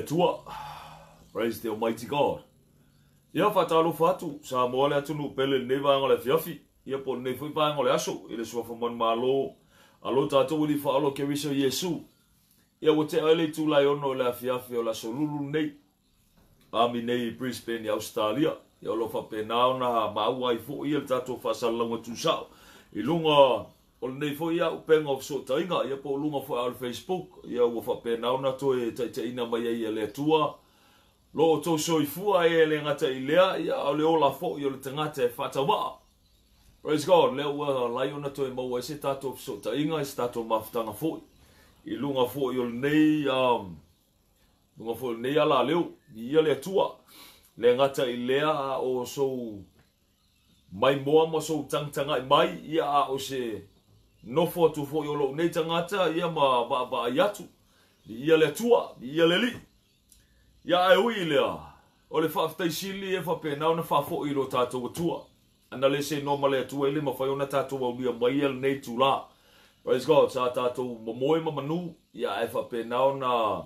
Atua. Praise the Almighty God. Ia, faatalofa atu Samoa le atunuu pele i lenei vaega o le afiafi, ia po o lenei foi vaega o le aso, i le suafa manumalo a lo tatou Alii Faaola o Keriso Iesu. Ia, ua tea ai le itula e 6 i le afiafi o le aso Lulu lenei, ami nei i Brisbane i Ausetalia. Ia, o lo o faapena ona maua ai foi le tatou faasalalauga tuusao i luga o lenei foi auupega o fesootaiga, ia po o luga foi o le Facebook. Ia, ua faapena ona toe taitaiina mai ai e le Atua lo outou soifua e le gata i lea, ia o le ola foi o le tagata e faatauvaa. Praise God, lea ua lai ona toe maua ai se tatou fesootaiga, se tatou mafutaga foi i luga foi o lenei luga foi o lenei alaleo. Viia le Atua. Le gata i lea, a o sou maimoa ma sou tagatagai mai, ia a o se nofo atu foi o lou nei tagata, ia ma vaavaai atu. Viia le Atua, viia le Alii. Ia, ae ui i lea, o le faafetai sili e faapena ona faafoi i lo tatou Atua. Ana le seinoa ma le Atua e le mafai ona tatou aulia mai ia lenei itula. Praise God, sa tatou momoe ma manu, ia ae faapena ona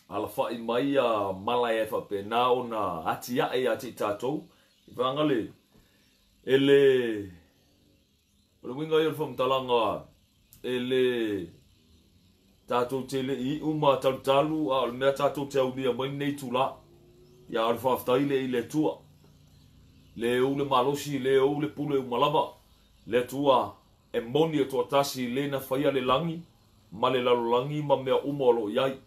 alafai mai ia mala e faapena ona atiae ia te i tatou. I vaega le, e le, o le uiga ia o le faamatalaga, e le tatou te le i iu ma talutalu, a o le mea tatou te aulia mai lenei itula. Ia, o le faafetai le i le Atua. Le ou le malosi, le ou le pule uma lava. Le Atua e moni e toatasi le na faia le lagi ma le lalolagi ma mea uma o lo o i ai.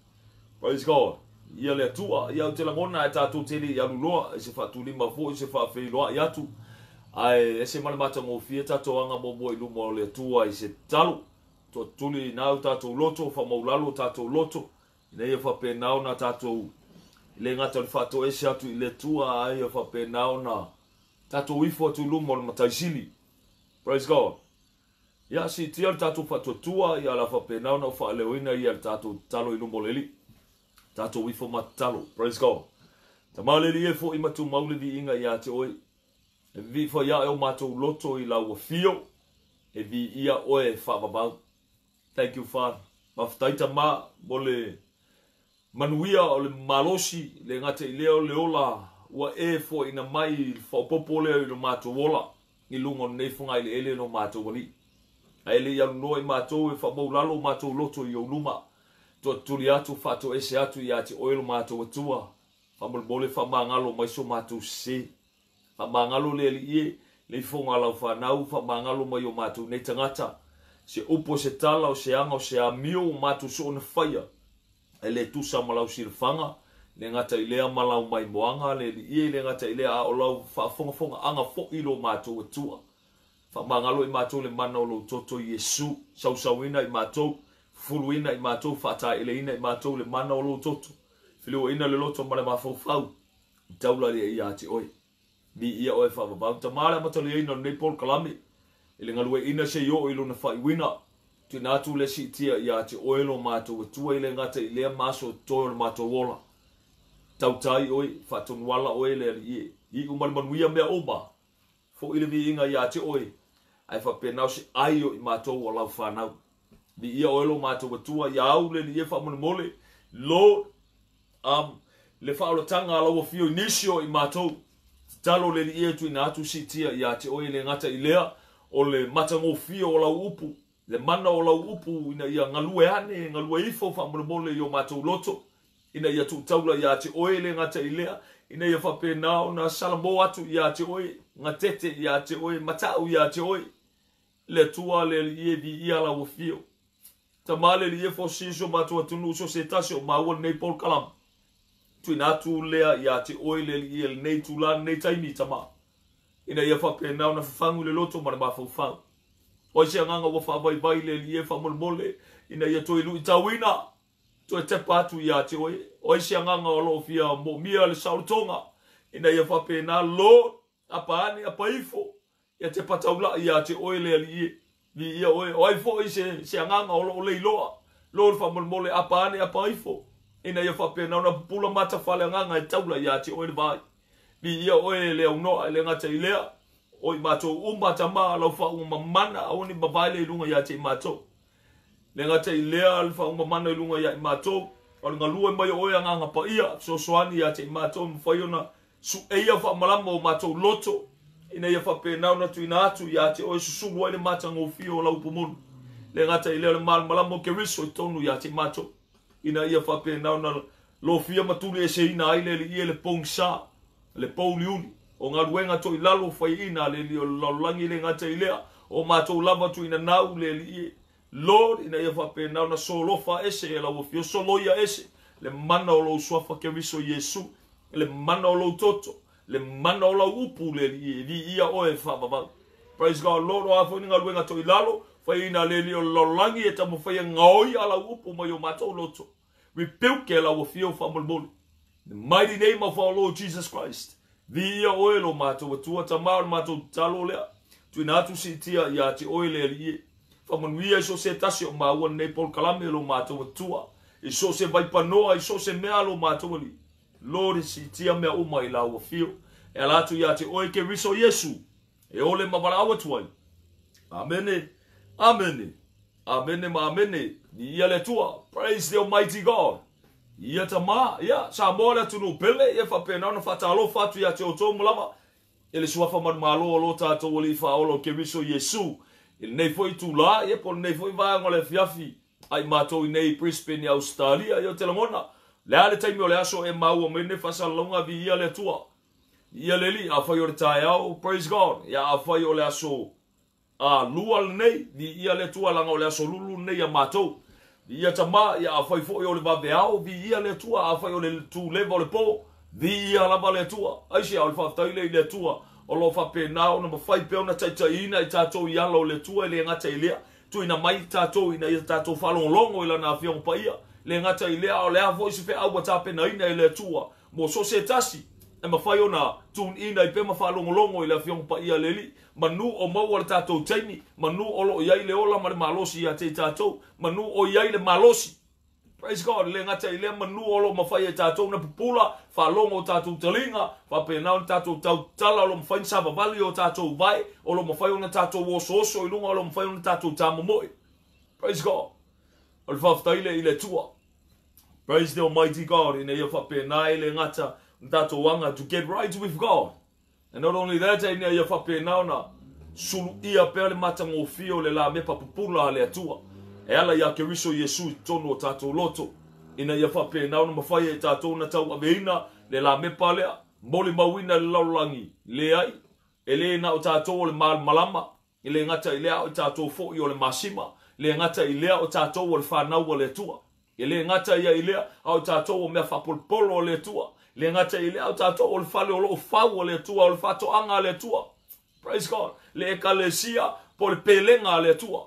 Praise God. Ia le Atua. Ia, ou te lagona e tatou te le i alu loa, e se faatulima foi, se faafeiloai atu. Ae ese ma le matagofie tatou aga muamua i luma o le Atua i se tatalo. Toatuli na o tatou loto, faamaulalo o tatou loto, ina ia faapena ona tatou le gata o le faatoese atu i le Atua, ae ia faapena ona tatou ifo atu i luma o le Matai Sili. Praise God. Ia, siitia le tatou faatuatua, ia la faapena ona faaleoina ia le tatou tatalo i luma o le Alii. Tatou ifo ma tatalo. Praise God. Tama le Alii e foi ma tumau le viiga ia te oe. E vivii fai ae o matou loto i lau afio, e viia oe e faavavau. Thank you, Father. Faafetai Tama mo le manuia o le malosi, le gata i lea o le ola ua e foaina mai i le faaopoopo lea i lo matou ola i luga o lenei fogaeleele lo matou Alii. Ae le i alu loa i matou e faamaulalo o matou loto i ou luma, toatuli atu faatoese atu ia te oe lo matou Atua, faamolemole faamagalo mai so matou sese. Faamagalo le Alii e, le ifoga a lau fanau, faamagalo mai o matou nei tagata. Se upu o se tala, o se aga, o se amio o matou soona faia, e le tusa ma lau silafaga, le gata i lea ma lau maimoaga, le Alii e, le gata i lea a o lau faafogafogaaga foi lo matou Atua. Faamagalo i matou le mana o lou toto Iesu, sausauina i matou, fufuluina i matou, faataeleina i matou le mana o lou toto, filiuaina le loto ma le mafaufau, i taula le ia te oe. Viia oe faavavau. Tama le amataliaina o lenei polokalame, i le galueaiina se i oo i lona faaiuina, tuuina atu le siitia ia te oe lo matou Atua i le gata i lea ma aso o totoe o le matou ola. Tautai oe, faatonuala oe le Alii e, iu ma le manuia mea uma, foi le viiga ia te oe, ae faapena o se ai o i matou o lau fanau. Viia oe lo matou Atua, ia au le Alii e faamolemole, Lord, le faaolataga a lau afio i nisi o i matou, tatalo le Alii e tuuina atu siitia ia te oe le gata i lea, o le matagofie o lau upu, le mana o lau upu ina ia galue ane, galue ifo faamolemole i o matou loto, ina ia tuutaula ia te oe le gata i lea, ina ia faapena ona salamo atu ia te oe, gatete ia te oe, matau ia te oe, le Atua le Alii e viia lau afio. Tama le Alii e fausia so matou atunuu so se tasi o maua lenei polokalame. Tuuina atu lea ia te oe le Alii e lenei itula lenei taimi, Tama, ina ia faapena ona fafagu le loto ma le mafaufau. O ai se agaga ua faavaivai le Alii e faamolemole, ina ia toe luitauina, toe tepa atu ia te oe. O ai se agaga o lo o fia moomia le saolotoga, ina ia faapena, Lord, apa ane, apa ifo, ia te pataulai ia te oe le Alii e, viia oe. O ai foi se agaga o lo o leiloa, Lord, faamolemole, apa ane, apa ifo, ina ia faapena ona pupula matafale agaga e taula ia te oe le vai. Viia oe le aunoa e le gata i lea, o i matou uma Tama lau faauga mamana, aua ne i mavae le i luga ia te i matou. Le gata i lea le faauga mamana i luga ia i matou, O le galue mai o oe Agaga Paia, fesoasoani ia te i matou e mafai ona sueia faamalama o matou loto, ina ia faapena ona tuuina atu ia te oe susulu ai le matagofie o lau upu moni. Le gata i lea o le malamalama o Keriso i totonu ia te i matou, ina ia faapena ona lofia ma tulieseina ai le Alii e le pogisa, le pouliuli, o galuega toilalo faiaina a le Alii o le lalolagi. Le gata i lea, o matou lava tuuina nau le Alii e Lord, ina ia faapena ona solofa ese e lau afio, soloia ese le mana o lou suafa Keriso Iesu, le mana o lou toto, le mana o lau upu le Alii e viia oe e faavavau. Praise God, Lord, o a foi ni galuega toilalo faiaina a le Alii o le lalolagi e taumafai e gaoia lau upu mai o matou loto, rebuke e lau afio faamolemole. In the mighty name of our Lord Jesus Christ. Viia oe lo matou Atua Tama, o le matou tatalo lea. Tuuina atu siitia ia te oe le Alii e. Faamanuia i so o se tasi o maua lenei polokalame lo matou Atua. I so o se vaipanoa, i so o se mea lo matou Alii. Lord, e siitia mea uma i lau afio. E ala atu ia te oe Keriso Iesu. E ole ma valaau atu ai. Amene, amene, amene ma amene. Viia le Atua. Praise the Almighty God. Ia Tama, ia, Samoa le atunuu pele, ia faapena ona faatalofa atu ia te outou ma lava e le suafa manumalo o lo tatou Alii Faaola o Keriso Iesu i lenei foi itulā, ia po o lenei foi vaega o le afiafi a i matou i nei i Brisbane i Ausetalia. Ia ou te lagona, le a le taimi o le aso e maua mai lenei faasalalauga, viia le Atua. Viia le Alii, afai o le taeao, praise God. Ia afai o le aso lua lenei, viia le Atua, leaga o le aso lulu lenei ia matou. Viia Tama, ia afai foi o le vaveao, viia le Atua, afai o le tuleva o le po, viia lava le Atua. Aisea, o le faafetai lea i le Atua o lo o faapena ona mafai pea ona taitaiina i tatou i ala o le Atua, e le gata i lea, tuuina mai tatou ina ia tatou faalogologo i Lana Afioga Paia, le gata i lea, a o le a foi se feau ua tapenaina e le Atua mo so o se tasi e mafai ona tune in ai pea ma faalogologo i le Afioga Paia a le Alii. Manu o maua le tatou taimi, manu o lo o i ai le ola ma le malosi ia te i tatou, manu o i ai le malosi. Praise God, le gata i lea, manu o lo o mafai e tatou ona pupula, faalogo o tatou taliga, faapena ona tatou tautala, o lo o mafai ona savavali o tatou vae, o lo o mafai ona tatou osooso i luga, o lo o mafai ona tatou tamomoe. Praise God. O le faafetai lea i le Atua. Praise the Almighty God, ina ia faapena e le gata na tatou aga to get right with God. And not only that, ina ia faapena ona suluia pea le matagofie o le lamepa pupula a le Atua e ala iā Keriso Iesu i totonu o tatou loto, ina ia faapena ona mafai e tatou ona tauaveina le lamepa lea, molimauina i le lalolagi, leai, e le na o tatou o le malamalama, e le gata i lea a o tatou foi o le masima, le gata i lea o tatou o le fanau a le Atua. E le gata ia i lea, a o tatou o mea faapolopolo a le Atua. E le gata i lea, a o tatou o le fale o lo o fau a le Atua, o le faatoaga a le Atua. Praise God. Le ekalesia po o le pelega a le Atua.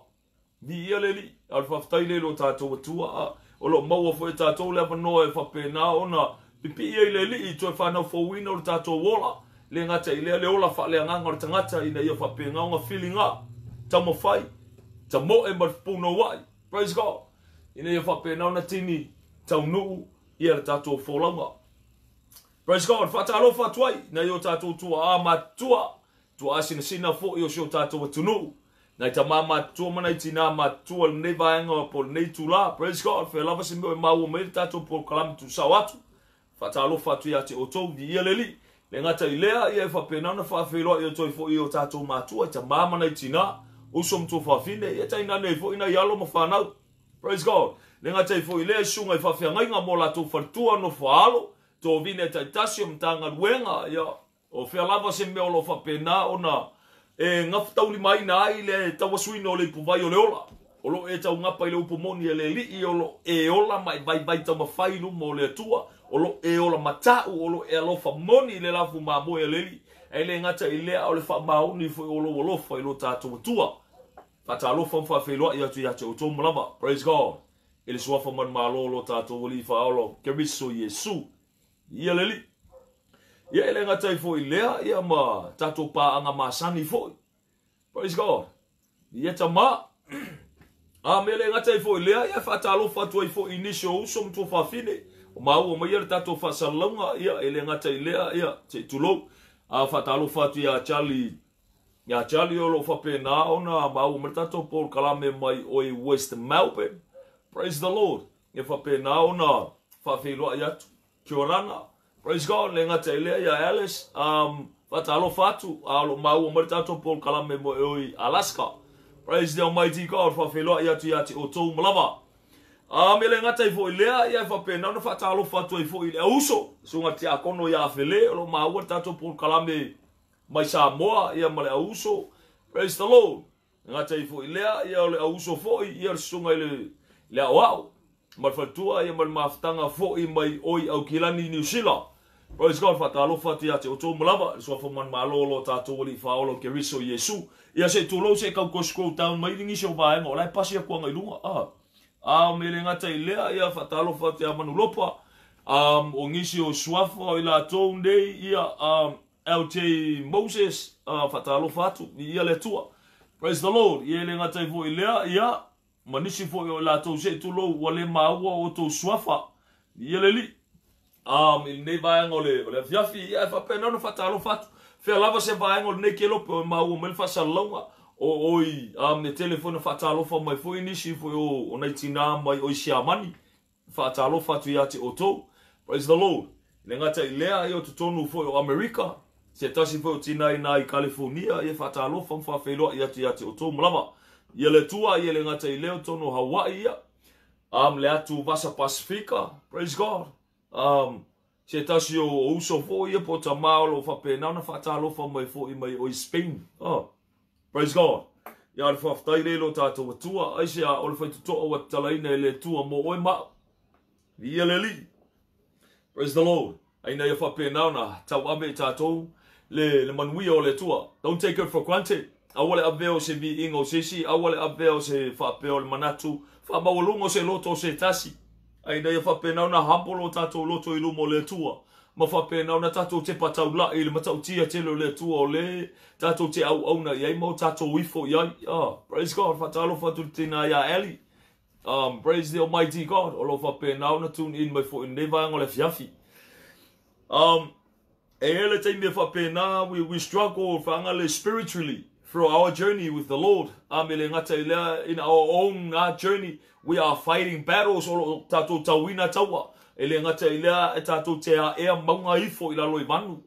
Viia le Alii. A o le faafetai lea i lo tatou Atua, a o lo o maua foi e tatou le avanoa e faapena ona pipii ai le Alii i toe fanau fouina o le tatou ola. Le gata i lea, le ola faaleagaga o le tagata ina ia faapena ona filiga, taumafai, tamoe ma le fepunouai. Praise God. Ina ia faapena ona tini taunuu ia le tatou folauga. Praise God. Faatalofa atu ai nai o tatou tuaa matutua, tuaa sinasina foi o si o tatou atunuu, nai tamā matutua ma nai tinā matutua lenei vaega po o lenei itulā. Praise God. Fea lava se mea e maua mai le tatou polokalame tuusao atu. Faatalofa atu ia te outou, viia le Alii. Le gata i lea, ia e faapena ona faafeiloai atu ai foi i o tatou matua, i tamā ma nai tinā, uso ma tuafafine, ia tainane ai foi nai alo ma fanau. Praise God. Le gata ai foi i lea, i susuga i faafeagaiga mo latou faletua, nofo a alo, tovine taitasi o Matagaluega, ia, O fea lava se mea o lo o faapena ona e gafataulimaina ai le tauasuina o le ipuvai o le ola, o lo o e taugapa i le upu moni a le Alii, o lo o e ola ma e vaivai taumafai i luma o le Atua, o lo o e ola matau, o lo o e alofa moni i le lafu mamoe a le Alii, ae le gata i lea, a o le faamaoni foi o lou alofa i lo tatou Atua. Faatalofa ma faafeiloai atu ia te outou ma lava. Praise God. I le suafa manumalo o lo tatou Alii Faaola o Keriso Iesu. Ia le Alii. Ia e le gata ai foi i lea, ia ma tatou paaga masani foi. Praise God. Ia Tama. A me le gata ai foi i lea, ia faatalofa atu ai foi i nisi o uso ma tuafafine o maua mai ia le tatou faasalalauga, ia e le gata i lea, ia se i tulou. A faatalofa atu ia Charlie, ia Charlie o lo o faapena ona maua mai le tatou polokalame mai oi West Melbourne. Praise the Lord. Ia faapena ona Faafeiloai atu. Kiorana, praise God, le gata i lea ia Alice, faatalofa atu, a o lo o maua mai le tatou polokalame mo e oi Alaska. Praise the Almighty God, faafeiloai atu ia te outou ma lava. Me le gata i foi lea, ia e faapena ona faatalofa atu ai foi i le auso, susuga tiakono ia Afele, o lo o maua le tatou polokalame mai Samoa, ia ma le auso. Praise the Lord. Gata i foi lea, ia o le auso foi, ia le susuga i le aoao, ma le faletua, ia ma le mafutaga foi mai oi Aukilani, Niu Sila. Praise God, faatalofa atu ia te outou ma lava, le suafa manumalo o lo tatou Alii Faaola o Keriso Iesu. Ia se i tulou se i kau toe scroll down mai nisi o vaega o la e pasi atu aga i luga. Me le gata i lea, ia faatalofa atu ia Manulopa, o nisi o suafa o i latou nei, ia LJ Moses, faatalofa atu, ia le Atua. Praise the Lord. Ia le gata i foi lea, ia ma nisi foi o i latou se i tulou ua le maua o outou suafa. Ia le Alii. I lenei vaega o le afiafi, ia e faapena ona faatalofa atu. Fea lava se vaega o lenei kelope o e maua mai le faasalalauga o oi, e tele foi na faatalofa mai foi nisi foi o nai tina mai oi Siamani. Faatalofa atu ia te outou. Praise the Lord. Le gata i lea, ia o totonu foi o Amerika, se tasi foi o tina i nā i California, ia faatalofa ma faafeiloai atu ia te outou ma lava. Ia le Atua, ia le gata i lea o totonu o Hawaii, ia. Le atu Vasa Pasifika, praise God. Se tasi o uso foi, ia po tamā o lo faapena ona faatalofa mai foi mai oi Spain. Oh, praise God. Ia le faafetai le lo tatou Atua, ai se a o le faitotoa ua tatalaina e le Atua mo oe ma au. Ia le Alii. Praise the Lord. Aina ia faapena ona tauave i tatou le manuia o le Atua. Don't take it for granted. Aua le avea o se viiga o se isi, aua le avea o se faapea o le manatu, faamaualuga o se loto o se tasi. Aina ia faapena ona humble o tatou loto i luma o le Atua. Ma faapena ona tatou te pataulai i le matautia tele o le Atua o le tatou te auauna i ai ma o tatou ifo i ai. Praise God. Faatalofa atu le tina ia Ellie. Praise the Almighty God. O lo faapena ona tune in mai foi nei vaega o le afiafi. E ele taimi e faapena, we struggle whaangale spiritually through our journey with the Lord. Me le gata i lea, in our own journey, we are fighting battles o lo tatou tauina taua. E le gata i lea, e tatou te aea maunga ifo i lalo i vanu.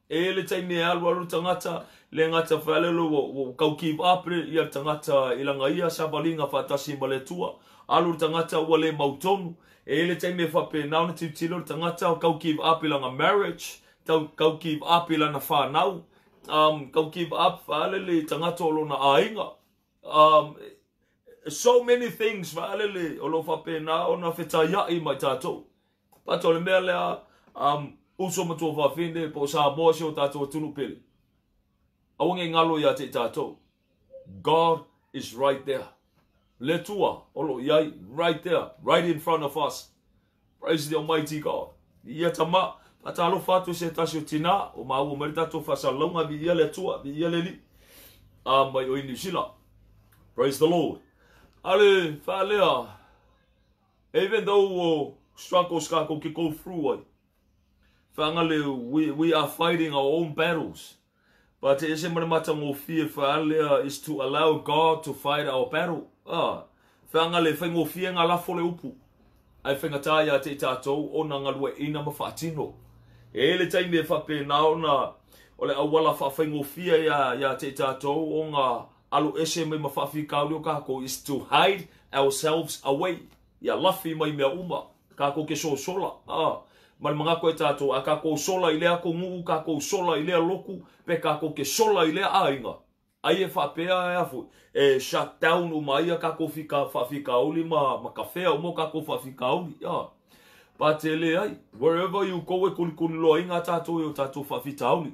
E le taimi e alu alu tangata, le gata whalelo o kau give up ia tangata i langa ia sabalinga whaatasi ma le Atua. Alu tangata ua le mautonu. E le taimi e faapena ona tilotilo le tangata kau give up i langa marriage, kau give up i lana whanau, kau give up whalele tangata o lona aiga. So many things whalele o lo faapena ona fetaiai mai tatou. Pato le mea lea, uso matua whawhine po Samoa se o tatou atunu pele. Aua nge ngalo ia te tatou. God is right there. Le Atua o lo iai, right there, right in front of us. Praise the Almighty God. Ia tama, faatalofa atu se tasi o tina, o maua mai le tatou faasalalauga, viia le Atua, viia le Alii. Mai oi Niu Sila. Praise the Lord. Ale, whaalea, even though struggles ka ke go through ai, whaangale, we are fighting our own battles. But e se mana mata ngōfie whaalea is to allow God to fight our battle. Whaangale, whai ngōfie ngā lafo le upu. Ai whaingatā ia te tātou o nā ngalua ina ma whaatino. E le taimi e whapena ona o le awala wha ngōfie ia te tātou o ngā alu ese mai ma whaafikauri o kākou is to hide ourselves away. Ia lafi mai mea uma. Kākou ke so sola. Ma le mangako e tātou, a kākou sola i lea ko nguu, kākou sola i lea loku, pe kākou ke sola i lea aiga. Ai e whapea e afu, e shut down o mai a kākou whaafikauri ma kawhea o mo kākou whaafikauri. Pa te le ai, wherever you go e kulikuli loa i ngā tātou e o tātou whaafitauri.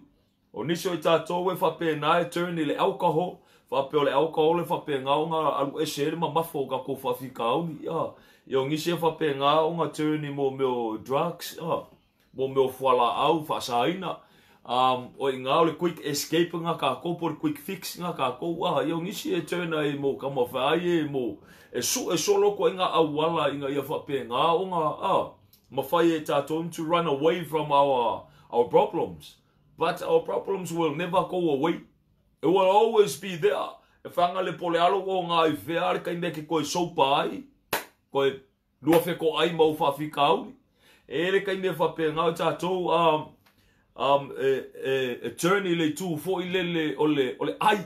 O nisi o i tātou e whapea nā e turn i le alcohol, whapea o le alcohol e whapea ngā o ngā alu ese ere ma mafo o kākou whaafikauri. I o ngisi e whapea ngā o ngā turn i mō meo drugs, mō meo fuala au, whaasaina. O i ngā o le quick escape ngā kākou, po le quick fix ngā kākou. I o ngisi e turn ai mō kama whaai e mō e su e solo ko i ngā auala i ngā ia whapea ngā o ngā, mawhai e tātou to run away from our problems. But our problems will never go away. It will always be there. E whanga le pole alo o ngā i whea le kai mea ke koe sopa ai, koe lua wheko ai mau whawhikauri. E i ai le taimi e faapena o tatou e turn i le itu foi lele o le ai.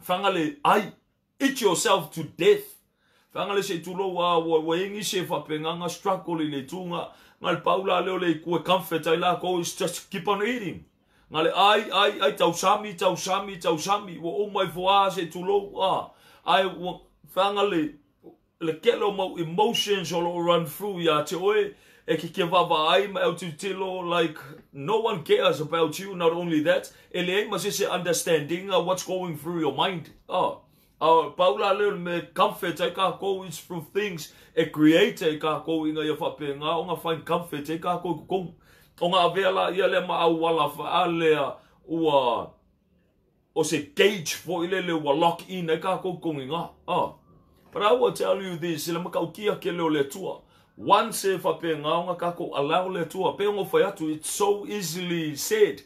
Faga le ai. Eat yourself to death. Faga le se i tulou a ua i ai nisi e faapena na struggle i le itu na le pau la lea o le itu e comfort ai lakou is just keep on eating. Na le ai, ai, ai, tausami, tausami, tausami, ua uma ifo a se i tulou a. Ai ua faga le tele o mau emotions o loo run through ia te oe e ke vaavaai ma e autitilo like no one cares about you. Not only that, e leai ma se isi e understand ina what's going through your mind. Pau la lea o le mea e comfort ai kākou is through things e create ai kākou ina ia faapena ona find comfort ai kākou i totonu. Ona avea laia lea ma auala faalea ua o se gauge foi lele ua lock in ai kākou i totonu i ina. But I will tell you this, i le matautia tele o le Atua, once e faapena ona kākou allow le Atua, pei ona ou fai atu, it's so easily said.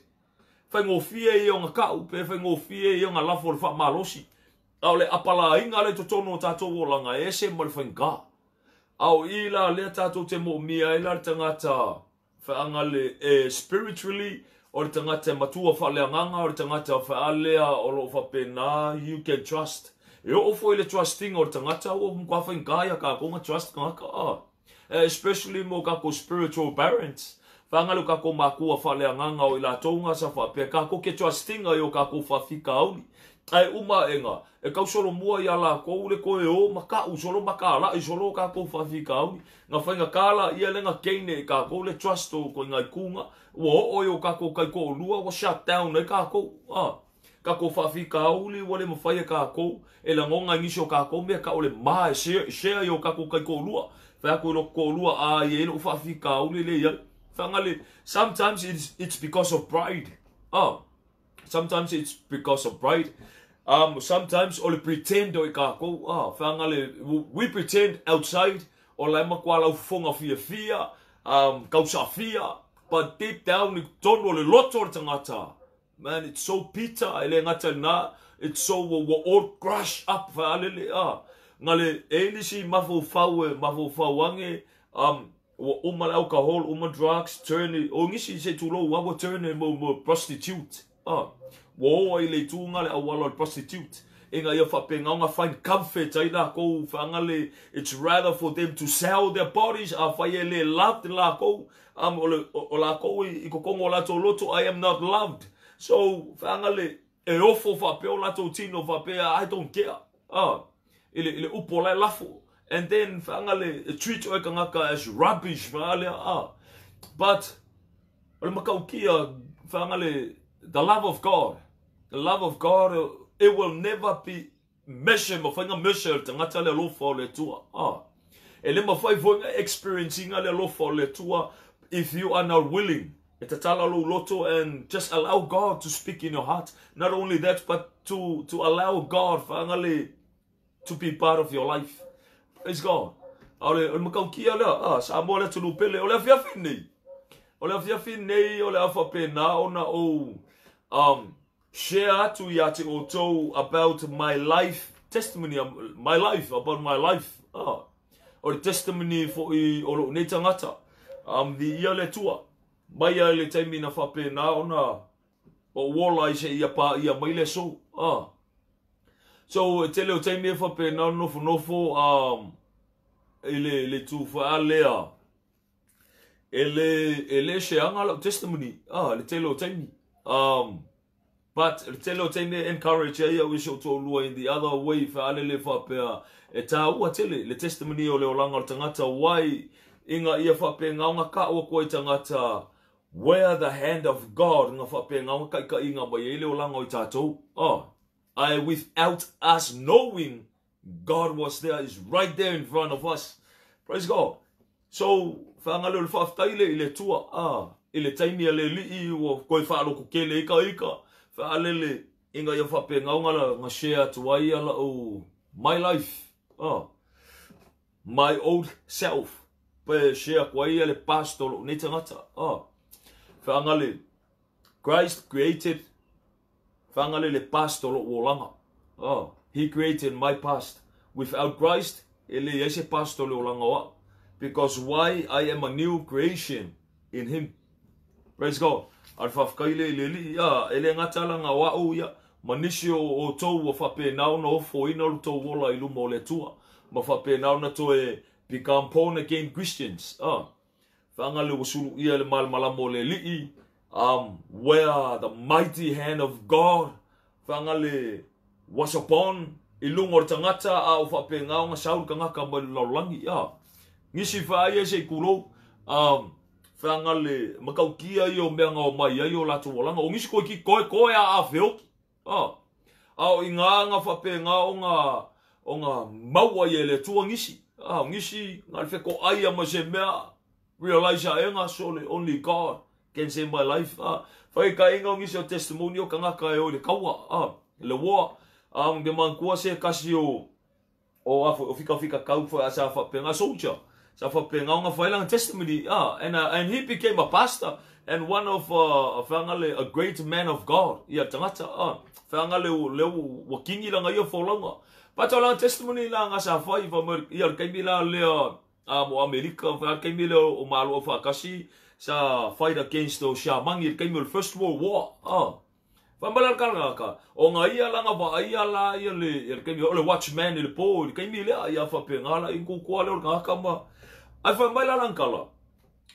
Faigofie ia ona kau, pe faigofie ia ona lafo i le faamalosi. A o le apalaiga lea i totonu o tatou olaga, e ese ma le faigā. A o i la lea tatou te moomia ai la le tagata feagale e spiritually, o le tagata e matua faaleagaga, o le tagata fealea o loo faapena, you can trust. E oo foi i le trusting o le tagata, ua matua faigā ia kākou na trust tagata. Especially mo kākou spiritual parents. Whaangalo kākou mākua faaleagaga o i latou ngā sa faapea, kākou ke trustinga i o kākou whawhikauli. Ae uma aʻega, e kausolo mua iā lākou le koe o ma kaʻu solo ma ka laʻi solo o kākou faafikauli. Na faigata laia le na gain e kākou le trust o koe ngai kūga. Ua oo i o kākou kaikoʻolua, ua shut down ai kākou. Kākou faafikauli ua le mawhai e kākou, e lagona i nisi o kākou mea ka ʻole ma e share i o kākou kaikoʻolua. Fai aku i loko koʻolua, a i ai loʻu faafikauli le iai. Whaangale, sometimes it's because of pride. Sometimes it's because of pride. Sometimes o le pretend o i kākou. Whaangale, we pretend outside o la e matua laufofoga fiafia, kausafia, but deep down i totonu o le loto o le tagata, man, it's so bitter, e le gata i lena, it's so, ua all crush up, whaalele, Nga le, e nisi mafaufau e mafaufau age, ua uma le alcohol, uma drugs, turn i, o nisi se tulou ua turn i mo prostitute. Ua o ai le itu nga le auala o le prostitute. Ina ia faapena ona find comfort ai lakou whaangale, it's rather for them to sell their bodies, a whai e le loved lakou, o lakou i kokongo o latou loto, I am not loved. So, whaangale, e ofo whaapea o latou tino whaapea, I don't care. I le upo lai lafo. And then, whaangale, e treat oe kangaka as rubbish, whaalea, But, o le makaukia, whaangale, the love of God, the love of God, it will never be measured, ma whainga measure le tangata le alofa o le Atua. E le mawhai foinga experiencing le alofa o le Atua if you are not willing. E tatala lou loto and just allow God to speak in your heart. Not only that, but to allow God whaangale to be part of your life. Praise God. A o le makaukia lea, Samoa le atunuu pele, o le afiafi nei. O le afiafi nei, o le afa pena ona o share atu ia te outou about my life, testimony, my life, about my life. O le testimony foi o lou nei tangata. Di ia le tua. Mai ia le taimi na whapena ona o uola i se ia pa ia mai le so. So, te leo taimi e whapena nofo nofo i le tūwha lea. E le sheanga lau testimony. Le te leo taimi. But le te leo taimi e encourage ai au i so tōlua in the other way whaale le whapea. E tā ua tele le testimony o le olanga o le tangata wai inga ia whapenga o ngā kaua koe tangata where the hand of God ngā whapenga o ngā kaika inga mai e le olanga o i tātou. I, without us knowing, God was there, is right there in front of us. Praise God. So, whaangale o le whaaftaile i le tua, i le taimi a le lii o koe whaaloko kele ika ika, whaalele inga ia whapenga o ngā share atu ai ala o my life, my old self, pe share koe ia le pastor o nei tangata. Whaangale, Christ created, whaangale le pastor o olanga. He created my past. Without Christ, e le ia se pastor le olanga oa. Because why? I am a new creation in Him. Praise God. A o le faafetai lea i le Alii, a, e le gata la na o a'u ia, ma nisi o outou ua faapena ona ofoina lo tou ola i luma o le Atua, ma faapena ona toe become born again Christians. A, faga le ua suluia i le malamalama o le Alii, where the mighty hand of God, faga le was upon i luga o le tagata, a o faapena ona sau le tagata mai le lalolagi. A, nisi faaia se i tulou, faga le matautia ia o mea na omai ai o latou olaga. O nisi koe ki koe koe a a feoki. A, a o inā na faapena ona maua ai e le Atua nisi. A, o nisi na le fetoai a ma se mea realize aʻega sole only God can save my life. A, faitaʻiga o nisi o testimony o tagata e o i le kaua, a, le war. A, ke manatua se tasi o a foi o fikafika kau foi a sa faapena soldier sa faapena ona fai lana testimony, a, and he became a pastor and one of faga le a great man of God ia tagata. A, faga le le ua kini lana ia folauga pata o lana testimony la nga sa fai fa mai ia le kaimi la lea a mo Amerika fa kaimi le o malo faakasi sa fight against the Siamangi le kaimi o le First World War. A, Whamala ka ka o ngā ia langa wa ia la ia le ia le kaimi o le watchman i le po i le kaimi lea ia whapenga la i kukua le o le ngaka ma ai wha mai la langkala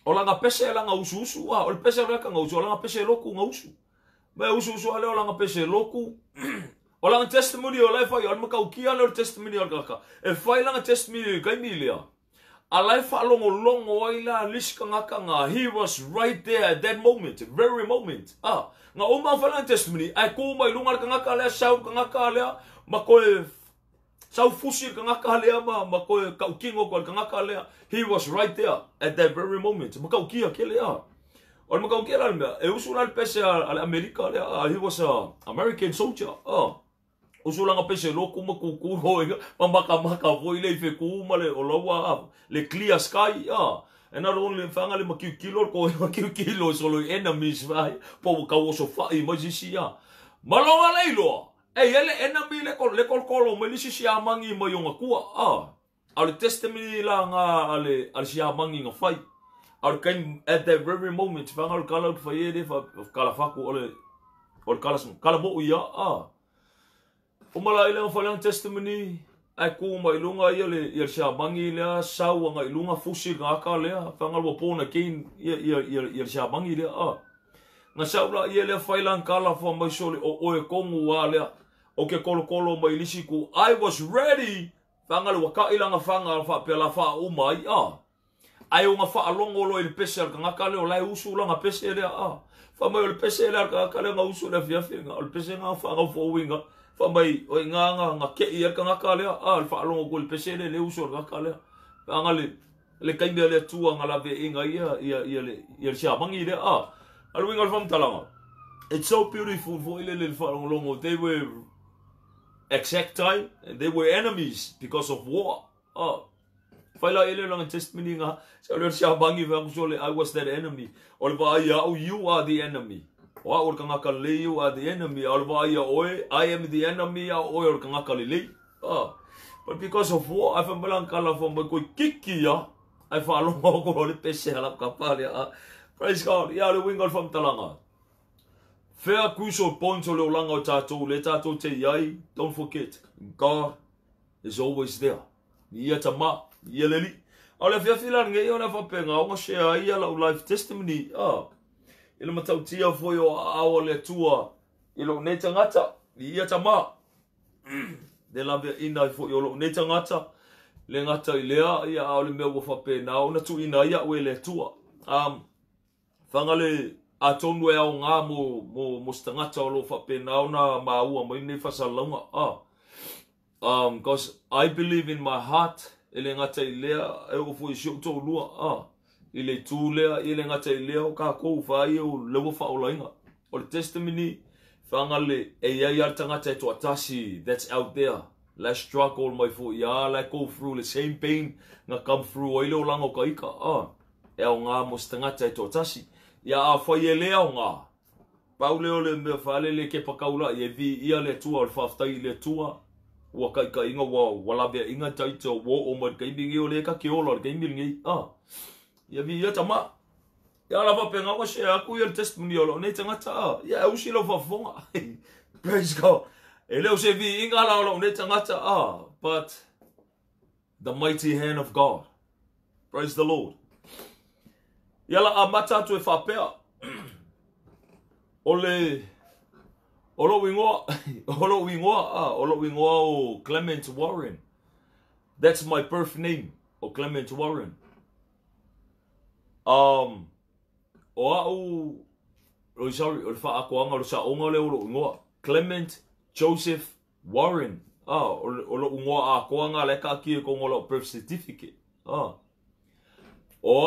o langa pese langa usu usu, a o le pese langa nga usu o langa pese loku nga usu me usu usu ale o langa pese loku o langa testimony o lai whai o le makaukia le o le testimony o le kaka e whai langa testimony i kaimi lea a lai whaalongolongo ai la lisi kangaka nga he was right there at that moment, very moment. Ah, nga uma whai langa testimony ai ku mai lunga le kangaka lea sau kangaka lea ma koe sau fusi le kangaka lea ma koe kaukingo ko le kangaka lea. He was right there at that very moment. Makaukia ke lea o le makaukia la le mea e usu la le pese a le Amerika lea. He was a American soldier. Ah, usu langa pese loku ma kuku hoi ma maka maka foi le fe ku ma le o laua le clear sky. Ah, and not only fanga le makiu kilo ko makiu kilo solo enemies vai po ka o so fai ma sisi a malonga le lo e ele enemy le ko le kol kolo ma le sisi a mangi ma yonga kua. Ah, a le testimony la nga a le si a mangi nga fai a le kain at that very moment fanga le kala fai le fa kala faku o le kala kala mo ia. Ah, o mala ile fa lang testimony ai ku mai lunga ia le ia sia mangi lea sau anga i lunga fusi nga ka lea fanga lo pona kein ia ia ia ia sia mangi lea. A, nga sau la ia lea fai lang kala fa mai sole o oe kongu a lea o ke kolo kolo mai lisi ku I was ready fanga le waka ila nga fanga fa pe la fa o mai. A, ai o nga fa alongo lo ile pese al nga ka le o lai usu la nga pese lea. A, fa mai o le pese lea ka ka le nga usu le fia fia nga o le pese nga fa nga fo winga fa mai o nga nga nga ke ia ka nga ka lea. A, le fa alongo ko le pese le le usu nga ka lea nga le kaimi le tua nga la ve inga ia ia ia le ia sia mangi le. A, alu inga fam talanga. It's so beautiful for ile le fa alongo. They were exact time and they were enemies because of war. Ah, fai la ile langa testimony nga sa le sia mangi fa so le I was that enemy o le va ia you are the enemy o a o ka nga le you are the enemy o le va ia oe I am the enemy a oe o ka nga le le. Ah, but because of war I fa malang kala fa mai koi kiki ia ai fa alongo ko le pese ala ka pa le. Ah, praise God. Ia le winga fam talanga fair crucial point o le olanga o tātou le tātou te iai. Don't forget God is always there. Ia tama ia leli o le fiafi la ngai o le fapenga o nga share ia la life testimony. Ah, ile matautia foi o ao le tua i lo nei tangata ia tama le lave ina foi o lo nei tangata le ngata i lea ia ao le mea ua faapena ona tuuina ai a'u e le Atua. Faga le atonu e aogā mo se tagata o loo faapena ona maua mai nei faasalalauga. A, cause I believe in my heart e le gata i lea e oo foi i si o'u to'ulua. A, i le itū lea i le gata i lea o kakou faai o le ua faaolaina o le testimony faga le e iai a le tagata e toatasi that's out there la struggle mai foi ia la go through the same pain nga come through ai le olaga o ka ika. A, e aogā mo se tagata e toatasi ia a fai e le aogā pau lea o le mea faalele ke pakaula ia vi ia le Atua o le faafetai i le Atua. Ua kaikaiga ua laveaiga taita ua oo mai le taimi lenei o lea ta te ola i le taimi lenei. Ia viia tama. Ia la faapena ua share atu ia le testimony o lou nei tagata. Ia e usi lau faafofoga. Praise God. E le o se viiga la o lou nei tagata, but the mighty hand of God. Praise the Lord. Ia la amata atu e faapea. O le o lou igoa, o lou igoa, o lou igoa o Clement Warren. That's my birth name, o Clement Warren. O au, oh, sorry, o le faaatoaga o le saoga lea o lou igoa. Clement Joseph Warren. O lou igoa atoa nga le taatia i totonu o lau birth certificate. O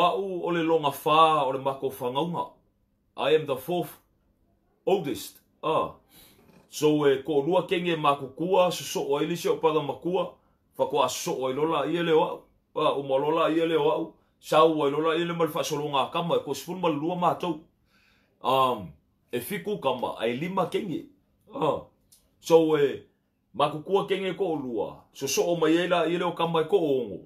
au o le loga fa o le matou fanauga. I am the fourth oldest. So e toalua kenge matutua sosoo ai le isi o brother matua, faatoa sosoo ai loa laia lea o au. Uma loa laia lea o au, sau ai loa laia lea ma le faasologa a kama e 12 matou. E 7 kama ae 5 kenge. So e matutua kenge toalua, sosoo mai ai laia lea o kama e toaono,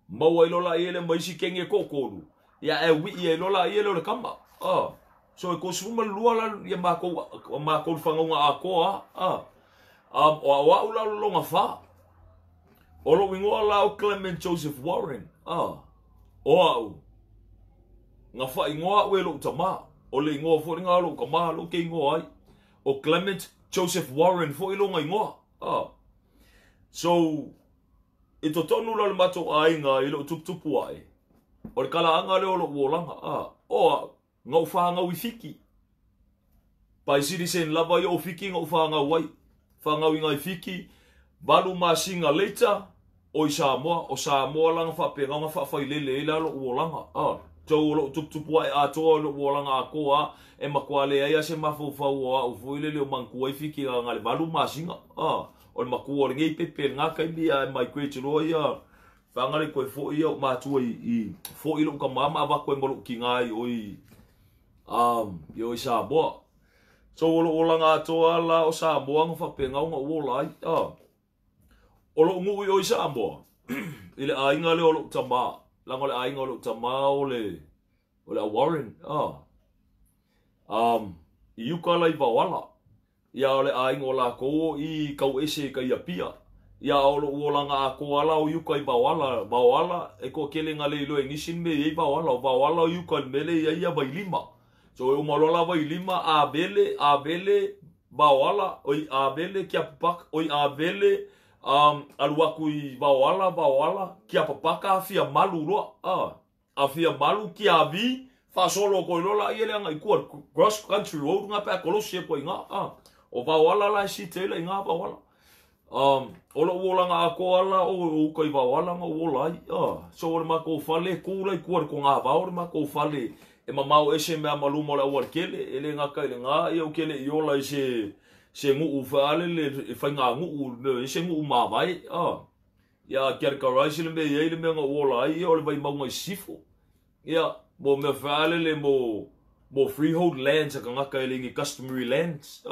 maua ai loa laia lea ma isi kenge toatolu, ia e wii ai loa laia lea o le kama. So e 12 la ia makou le fanauga atoa. O au la o le loga fa. O lou igoa la o Clement Joseph Warren. O au nga faaigoa au e lou tamā. O le igoa foi lena o lou tamā lou ke igoa ai. O Clement Joseph Warren foi loga igoa. So i totonu la o le matou aiga i lou tuputupu ae, o le kalaaga lea o lou olaga. O au nga ou fanau i Fiki. Pai citizen lava ia o Fiki nga ou fanau ai. Fanau i ngai Fiki, 8 masina later, o i Samoa. O Samoa langa faapena ona faafailele ai la lou olaga. Tou o lou tuputupu ae atoa o lou olaga atoa, e matua leai a se mafaufau o au foi lele o manatua ai Fiki nga le 8 masina. O le matua o lenei pepe lena taimi ae migrate loa ia whangare koe foi ia o matua i foi lou tamā ma avatu ai ma lou tiga i oi i oi Samoa. So o lou olaga atoa la o Samoa nga faapena ona ou ola ai. O lou nuu i oi Samoa, i le aiga lea o lou tamā, laga o le aiga o lou tamā o le au Warren. I uka la i Vaoala. Ia o le aiga o lakou i kau ese i kai Apia. Ia o lou olaga atoa la o uka i Vaoala. Vaoala e toatele nga le iloa e nisi le mea i ai Vaoala. O Vaoala o uka i le mea lea i ai ia Vailima. So e uma loa la Vailima, Avele, Avele, Vaoala, oi Avele, Kiapapaka, oi Avele, alu atu i Vaoala, Vaoala, Kiapapaka, afia malu loa. Afia malu, Kiavi, faasolo koe loa laia le agai i tua, cross country road nga pe a kolosi e koe i nga. O Vaoala la e site ai la i nga Vaoala. O lou olaga atoa la o uka i Vaoala nga ou ola ai. So o le matou fale ku la i tua le kogavao le matou fale e mamao ese mea ma luma o le aualatele, e le gata i lena ia ou ke le i ola i se nuu faalele e faiga nuu le mea se nuu mavae. Ia categorize le mea i ai le mea nga ou ola ai ia o le vaimauga i sisifo. Ia mo mea faalele mo freehold lands a tagata e le ni customary lands.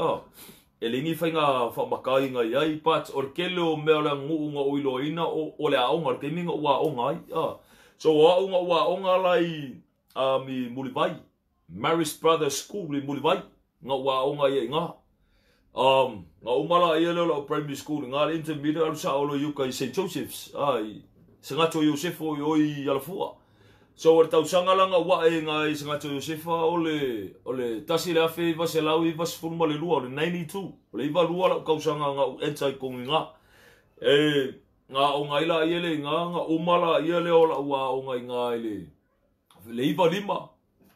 E le ni faiga faamakaiga i ai, but o le tele o mea o le aganuu nga ou iloaina o le aoga, le taimi nga ou aoga ai. So o au nga ou aoga la i i Mulivai, Marist Brothers School i Mulivai, nga ou aoga ia i nga. Nga uma la ia lea o lau primary school i nga le intermediate alu saolo i uka i St. Joseph's, i Segato Iosefo i oi Alafua. So o le tausaga la nga ou ae nga i Segato Iosefa o le 1992, o le 92, o le 92 lau tausaga nga ou enter i totonu i nga. E nga aoga ai la ia le i nga, nga uma la ia lea o lau aoga i nga i le 95,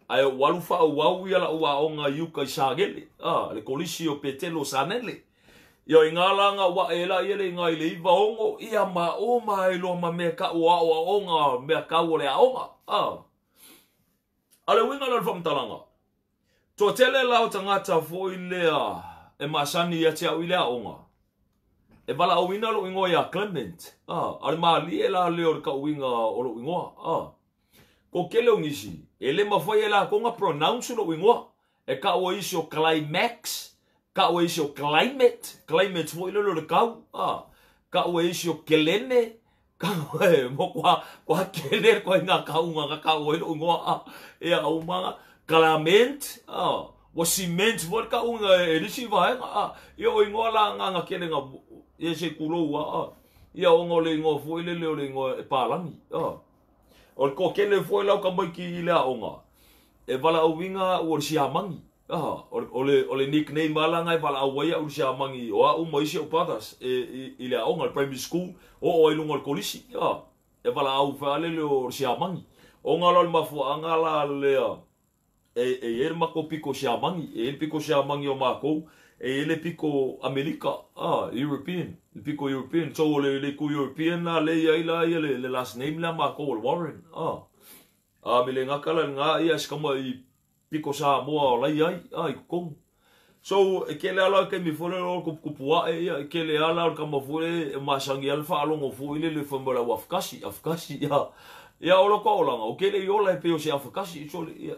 ae ou alu faaauau ia lau aoga i uka i Sagele, le kolisi o Petelo Sanele. Ia i ngā la nga ou ae la ia le i nga i le 96, ia ma oma ai loa ma mea kau o aoaoga, mea kau o le aoga. A le uiga la o le faamatalaga, toatele la o tagata foi lea e masani ia te au i le aoga, e valaauina lou igoa ia Clement. A le malie la lea o le kauiga o lou igoa. Ko kele o nisi, e le mafai e lakou ona pronounce lou igoa. E kau ai isi o climax, kau ai isi o climate, climate foi lele o le kau. Ka'u e isi o Kelene, ka'u e mo kua kua kele koe ngā kaunga ka ka'u ai lo'u igoa a ia aumaga Clement a ua cement foi le ka'uga e lisi vaega a ia o igoa la agaga kele ga ia se kulou a a ia ona o le igoa foi lele o le igoa e palagi a o le toatele foi la o tamaiti i le aoga e valaauina a'u o le siamagi a o le nickname lava lena e valaau ai a'u i le siamagi o a'u ma isi o'u brothers i le aoga le primary school o'o ai luga o le kolisi a e valaau faalele o le siamagi ona la o le mafua'aga la lea e i ai le matou pito siamagi e i ai le pito siamagi o matou e i ai le pito Amerika a European le pito European so o le itu European la lea i ai la ia le last name lea matou o le Warren a a me le gata la lena ia se tama'i pito Samoa o la i ai a i totonu. So e kele ala o taimi foi lele o le tuputupu a'e ia e kele ala o le tama foi lele e masani ai le faalogo foi lele fai mai o le au afakasi afakasi ia ia o lota olaga o kele i ola e pei o se afakasi sole ia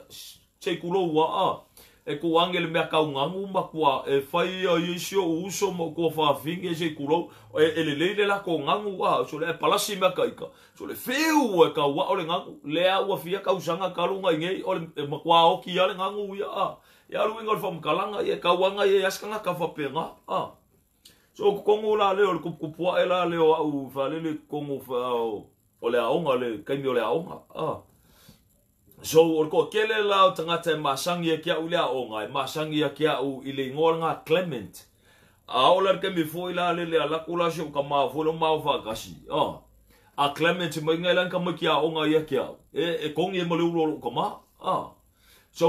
sei kulou a a e tuu age le mea tauganu ma tua e fai ia isi o'u uso ma o'u tuafafine sei kulou e lelei le latou ganu a sole ae palasi mea taita sole fiu e taua'o le ganu lea ua fia tausaga talu ona i nei o le e matua oki a le ganu ia a ia alu uiga o le faamatalaga ia e tauaga ia i a se tagata faapena a so totonu la lea o le tuputupu a'e la lea o a'u faalele totonu o le aoga le taimi o le aoga a. So o le toatele la o tagata e masagi ia te a'u i le aoga e masagi ia te a'u i le igoa lena Clement a oo la le taimi foi la lele alu atu la si o'u tamā foi lea o maua faatasi a a Clement mai ina e la ni tamaiti aoga ia te a'u e togi ai ma le ulu o lo'u tamā a. So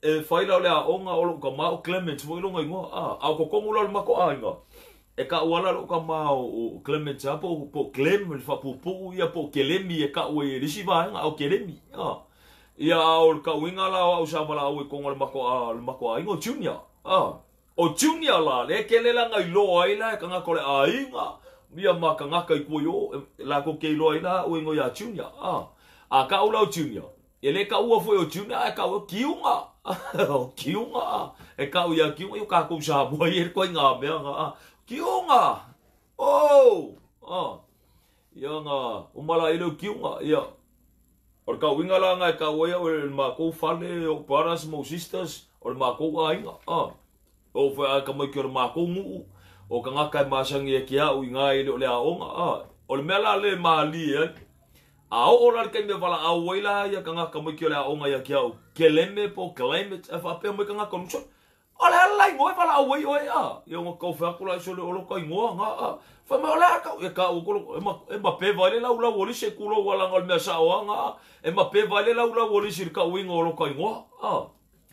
e fai la o le aoga o lo'u tamā o Clement foi lona igoa a a o totonu la o le matou aiga e ka'u ala lo'u tamā o Clement a po o Clem le faapuupuu ia po o Kelemi e ka'u ai e le isi vaega a o Kelemi a ia a o le ka'uina la o a'u sa valaau ai totonu o le matou aiga o Junior a o Junior la lea tele la na iloa ai la e tagata o le aiga ia ma tagata i tua i o latou te iloa ai la a'u e igoa iā Junior a a ka'u la o Junior E le kaua foi o Junior ae kau o Kiuga. O Kiuga. E kau ia Kiuga i o kākou Samoa i e koe ngā mea ngā. Kiuga! Oh! Ah. Ia ngā umala i leo Kiuga. Ia. O le kauiga la ngā e kau ai au e le mākou fale, o brothers mo sisters, o le mākou aiga. Ah. O whai ai ka mai ki o le mākou nguu, o ka ngaka e māsangi e ki au i ngā ele o le aonga. Ah. O le mea la le mālie ai. A oo la le taimi e valaau ai la ia tagata mai ki o le aoga ia ki au Keleme po o Climate ae faapea mai tagata o le sole o le a le la igoa e valaau ai oe a ia ona tau fai atu la sole o loka igoa ga a fai mai o le a kau e kau ko e ma e mapeva ai le laulau o le isi e kulou a laga o le mea sao a ga a e mapeva ai le laulau o le isi i le kauiga o loka igoa a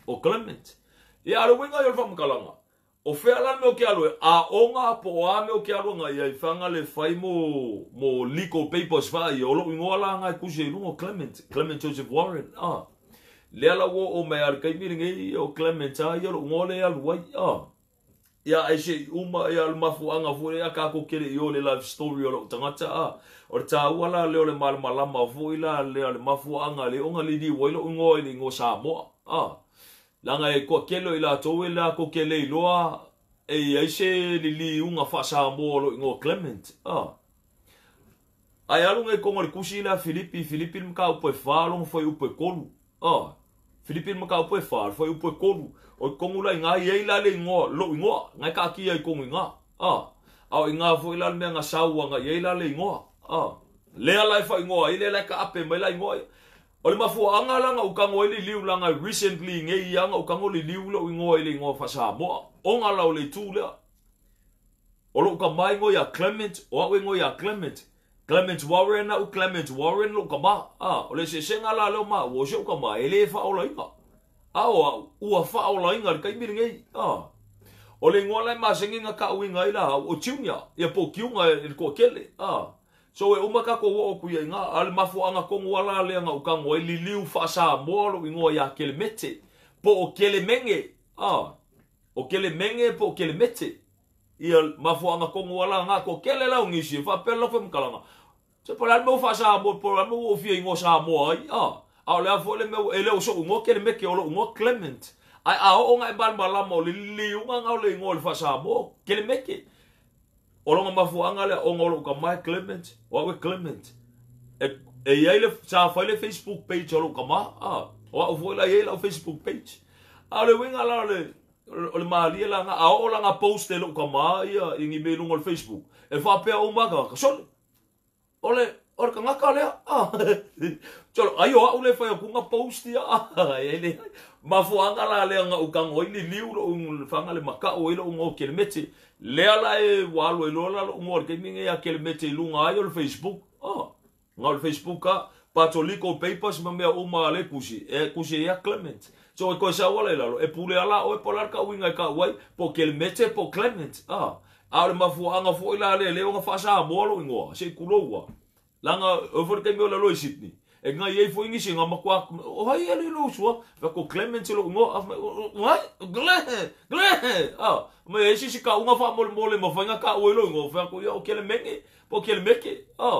o Clement ia a le uiga ia o le faamatalaga O fea la le mea o ke alu e aoga po o a mea o ke alu aga i ai whanga le whai mo, mo legal papers wha ia. O lo'u igoa la aga e kusi ai luga o Clement, Clement Joseph Warren, a. Lea la ua oo mai a le taimi lenei o Clement a ia lo'u igoa lea e alu ai, a. Ia ai se i uma ia le mafuaaga foi lea kākou kele i o le life story o lo'u tagata, a. O le tāua la lea o le malamalama foi la lea o le mafuaaga le ona liliu ai lo'u igoa i le igoa Samoa, a. Leaga e toatele o i latou e latou te le iloa e i ai se liliuga faa-Samoa o lo igoa Clement. A. Ae alu nei totonu o le tusi lea a Filipi, Filipi le mataupu e 4 lona fuaiupu e 3. A. Filipi le mataupu e 4, le fuaiupu e 3. O totonu la i ina i ai la le igoa, lou igoa, na e taatia i totonu i ina. A. A o i ina foi la le mea na sau aga i ai la le igoa. A. Lea la e faaigoa ai, lea la e taape mai la igoa ia. O le mafuaaga la na ou tago ai liliu laga recently nei ia na ou tago liliu lou igoa i le igoa faa-Samoa. Ona la o le itu lea. O lou tama igoa ia Clement, o a'u igoa ia Clement. Clement Warren a'u, Clement Warren lou tama. A, o le eseesega la lea o maua, o si o'u tama e le faaolaina. A o a'u, ua faaolaina i le taimi lenei. A, o le igoa la e masani na ta'uina ai la au, o Junior, ia po o Kiuga e le toatele. A, So e uma tatou oo atu ia i ina, a o le mafuaaga tonu a la lea na ou tago ai, liliu faa-Samoa lou igoa iā Kelemete, po o Kelemenge, a, o Kelemenge po o Kelemete, ia mafuaaga tonu a la na, toatele la o nisi e faapea le laufaimatalaga, se po o le a le mea ua faa-Samoa, po o le a le mea ua ou fia igoa Samoa ai, a, a o le a foi le mea, e le o so'u igoa Kelemeke, o lou igoa Clement, ae a oo na e malamalama o le liliuga na o le igoa o le faa-Samoa, Kelemeke. O loga mafuaaga lea ona o lou tama e Clement, o au e Clement. E i ai le, sa fai le Facebook page a lou tama, a, o au foi la e i ai lau Facebook page. A o le uiga la o le malie la na, a oo la na post e lou tama ia i ni mea i luga o le Facebook, e faapea uma lava tagata, sole, o le, o le tagata lea, a, sole, ai o au lea e fai atu na post ia, a, e leai. Mafuaaga la lea na ou tago ai liliu lou faga le makau ai lou igoa o Kelemete. Lea la e ua alu ai loa la lou igoa i le taimi lenei ia Kelemete i luga ai o le Facebook. Oh, na o le Facebook a, Pato Legal Papers ma mea uma a le tusi, e tusi ai ia Clement. So e toe sau ala i lalo, e pule ala oe po o le a le tauiga e tau ai, po o Kelemete po o Clement. Ah, a o le mafuaaga foi la lea lea ona faa-Samoa lou igoa, se i tulou a. Leaga e oo foi le taimi o lalo i Sydney, e ngai ai foi nisi nga matua, o ai e le lou sua, fai atu o Clement lou igoa, a fai mai, o ai, Gle, Gle, a, mai ai se isi kauga faamolemole e mafai ona taua ai lou igoa, fai atu, ia o Kelemene, po o Kelemeke, a,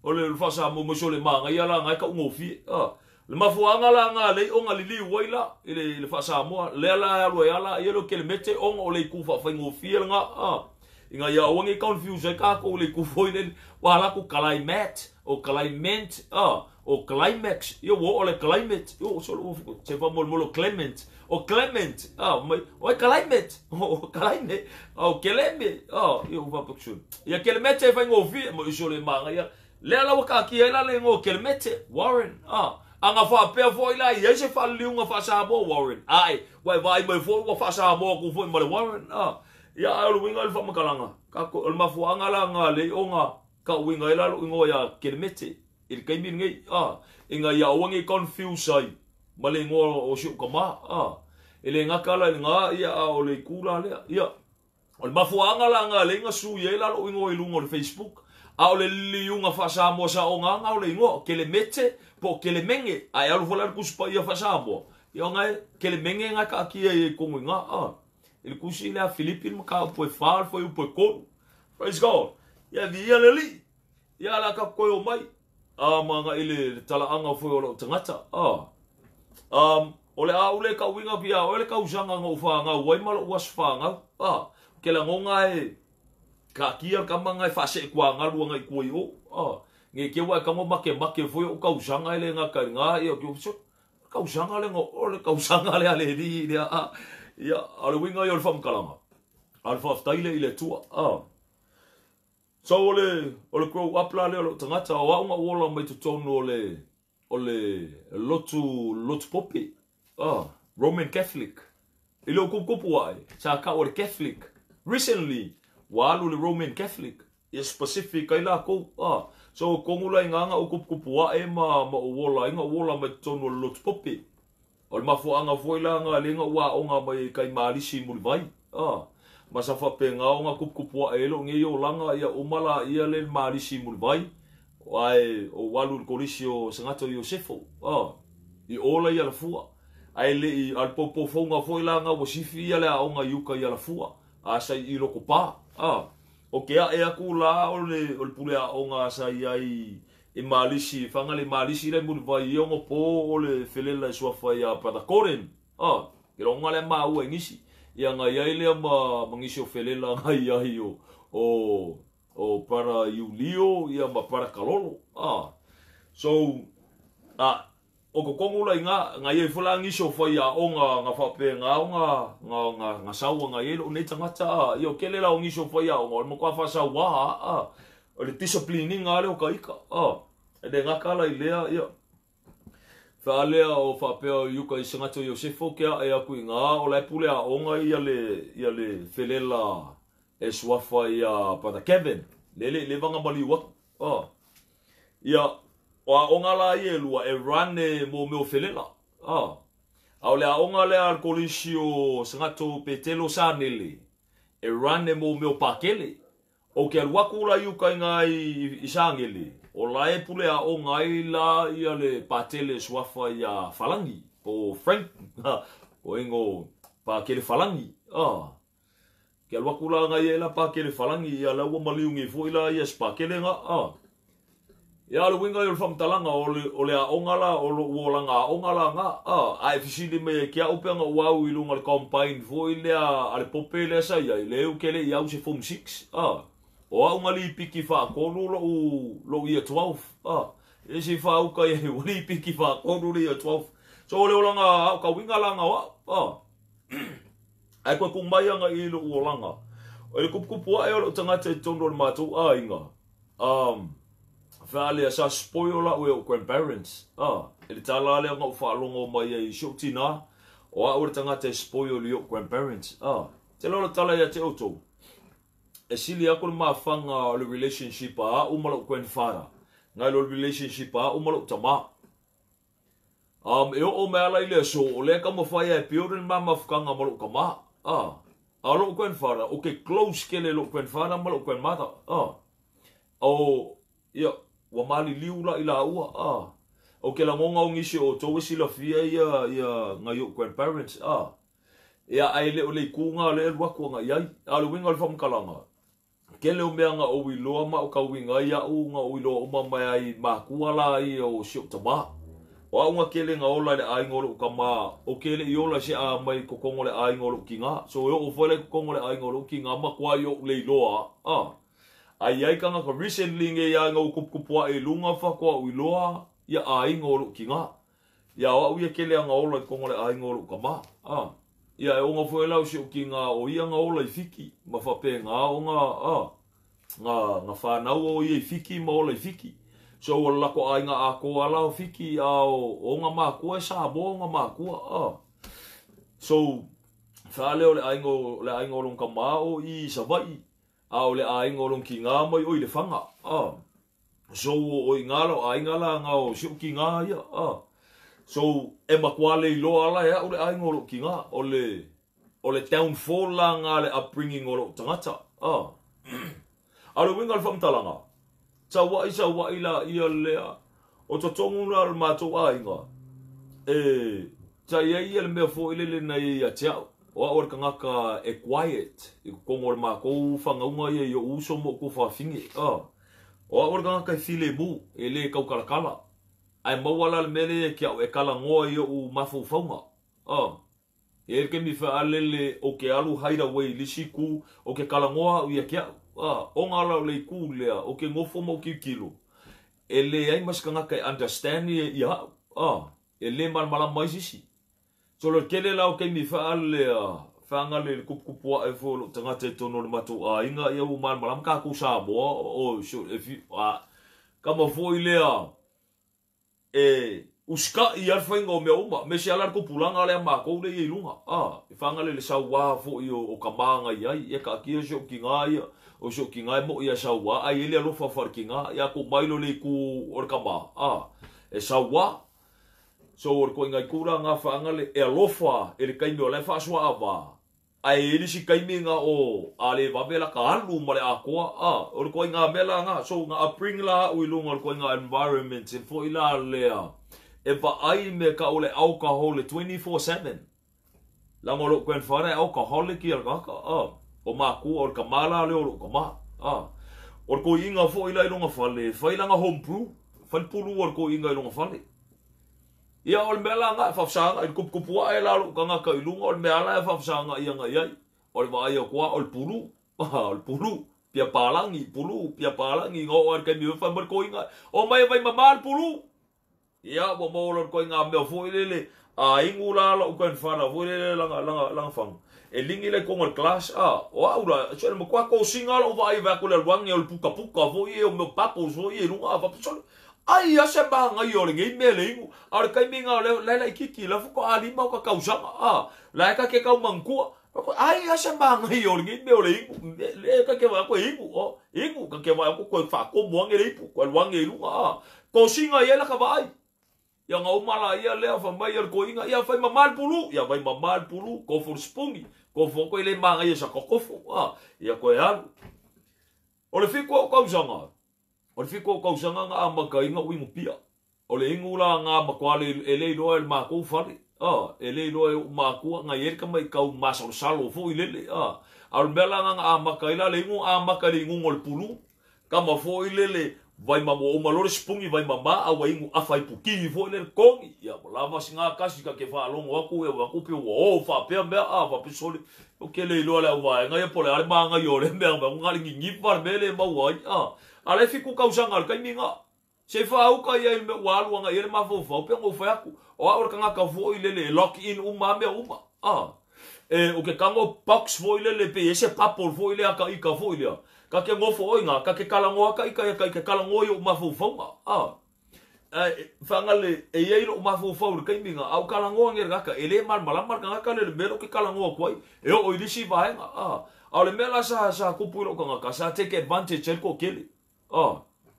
o le faa-Samoa mai sole manaia la na e taugofie, a. O le mafuaaga la na lei ona liliu ai la i le faa-Samoa, lea la e alu ai lava la ia le o Kelemete ona o le itu faafaigofie lena, a. Ina ia aua ne i confuse ai tatou i le itu foi lele, ua ala atu Kalaimat, o Kalaiment, a, o Climax, ia ua oo le climate, ia sole ua se faamolemole o Clement, o Clement, a, mai, oi Climate, o Climate, o Keleme, a, ia ua faapea atu sole. Ia Kelemete e faigofie, ma sole e manaia. Lea la ua taatia ai la le igoa o Kelemete, Warren, a. A na faapea foi la i ai se faaliliuga faa-Samoa Warren, ae, ua e vaai mai foi ua faa-Samoa atu foi ma le Warren, a. Ia, ae o le uiga o le faamatalaga, tatou, o le mafuaaga la na lei ona tauiga ai la lou igoa ia Kelemete i le taimi lenei, a, ina ia aua ne i confuse ai ma le igoa o si ou tama, a. E le gata la i lena, ia, a o le itu la lea, ia. O le mafuaaga la na lei na sui ai la lou igoa i luga o le Facebook, a o le liliuga faa-Samoa saogaga o le igoa, o Kelemete po o Kelemenge, a e alu foi la i le Tusi Paia faa-Samoa, ia ona e Kelemenge na e taatia ai i totonu i ina, a. I le tusi lea a Filipi le mataupu e 4 le fuaiupu e 3. Praise God. Ia viia le Alii. Ia la tatou toe omai. A ma agai i le talaaga foi o lou tagata. A. O le a ou le tauiga atu iā oe le tausaga na ou fanau ai ma lou aso fanau. A. Ou te lagona e taatia le tama na e faaseetuagalu agai i tua i o. A. Ne i te ua e tago makemake foi ou tausaga e le gata i lena, ia, tausaga lea, o le tausaga lea a le Alii lea, a. Ia, a o le uiga ia o le faamatalaga, a o le faafetai lea i le Atua, a. So o le, o le grow up la lea o lou tagata, o au na ou ola mai totonu o le, o le lotu, lotu pope, a, Roman Catholic. I lou tuputupu ae, sa tau o le Catholic. Recently, ua alu le Roman Catholic. Ia specific ai lakou, a. So tonu la i na na ou tuputupu ae ma, ma ou ola ai, na ou ola mai totonu o le lotu pope. O le mafuaaga foi la na lea na ou aoga mai ai i kai Malisi i Mulivai, a. Ma sa faapena ona tuputupu ae ai lou nei olaga, ia uma laia le Malisi i Mulivai, ae ou alu i le Kolisi o Sagato Iosefo, a, i o la i Alafua. Ae le i, a o le poupou foi la na ua sifi ia le aoga i uka i Alafua, a sa i Lokopa, a. O ke aʻe aku la o le, o le pule aoga sa i ai i Malisi, Fagalii Malisi la i Mulivai i ono po o le felela e suafa iā Brother Gordon. A, ke loaʻa lea maua i nisi. Ia na i ai lea ma, ma nisi o felela na i ai o, o, o Brother Iulio ia ma Brother Kalolo. A, so, a, O totonu la i na, na i ai foi la nisi o faiaoga na faapena ona, na, na, na sau ana i ai lou nei tagata, a, ia o tele la o nisi o faiaoga o le matua faasauā a, o le discipline ina lea o ka ika, a, e le gata la i lea, ia, faalea o faapea o iuka i Segato Iosefo ke aʻe aku i na, o la e pule aoga ia le, ia le felela e suafa iā Brother Kevin, lele i leva na maliu aku, a. Ia, o aoga la ia e lua, e run e mō mea o felela. A. A o le aoga lea a le Kolisi o Segato Petelo Sanele, e run e mō mea o Pakele. O ke alu aku la i uka i ngā i Sangele, o la e pule aoga ai la ia le Patele suafa iā Falangi, po o Frank, o ingo Pakele Falangi. A. Ke alu aku la ngai ai la Pakele Falangi, ia la ua maliu nei foi la ia se Pakele nga, a. Ia o le uiga ia o le faamatalaga, o le, o le aoga la, o lou olaga aoga la nga, a. A e fesili mai ai ke au pe ana ou au i luga o le combine foi lea a le pope lea sa i ai, le u ke le i au se Form 6, a. O au nga lipiki faatolu lou year 12. E se faauka ia ua lipiki faatolu le year 12. So o le olaga au kauiga la nga o au. Ae koe kumai aga i lou olaga. O le kupukupu ae o lou tagata i totonu o le matou aiga. Fealea sa spoil lau e o grandparents. E le tala lea nga u faalogo mai ai si ou tina. O au le tagata e spoil i o grandparents. Te lola tala ia te outou. E sili aku le mafaga o le relationship a au ma lou grandfather ngai lo le relationship a au ma lou tama. E oo mai ala i le aso, o lea taumafai e build le ma mafukaga ma lou tama. A lou grandfather, o ke close kele lou grandfather ma lou grandmother. O, ia, ua maliliu la i la ua. O ke lagonga o nisi o tou e silafia ia ngai o grandparents. Ia ai le o le ikuga le alu atu aga iai. A le uiga o le faamatalaga. Kele o mea nga ou iloa ma o kauiga ai au nga ou iloa uma mai ai makua la ia o si ou tama. O au nga kele nga ola i le aiga o lou tama. O kele i ola se a mai kokongo le aiga o lou kinga. So e oo foi le kokongo le aiga o lou kinga ma kua i ou le iloa. Ai ai kanga ka recently nge ia nga u kupukupu a e lunga whakoa u iloa ia aiga o lou kinga. Ia o au ia kele anga ola i kongo le aiga o lou tama. Ia e onga foi lau si o kinga o ia nga ola i fiki. Ma whape ngā o ngā, ngā whanau o ia i fiki ma ola i fiki. So o lako ai ngā a ko ala o fiki a o ngā mākua e Samoa o ngā mākua. So, whaale o le ainga o long kama o i Savai. A o le ainga o long ki ngā mai o i le whanga. So o i ngā lau ainga la ngā o si o ki ngā ia. So, e makuale i loa ala e au le ainga o lou ki ngā. O le downfall la ngā le upbringing o lou tangata. A le winga le whamtalanga. Tauai la ia lea. O totongu la le mātou ainga. E, tai ia ia le mea fo ile le nei ia te au. O au le kangaka e quiet. I kongo le mākou whangaunga ia i o uso mo ko whawhinge. O au le kangaka e file mu. E le kaukalakala. Ai maua la le mele e kia o e kala ngoa i o mawhaufaunga. E ke mi whaalele o ke alu haira wei lisi ku o ke kala ngoa o ia kia. O ngā lau le ku lea o ke ngofo mau ki kilo. E le ai maskangaka e understand ia ia. E le malmala mai sisi. So le kele lau ke mi whaalele whangale le kupukupua e fo lo tangata e tono le matou ainga ia u malmalam ka ku Samoa o so e fi kama fo i lea. E uska i al whainga o mea uma, me se ala kopulanga lea mākou le i lunga. E whangale le sauā fo i o kamanga i ai, e ka kia se o ki ngā ia, o se o ki ngā e mo ia sauā, ai ele alofa whare ki ngā, ia ko mailo le ku o le kama. E sauā. So o le koe ngai kura ngā whangale e alofa e le kaimi o le whaasua awa. Ai e si kaimi ngā o a le wawela ka alu ma le akoa. O le koe ngā mea la ngā. So ngā upbring la o i lunga o le koe ngā environment e fo i la lea. E vaai me ka o le alcohol le 24/7. Langa o lou grandfather e alcoholic ia le kaka. O mākua o le kamala le o lou kama. O le koe inga fo i la i lunga whale. Whai langa homebrew. Whai pulu o le koe inga i lunga whale. Ia o le mea la ngā e whawhasanga i le kupukupua e la lou kangaka i lunga o le mea la e whawhasanga i anga iai. O le vaai o kua o le pulu. O le pulu. Pia pālangi, pulu, pia pālangi. Ngā o ar kaimi whai mai koe inga. O mai vai mama le pulu. Ia ua maua lo le koe ngā mea fo i lele. A ingu la la uka whana fo i lele langa whanga. E lingi le konga le glass. O au la, so le makua kō singa la uwa ai vea le ruangi o le puka puka fo i e o mea papo fo i e lunga a whapasole. Ai a se maanga i o le ngei mea le ingu. A le kaimi ngā le la i kiki la fuko a lima o ka kausanga. La e ka ke kau mangkua. Ai a se maanga i o le ngei mea o le ingu. Le ka ke wā koe ingu. Ingu ka ke wā koe whako muange le ipu. Koe luange i lunga. Kō singa i e la ka vaai. Ia ngā umala ia lea whamai ia le koinga. Ia whai mamal pulu. Ia whai mamal pulu. Kofo le spungi. Kofo koe le maanga ia sa kokofo. Ia koe alu. O le whiku o kausanga. O le whiku o kausanga ngā amaka inga uingu pia. O le ingu la ngā makuale e le iloa e le mākou whare. E le iloa e o mākua ngā i erika mai kau masalosalo fo i lele. A o le mea la ngā amaka i la le ingu amaka le ingungo le pulu. Kama fo i lele vai mamo o malore spungi vai mama a wa ingu awhai puki fo i lele kongi. Ia mo lava si ngā kasi ka ke whaalongo aku e wakupi o o whapea mea a whapesole. O ke le iloa le au vaega ia po o le a le magaia o lea mea mai na le niniva le mea le maua ai a. A le 7 tausaga o le taimi lena. Se i faauka ia i le mea ua alu agai i ai le mafaufau pe ona ou fai atu, o au o le tagata foi lele e lock in uma lava mea uma a. E o ke tago box foi lele pe i ai se bubble foi lea ta ita foi lea. Ta te nofo oi na, ta te talanoa ta ita ia ta ita talanoa i ou mafaufauga a. Ae faagale e i ai lou mafaufau i le taimi lena, a ou talanoa nei i le tagata, e le malamalama le tagata lea i le mea lea ou te talanoa atu ai, e oo i le isi vaega. A, a o le mea la sa, sa tupu i lou tagata, sa take advantage ai le toatele, a,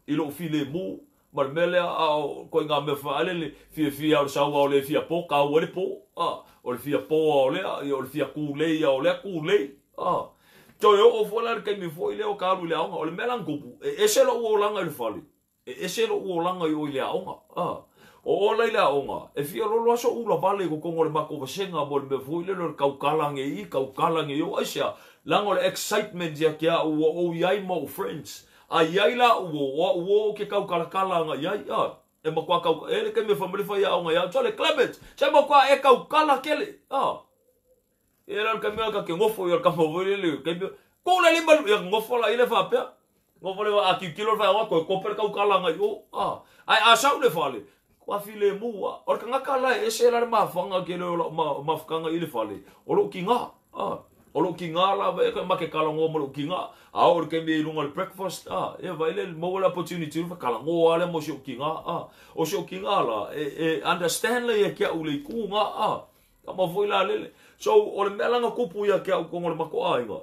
i lou filemu ma le mea lea, a o ituaiga mea faalele, fiafia o le sau a o le fia po, tau ai le po, a, o le fia po a o lea, ia o le fia tulei a o lea tulei, a. Toe oo foi la i le taimi foi lea o ka alu i le aoga, o le mea la na tupu, e ese lou olaga i le fale, E ese lou olaga i o i le aoga. A. O ola i le aoga, e fia lolo lava so'u ula vale i totonu o le matou vasega mo le mea foi lele o le tautala ane i i, tautala ane i o. Aisea? Leaga o le excitement ia te a'u ua ou i ai ma o'u friends. A i ai la a'u o, o a'u o ou te tautalatala aga i ai. A. E matua tau, e le taimi e fai mai le faiaoga ia a'u, Sole, Clement, se matua e tautala tele. A. Ia la le taimi ka ke nofo ia le kama foi lele taimi ku le lima ia nofo la ile faapea nofo le a tilotilo le faiaoga toe kope le tautala agai i o a ae a sau le fale ua filemu a o le tagata la e ese la le mafaga tele o lau mafutaga i le fale o lou tiga a o lou tiga lava e ma ke talanoa ma lou tiga a oo i le taimi i luga o le breakfast a ia vaai le maua le opportunity le talanoa lea mo si ou tiga a o si ou tiga la e understand la ia te au i le itu na a Tama foi la lele. So, o le mea la na tupu ia te au i totonu o le matou aiga,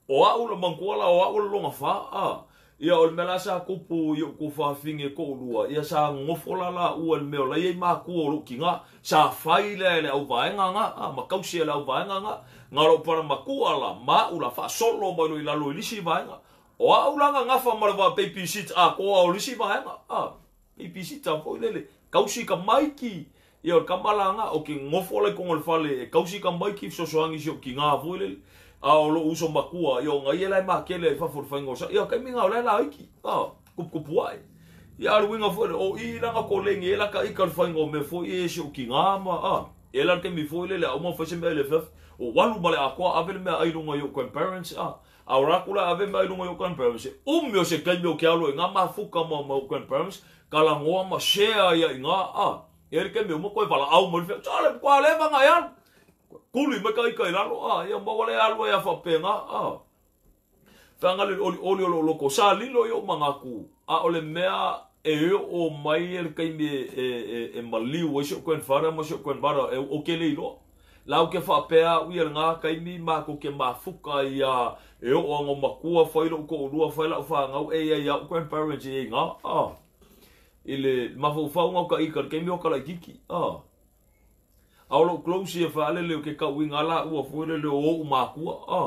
o a'u la manatua la o a'u o le lona fa, a. Ia o le mea la sa tupu i o'u tuafafine toalua, ia sa nonofo la laua i le mea o la e i ai matua o lo'u tina, sa fai lea e le auvaega na, a, ma tausi e le auvaega na. Na o lo'u pala matua la, ma a'u la, faasolo mai loa i lalo i le isi vaega. O a'u la na gafa ma le va babysit atoa o le isi vaega, a. Babysitter foi lele, tausi tamaiti. Ia o le kama la na, o ke nofo la i totonu o le fale e tausi tamaiti fesoasoani i si ou tina foi lele. A o lo'u uso matua, ia o na ia la e makele ai i fafo i le faiga o sa, ia o taimi na o la e laiti, a, tuputupu ae. Ia a o le uiga foi lea, o i la na koleni ai la ta ita i le faiga o mea foi ia i si ou tina ma, a, e la le taimi foi lele a uma ona fai se mea i le afiafi, ua alu ma le atoa ave le meaai i luga i ou grandparents, a. A o latou la ave mai luga i ou grandparents, e umi o se taimi o ke alo i nga mafuka ma ou grandparents, talanoa ma share ia i nga, a. E ai le taimi e uma koe valaau mai le fea, Sole, kua leva na e alu. Kuli mai ka ika i lalo, a, ia maua le alu ai a faapena, a. Feaga le olioli o lou loko, sa lilo i ou manatu, a o le mea e oo mai le taimi e maliu ai si ou grandfather ma si ou grandmother, e ou te le iloa. Lau ke faapea a'u ia lena taimi matou ke mafuta ia e oo ana matua fai lo'u toalua fai la'u fanau e ia ia a'u grandparents e iai ina a i le mafaufauga o ta ita i le taimi o ta laitiiti a a o lo'u close ia faalele o ke tauiga a laua foi lele o o'u matua a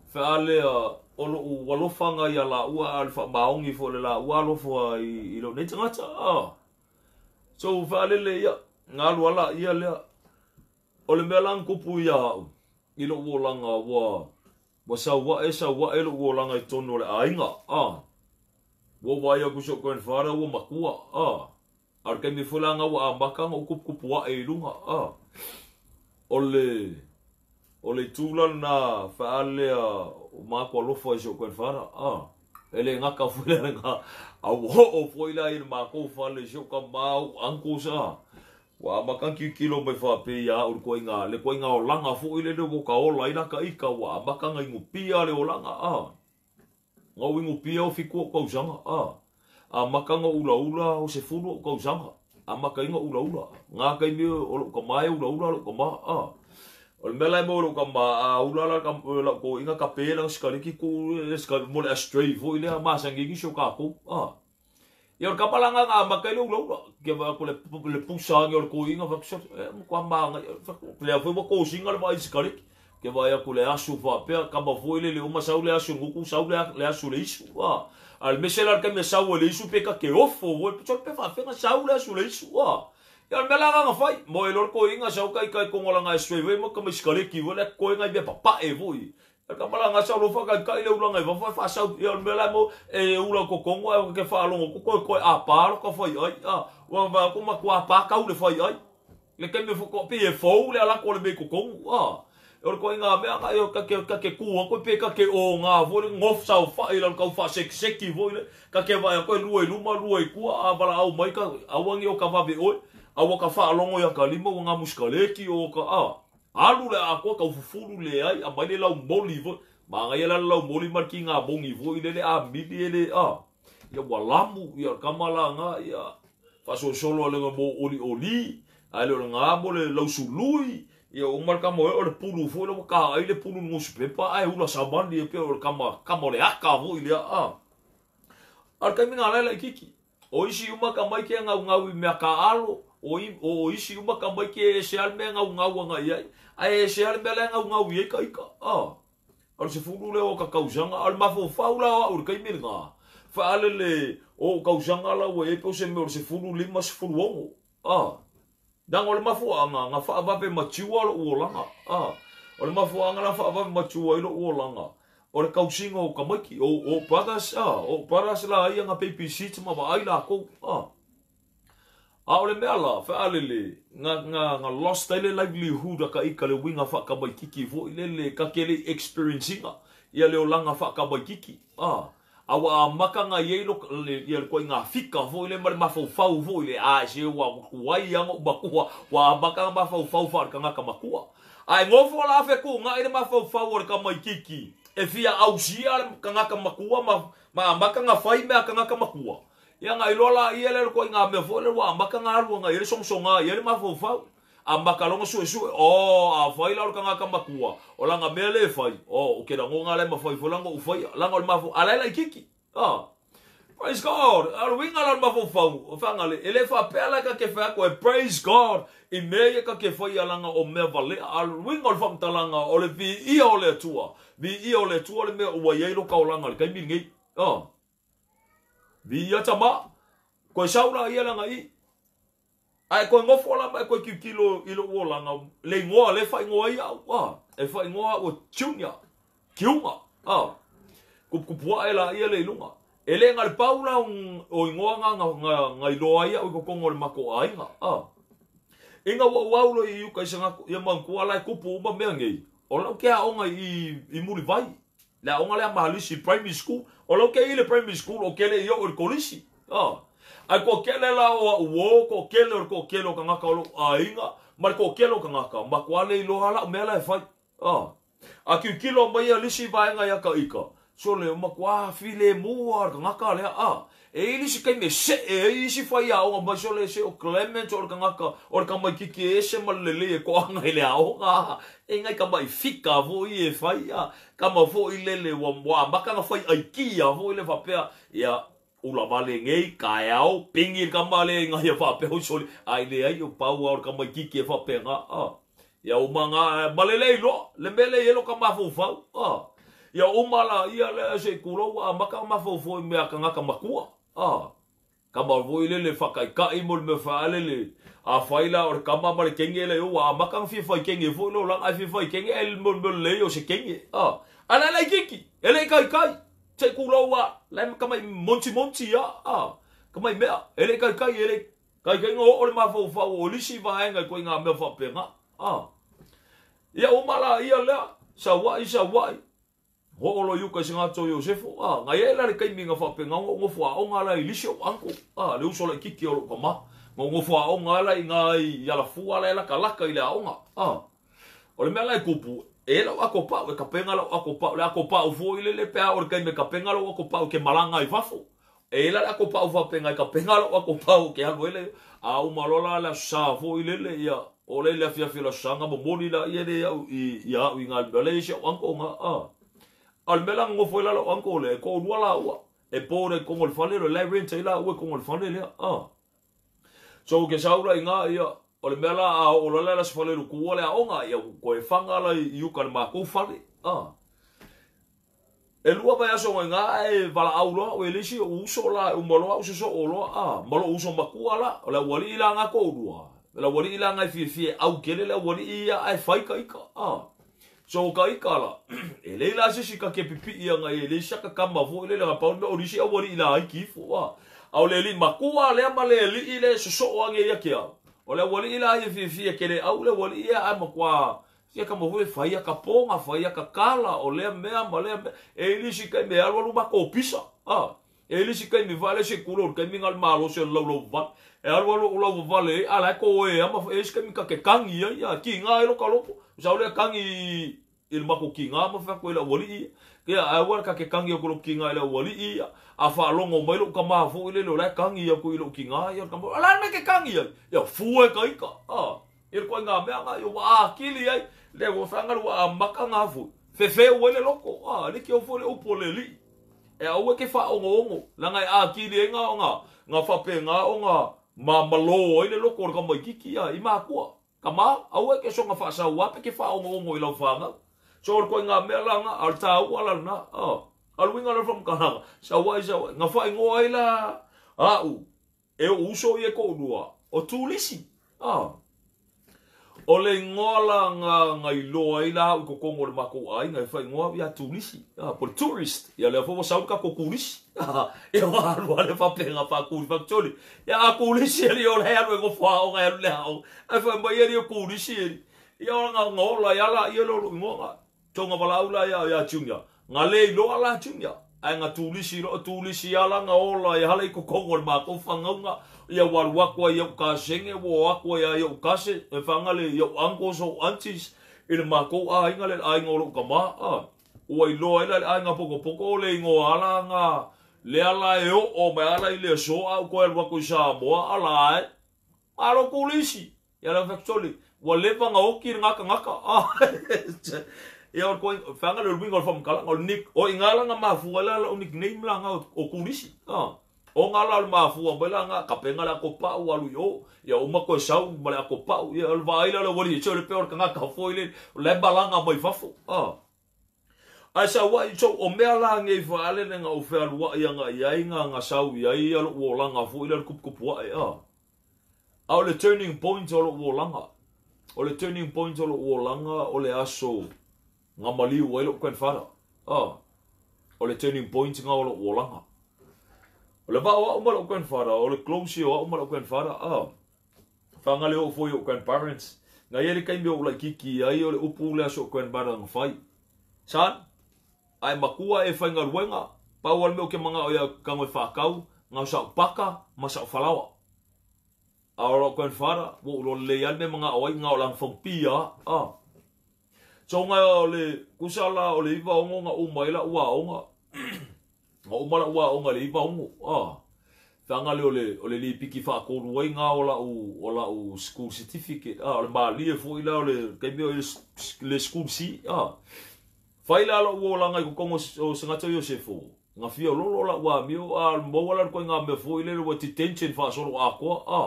feale o lo'u alofaga ia laua a o le faamaoni foi o le laua alofa i lou nei tagata a. So faalele ia, na alu ala ia lea. O le mea la na tupu ia a'u i lo'u olaga ua ua sau a'e sau a'e lo'u olaga i totonu o le aiga a. Ua ou vaai atu i si o'u grandfather ua matua a. A o le taimi foi la na ua amata ona ou tuputupu a'e i luga a. O le O le itu la lena faalea o matou alofa i si ou grandfather a e le gata foi la lena a ua oo foi la i le matou fale i si ou tama ou uncles a ua amata ona tilotilo mai faapea ia au le ituaiga olaga foi lele ua ta ola ai la ta ita ua amata ona inupia le olaga a. Na ou inupia o 7 o'u tausaga, a. Amata ona ou ulaula o 10 o'u tausaga. Amata ai ona ulaula. Na taimi o lo'u tama e ulaula lo'u tama, a. O le mea la e maua i lo'u tama, a ula la la'u toeaina tape lana sikaleki tuu le sikaleki mo le ashtray foi lea masani ai nisi o tatou, a. Ia o le kama la na na amata ai le ulaula. Ke vaai atu le pusa ane o le toeaina fai atu sole, e matua magaia. Fai atu, lea foi ua tosina le vaai i sikaleki. Ke vaai atu le asu faapea, kama foi lele uma sau le asu i le gutu, sau le asu i le isu. A, a o le mea la le taimi e sau ai le isu pe ta te ofo foi, sole pe faafefea ona sau le asu i le isu. A, ia o le mea la na na fai, moe loa le toeaina sau kai kai kogo langa e straight foi ma kama i sikaleki foi lea totoe nai mea papae foi. Kamala sau loa faataitai le ulaga i fafo ae faasau ia o le mea la e mo e ula i totonu ae ke faalogo atu koe koe apa lo ka fai ai a ua vaai atu matua apa tau le fai ai le taimi e pei e fou le alako o le mea i totonu a O le koiga mea ga e ka ke ka ke ku ko pe ka ke o nga fo le ngof sa fa i la ka fa sek seki fo le ka ke va ko lua i luma lua i kua a vala au mai ka awangi o ka vave oi awa ka fa longo ya ka lima o nga muskaleki o ka a alu le a ko ka fufulu le ai a mai le lau moli fo ma nga la lau moli mar ki nga bongi fo ile le a mili ele a ia walamu ia kamala nga ia faso solo le mo oli oli a le nga mo le lau sului ia o marka mo o le pulu fo le ka ai le pulu newspaper ai hula samani e pe o kama kama le aka fo ile a al ka minga la kiki o isi uma ka mai ke ngau ngau me ka alo o i o isi uma ka mai ke se al me ngau ngau nga ia ai se al me la ngau ngau ia ka ka a al se fulu le o ka kausanga al mafo faula o ka minga fa ale le o kausanga la o e pe se me o se fulu lima se fulu ongo a Dang o le mafuanga nga faavape matiua lo uolaga a o le mafuanga la faavape matiua i lo uolaga o le kausiga o kamaiki o brothers a o brothers la ia nga babysit ma vaai lakou a a o le mea la faalele nga nga nga lost ai le livelihood a ka ika le uiga faakamaikiki foʻi lele ka kele experience-iga ia le olaga faakamaikiki a awa amaka nga ye lo le ko nga fika fo ile ma mafaufau fo ile a se wa kuai ya ngo makua wa amaka mafaufau fa ka nga makua ai ngofo la fe ku nga ile mafaufau o ka maikiki e fia ausia le ka nga makua ma amaka nga fai me ka nga makua ya nga ilola ile le ko nga me fo le wa amaka nga lu nga ile songsonga ile mafaufau amaka longo sue sue o a fai la ka nga makua o la nga mele fai o ke la ngonga le mafai fo la ngo fai la ngo mafo ala la kiki ah praise God al winga la mafo fau fa nga le ele fa pela ka ke fa ko praise God i me ka ke fai ala nga o me vale al winga fa mtalanga o le vi i o le tua vi i o le tua le me o ye lo ka o la nga le kai mi ngi ah vi ya tama ko saula ia la nga i ai ko ngofo la mai ko kilo ilo wola nga le ngoa le fa ngoa ia a e fa ngoa o junior kiunga a kupu e la ia le lunga ele nga le paula o ngoa nga nga nga iloa ia o ko le mako ai nga a inga wa wa lo i ka sanga ia manku ala kupu uma mea ngi o la ke a onga i muri vai la onga le malisi primary school o la ke i le primary school o ke le io o kolisi a ai ko kele la o wo ko kele o ko kele o ka ngaka o ainga ma ko kele o ka ngaka ma ko ale iloa la mea la e fai a a ki kilo mai a lisi vaenga ia ka ika so le ma ko file mua ka ngaka le a e lisi kai me se e isi fai a o ma so le se o Clement o ka ngaka o ka mai kiki e se ma le le ko anga ile a o nga e ngai ka mai fika vo i e fai a ka ma vo i lele wa wa maka nga fai ai ki a vo ile fa pea ia ula vale ngei kaeao pingi ka male nga ia fa pe soli ai le ai o pau o ka mai kiki e fa pe nga a ia o manga malele lo le mele ye lo ka mafaufau a ia o mala ia le se kulo wa maka mafaufau me ka nga ka makua a ka ma vo ile le fa kai kai mo me fa le le a faila o ka ma le kenge le wa maka fi fa kenge fo lo la fi fa kenge el mo le o se kenge a ala la kiki ele kai kai te kuloa le ka mai monti monti a a ka mai mea ele kai kai ele kai kai ngo o le mafaufau o lisi vaenga ko nga mea fapenga a ia o mala ia le sa wai ho lo yuka singa to Josefo a nga ia le kai minga fapenga ngo fo o nga la lisi o anko a le uso le kiki o ka ma ngo fo o nga la inga ia la fua la kalaka ile a onga a o le mea la kupu e la ako pa e kapenga la ako pa le ako pa fo ile le pe o ke me kapenga la ako pa ke malanga i fafo e la ako pa fa penga kapenga la ako pa ke ha ile a o malola la sa fo ile le ia o le la fia fia la sanga mo moni la ia le i ia i nga le se anko nga a al mela ngo fo la anko le ko lua la ua e po le ko ngol fale le rent la ua ko ngol fale le a so ke saula inga ia o le mea la a o la la se fale lu le aoga ia ko e fanga la i uka le makou fale a e lua vai aso nga e vala au loa o elisi o uso la o maloa o soso o loa a malo uso makua la o la wali ila nga ko lua la wali ila nga fie fie au kele la wali ia ai fai ka ika a so ka ika la e le la se sika ke pipi ia nga e le saka kama fo le la pa o lisi a wali ila ai ki fo a au le li makua le ma le li ile soso o ange ia ke au o le wali ila ia fie fie kele au le wali ia a makua Ia ka mo fai ka ponga fai ka kala o lea mea ma lea mea e lisi kai me alu alu ma ko pisa a e lisi kai me vale se kulo kai me ngal malo se lau lau va e alu alu lau vale ala ko e ama e lisi kai me ka ke kangi ia ki nga e lo ka loko sa le kangi il mako ki nga ma fa ko la wali ia a wa ka ke kangi o ko ki nga la wali ia a fa longo mai lo ka ma fu ile lo la kangi ia ko ilo ki nga ia ka ala me ke kangi ia ia fu e ka ika a il ko nga mea nga ia wa kili ai le wo fanga wa maka nga fu fefe wele loko a le ki o fo le upo le li e au ke fa ongo ongo la nga a kili nga nga nga fa pe nga o nga ma malo ile loko ka mai kiki ia i makua kama au ke so nga fa sa wa pe ke fa ongo ongo i lau fanga so ko nga mea la nga al ta wala na a al winga la from kana sa wa sa nga fa ngo ai la a u e uso ye ko lua o tulisi a o le ngola nga nga iloa i la u kokongo le mako ai nga fa ngoa ia tulisi a por tourist ia le fo sa ka ko kulisi e wa wa le fa penga fa kuli fa toli ia kulisi ali o le alu go fa o ga le o ai fa mai ali o kulisi ia nga ngola ia la ia lo ngoa tonga valaula ia ia junior nga le iloa la junior ai nga tulisi lo tulisi ala nga ola ia hala i kokongo le mako fangaunga ia walu aku ia ka senge wo aku ia ia kase e fanga le ia uncles o aunties i le mako a inga le ai ngolo ka ma a ua iloa ila le ai nga poko poko le ingo ala nga le ala e o o me ala i le so au ko el wako i Samoa ala ai alo kulisi ia la factoli ua leva nga oki ngaka ngaka a ia o ko fanga le wingo from kala o nick o ingala nga mafua la o nickname la nga o kulisi a o ngala le mafua bela nga kapenga la ko pa u alu yo ia o mako sau ma la ko pa ia o vai la wali so le peor nga ka foi le le balanga mai fafo a ai sa wa so o mea la ngai fa ale nga o fe alua ia nga ia nga nga sau ia ia lo wo la nga foi le kup kup wa a a o le turning point o lo wo langa o le turning point o lo wo langa o le aso nga maliu ai lo grandfather a o le turning point nga o lo wo langa o le vao au ma lo grandfather o le close o au ma lo grandfather a fanga le o foi o grandparents nga ia le kaimi o la kiki ai o le upu le aso grandfather nga fai san ai makua e fai ngaluenga pau al meo ke manga o ia kango e whakau ngau sa paka ma sa falawa a o lo grandfather wo lo le al me manga o ai ngau lang fong pia a so nga o le kusala o le iwa ongo nga umai la ua onga nga umala ua onga le iwa ongo a fanga le o le li piki whakolu ai nga o la u school certificate a o le malie fo ila o le kaimeo le school C a Faila la ua langa i kokongo o sangata Iosefo. Nga fia lolo la ua mio a maua la koe ngā mea fo i lele ua detention whaasolo a koa a.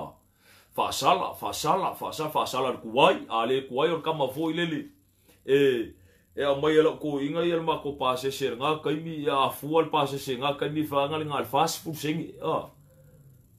Whaasala, whaasala, whaasala, whaasala le kuai. A le kuai o le kama fo i lele. E a mai ala ko inga ia le mako pasese ngā kaimi ia afua le pasese ngā kaimi whaanga le ngā le whaasifuru senge. A.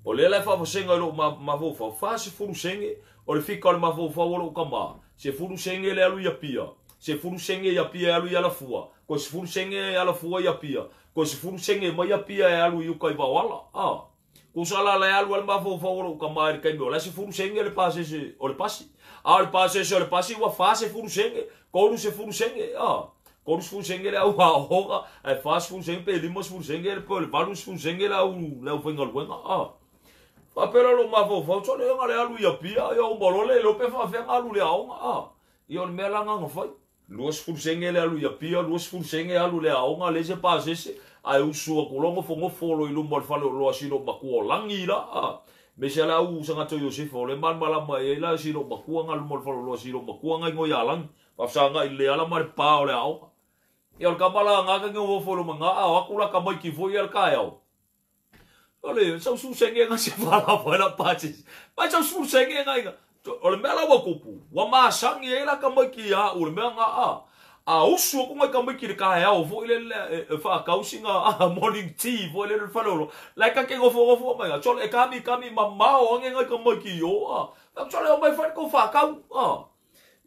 O le la whaafasenga i lo mafofau. Whaasifuru senge o le fika o le mafofau o lo kama. Se furu senge le alu ia pia. Se furu senge ia pia alu ia la fua. Ko se furu senge ia la fua ia pia. Ko se furu senge mai ia pia e alu i uka i vawala. A. Ko sala le alu al mafofau o lo kama i kaimi o la se furu senge le pasese o le pasi. A o le pasese o le pasi ua fa se furu senge. Koru se furu senge. A. Koru se furu senge le au a hoga. E fa se furu senge pe lima se furu senge le pe le valu se furu senge le au le au whaingaluenga. A. Whapera lo mafofau tole nga le alu ia pia. Ia umalole le ope whawhenga alu le aonga. A. Ia o le mea langa nga whai. Lua sefulu senge le alu ia pia, lua sefulu senge alu le aonga, le se pasese, ai usua kulongo fongo folo i luma o le fale o loa silo makua o langi la, a. Me se ala u sangata Iosefo, o le malmalama e la silo makua nga luma o le fale o loa silo makua nga ingo ia langi. Wafsanga i le ala ma le pā o le aonga. Ia o le kamala nga ka ngi folo ma nga a o aku la kamaiki fo ia le kai au. Ole, sau su senge nga se wala wala pasese. Mai sau su senge nga inga. O le mea la ua kupu, ua masangi e la kamaiki a o le mea nga a. A usu aku ngai kamaiki le kae au fo i le e whaakausi nga a morning tea fo i le le whalolo. Lai ka ke ngofo ngofo mai nga. Chole e kami kami mamao ange ngai kamaiki o a. Chole o mai whare ko whaakau a.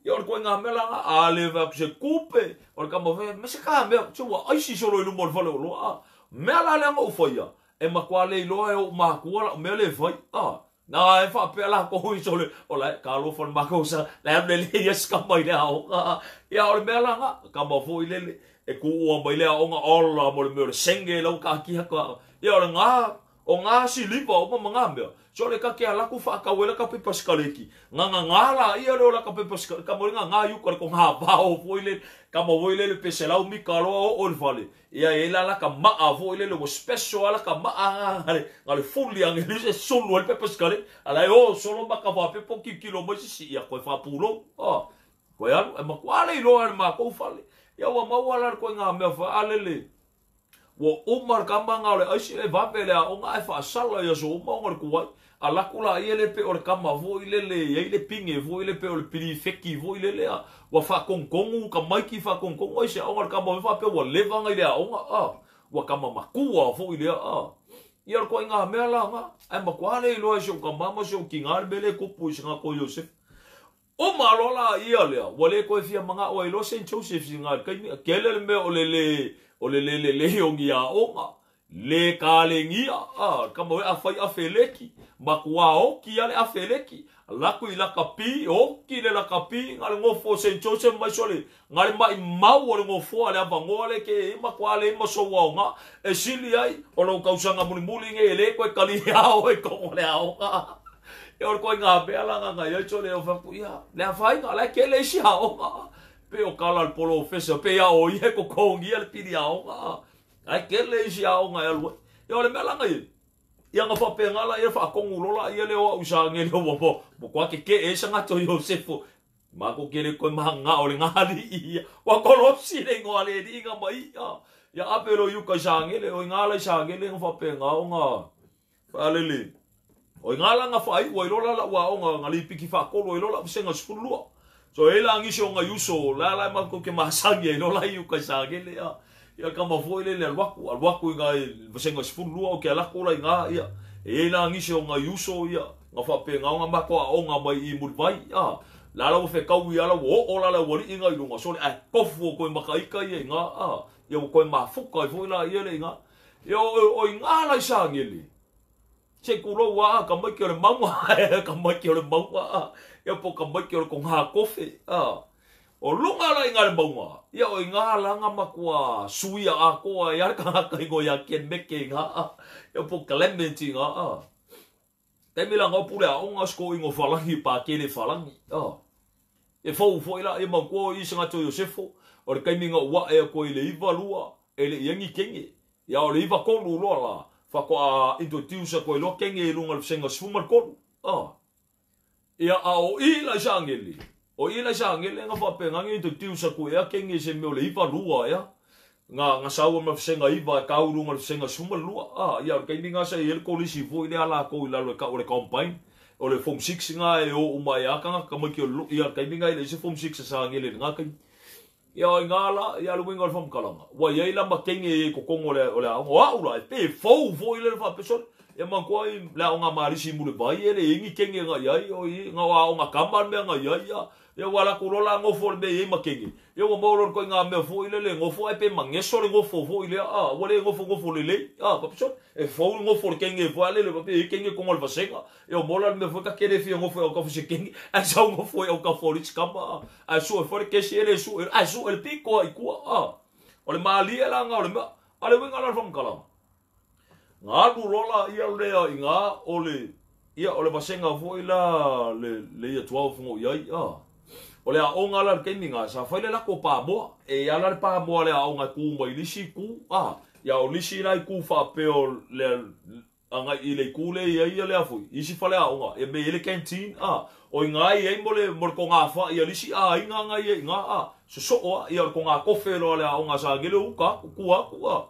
Ia o le koe ngā mea la nga a le wha se kupe. O le kama whae, me se ka mea, tse ua aisi solo i luma o le whalolo a. Mea la le anga u whaia. E makua le iloa e o makua la mea le whai a. Na e faapea lakou i sole o la ka alofa le makou sa le alu lelei ia se kama i le aoga. Ia o le mea la nga kama foi lele e kuua mai le aoga ola mo le mea o le senge lau kaakia ka. Ia o le nga o nga siliva uma ma nga mea. So le ka ke alaku whaakau e la ka pepa skaleki. Nga nga nga la ia leo la ka pepa skaleki. Ka mo nga nga yuka le ko nga vao foi le. Ka mo foi le le pese lau mika loa o o le fale. Ia e la la ka maa foi le le wo special ala ka maa nga le nga le fuli ange le se sulu le pepa skaleki. Ala e o solo maka wa pepo ki kilo mai sisi ia koe whapulo. Oh. Koe alu e makuale i loa le makou fale. Ia ua maua la koe ngā mea whaale le. Ua uma le kama ngā o le aisi e vape le aoga e whaasala ia so uma o le kuai. A laku la ia le pe o le kama foi le le ia le pinge foi le pe o le pili feki foi le le a. Ua whakongongu ka maiki whakongongu ai se aoga le kama whape ua leva ngai le aoga a. Ua kama makua foi le a. Ia le koe ngā mea la ngā. Ai makuale i loa se o ka mama se o ki ngā le mele kupu i se ngā ko Yosef. O malo la ia lea, ua le koe fia manga o i loa St. Joseph si ngā kaimi. Kele le mea o le le o le le le le o ngia onga. Le ka le ngia, a, ka moe a whai a wheleki. Makua oki ale a wheleki. Laku i lakapi, oki le lakapi, ngā le ngofo St. Joseph mai sole. Ngā le mai mau o le ngofo ale avangoa le ke e makua le ima soua o ngā. E sili ai, o lau kausanga mulimuli nge e le koe kali ao e kongo le aoga. E o le koe ngā mea la ngā ngā ia tole o whaku ia. Le a whai ngā lai ke le isi aoga. Pe o kala le polo o fesa, pe ia o ia ko kongia le piri aoga. Ai ke le isi aoga e alue. E o le mea la ngā ia. Ia ngā whape ngā la ia whakongu lola ia le o au sa ngele o mo. Mo kwa ke ke e sa ngā to Iosefo. Mako ke le koe maha ngā o le ngā li ia. Wa kolosi le ngoa le li ngā mai ia. Ia ape lo yuka i sa ngele o i ngā la i sa ngele ngā whape ngā o ngā. Whalele. O i ngā la ngā whai ua i lola la ua o ngā ngā lipiki whakolo i lola usenga sifulua. So e la ngisi o ngā yuso la la mako ke mahasangi i lola i uka i sa ngele ia. Ia kama foi le le alwaku, alwaku i ngā wasenga sifulua o ke alako la i ngā ia. E la ngisi o ngā yuso ia. Ngā whape ngā ngā makoa o ngā mai i muriwai ia. La la ua whekau i ala ua o la la ua li i ngā ilunga. So le ai kofu o koe makaika ia i ngā a. Ia o koe mafuka i foi la ia le i ngā. Ia o i ngā la i sa ngele. Se kulo ua ka mai ke o le maunga, ka mai ke o le maunga, ia po ka mai ke o le ko ngā kofe, a. O lunga la i ngā le maunga, ia o i ngā la ngā makua suia a koa, ia ka ngā kaingo ia ken meke i ngā, ia po Clement i ngā, a. Taimi la ngā pule a o ngā sko ingo whalangi, pā kele whalangi, a. E fau foi la, e mau i se ngā tō Iosefo, o le kaimi ngā ua e koe i le iwa lua, e le iangi kenge, ia o le iwa kolu loa la. Whako a introduce koe loa kenge i lunga le wsenga sfumal kolu. Ah. Ia a o i la isa angeli. O i la isa angeli nga whape ngangi introduce koe ea kenge se meo le iwa lua ia. Nga nga saua ma wsenga iwa e kau lunga le wsenga sfumal lua. Ah, ia o kaimi nga sa i ele kolisi fo i le ala ko i lalo e ka o le campaign. O le form 6 nga e o umai a kanga kamaki o lo. Ia kaimi nga i le isi form 6 sa angeli nga kaimi. Ia o ngā la, ia le winga o le whamkalanga. Wa ia ila makenge e kokongo le o le aonga. O au la, e pe fou fo i le whapesole. Ia mangkoa i le aonga marisi mule vai e le ingi kenge ngā iai, o i ngā aonga kama mea ngā iai ia. Ia wala kurola ngofo le mea i makenge. Ia wa mauro koe ngā mea fo i le le ngofo ai pe mangeso le ngofo fo i le a. Wa le ngofo ngofo le le. A, papesole. E fou ngofo le kenge fo ale le pape e kenge kongo le vasenga. Ia mola le mea fo ka kere fia ngofo e au ka fuse kenge. Ai sau ngofo e au ka fo ritsi kama. Ai su e fo le kesi ele su e. Ai su e le piko ai kua. A. O le maali e la ngā o le mea. A le winga la le whamkalanga. Ngā alu lola ia lea i ngā o le ia o le vasenga fo i la le ia tuau fungo i ai. A. O le aonga la le kaimi ngā sa whai le lako pāmoa. E ia la le pāmoa le aonga kū mai lisi kū. A. Ia o lisi lai kū whapeo le anga i le kū le ia ia le afui. Isi whale aonga. E me ele canteen. A. O i ngā i ei mo le ko ngā wha ia lisi a i ngā ngā ia i ngā a. So so o a ia o ko ngā kofe loa le aonga sa ngele uka ku aku a.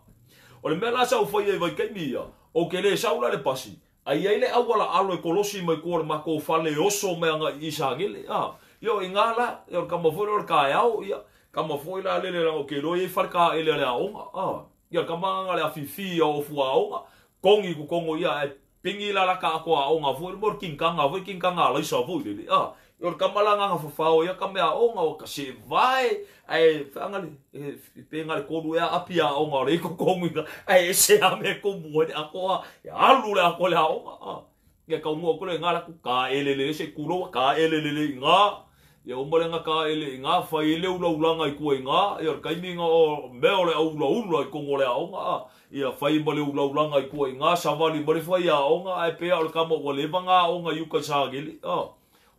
O le mea la sa uwhai e vai kaimi ia. O ke le saula le pasi. Ai ai le awala alo e kolosi mai kua le mako whale oso mea ngā i sa ngele. A. Ia i ngā la, ia o kama foi o le kaeao, ia. Kama foi la lele la o ke loi e whare ka ele le aonga. A. Ia kama ngā le awhiwhi ia o fua aonga. Kongi ku kongo ia e pingi la la ka ako aonga foi mo kinkanga foi kinkanga laisa foi lele. A. Ia o kama la ngā whawhao ia kame aonga o ka se vai. Ai whangale, e penga le koru ea api aonga o le iko kongi. Ai e se ame kumu e akoa. Ia alu le ako le aonga. A. Ia kaunua aku le nga la ku ka ele le se kulo ka ele le le nga. Ia uma le nga ka ele i nga fai ele ula ulanga i kua i nga. Ia o le kaimi nga o mea o le au ula ula i kongo le aoga. Ia fai ma le ula ulanga i kua i nga savali ma le fai aoga ae pea o le kama ua leva nga aoga i uka i Sagele.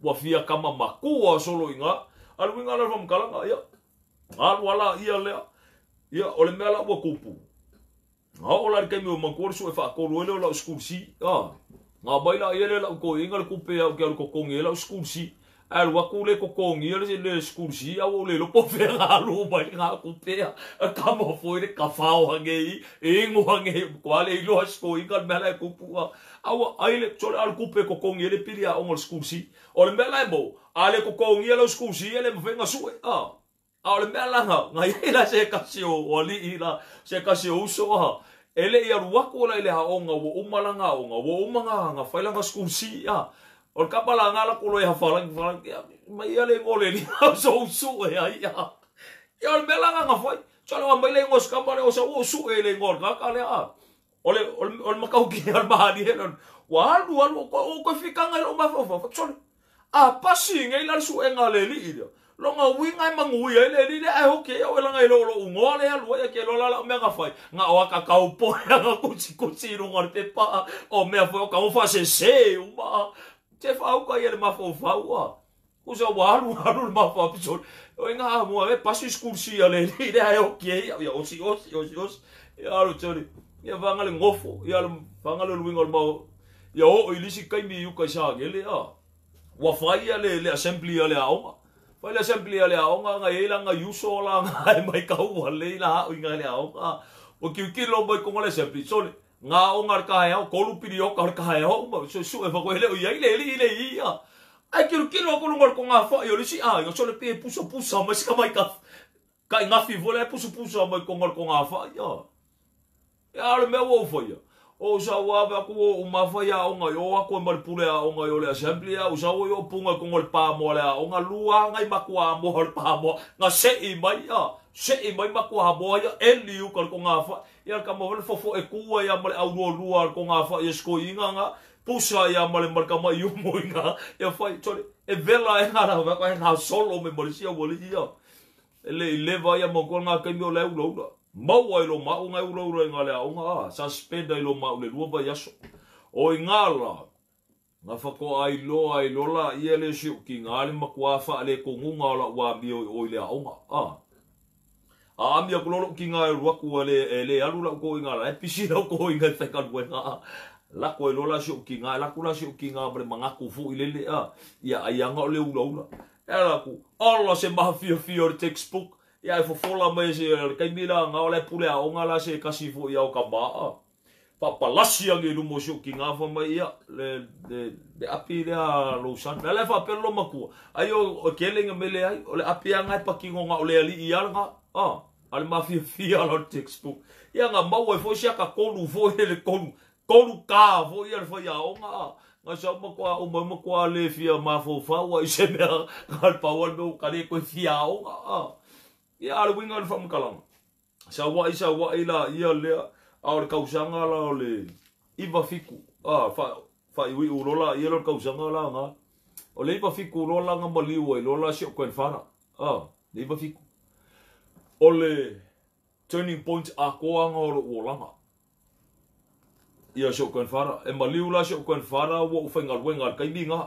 Ua fia kama makua solo i nga. A le uiga la o le faamatalaga ia alu ala ia lea. Ia o le mea la ua tupu. Nga oo la i le taimi ua manatua le sue faatolu ai lea o lau school C. Nga mai la ia lea lau toeaina le tupe au ke alu totogi ai lau school C. Ae alu atu le totogia le school C a ua ou le iloa po o fea nga alu mai le nga tupe a. Kama foi le kafao ange i, inu ange i, matua le iloa se toeaina le mea la e tupu a. A ua ai le, sole a le tupe totogi ai le pili aoga o le school C. O le mea la e maua, a le totogia lau school C e le mafai ona sue. A o le mea la nga i ai la se tasi o alii la, se tasi o uso a, e le i alu atu la i le aoga ua uma lana aoga, ua uma nga fai lana school C a. O le kapa la nga la kolo e hafalangi falangi, ia, mai ia le igoa o le alii o so usu e ai a. Ia o le mea la nga nga fai, sole wa mai le igoa o se kapa lea o sa ua usu e le igoa o le kaka lea a. O le, o le, o le matautia o le mahalie lea, ua alu alu, o koe fikanga i lou mafaufau, sole, a pasi nei la le suega a le alii lea. Lona uiga e manuia ai le alii lea ae oki ai au e laga i lou lou igoa lea alu ai a ke loa la lau mea na fai. Na o aka kaupoi anga kutsikuti i luga o le pepa o mea foi o ka o faasese uma. Te whaauka ia le mafaufau a. Kusa ua alu alu le mafaufau pisoli. O inga a mua e pasi school si a le alii lea ae oki ai au ia osi osi osi osi. Ia alu toli. Ia whanga le ngofo. Ia le whanga le luinga o le mau. Ia oo i lisi kaimi i uka i Sagele a. Ua fai ia le assembly a le aoga. Fai le assembly a le aoga nga i ai la nga uso la nga e mai kau a le la hao i nga le aoga. Ua kiukilo mai konga le assembly. Sole, nga aoga le kahe ao, kolu pili oka le kahe ao uma. So su e whako hele o iai le eli i le ia. Ai kilukilo aku lunga le konga whai o le si a. Ia sole pe pusa pusa mai sika mai ka. Ka i ngafi fole e pusa pusa mai konga le konga whai ia. Ia le mea ua uwhaia. O sa ua ave aku o umawhai aoga i o aku e male pule aoga i o le assembly a o sa ua i o punga i konga le pāmoa le aoga lua ngai makua amoa le pāmoa nga se'i mai a se'i mai makua amoa ia eli uka le konga whai ia le kama wale fofo e kua ia male au lua lua le konga whai ia skoi inga nga pusa ia male male kama i umo inga ia whai tole e vela e ngā rawa e ngā solo me male sia wali ia e le i leva ia mo ngā kaimi o le ula ula. Maua i lo mau ngai ula ula i ngā le aoga a, suspend ai lo mau le lua vai aso. O i ngā la, ngā whakoa ai loa ai lola ia le siu ki ngā le makua wha le kongunga o la ua mio i oi le aoga a. A ami aku lolo ki ngā e ruaku a le, e le alu lau ko i ngā la, e pisi lau ko i ngā whekaluenga a. Lako e lola siu ki ngā, laku la siu ki ngā mare mangaku fu i lele a, ia ai anga o le ula ula. E ala ku, ala se maha fia fia o le textbook. Ia e fofola mai se le kaimi la nga o le pule aoga la se kasi fo ia o ka maa. Papalasi ange lumo si o ki ngā wha mai ia le api lea lo san. Le wha pelo lo makua. Ai o kele nga mele ai o le api anga e pakingo nga o le ali i ala nga. A le mafia fia la textbook. Ia nga maua e fo si aka kolu fo e le kolu. Kolu ka fo ia le whai aoga. Nga sa makua o mai makua le fia mafaufaua i se mea nga le paua le mea o kare koe fia aoga. Ia ale winga le whamakalanga. Sa wai la ia lea a o le kausanga la o le iwa fiku. Wha iwi urola ia lo kausanga la nga. O le iwa fiku urola nga maliu ai lola si o koen whara. Le iwa fiku. O le turning point a koa nga o le uolanga. Ia si o koen whara. E maliu la si o koen whara ua uwhainga luenga al kaimi nga.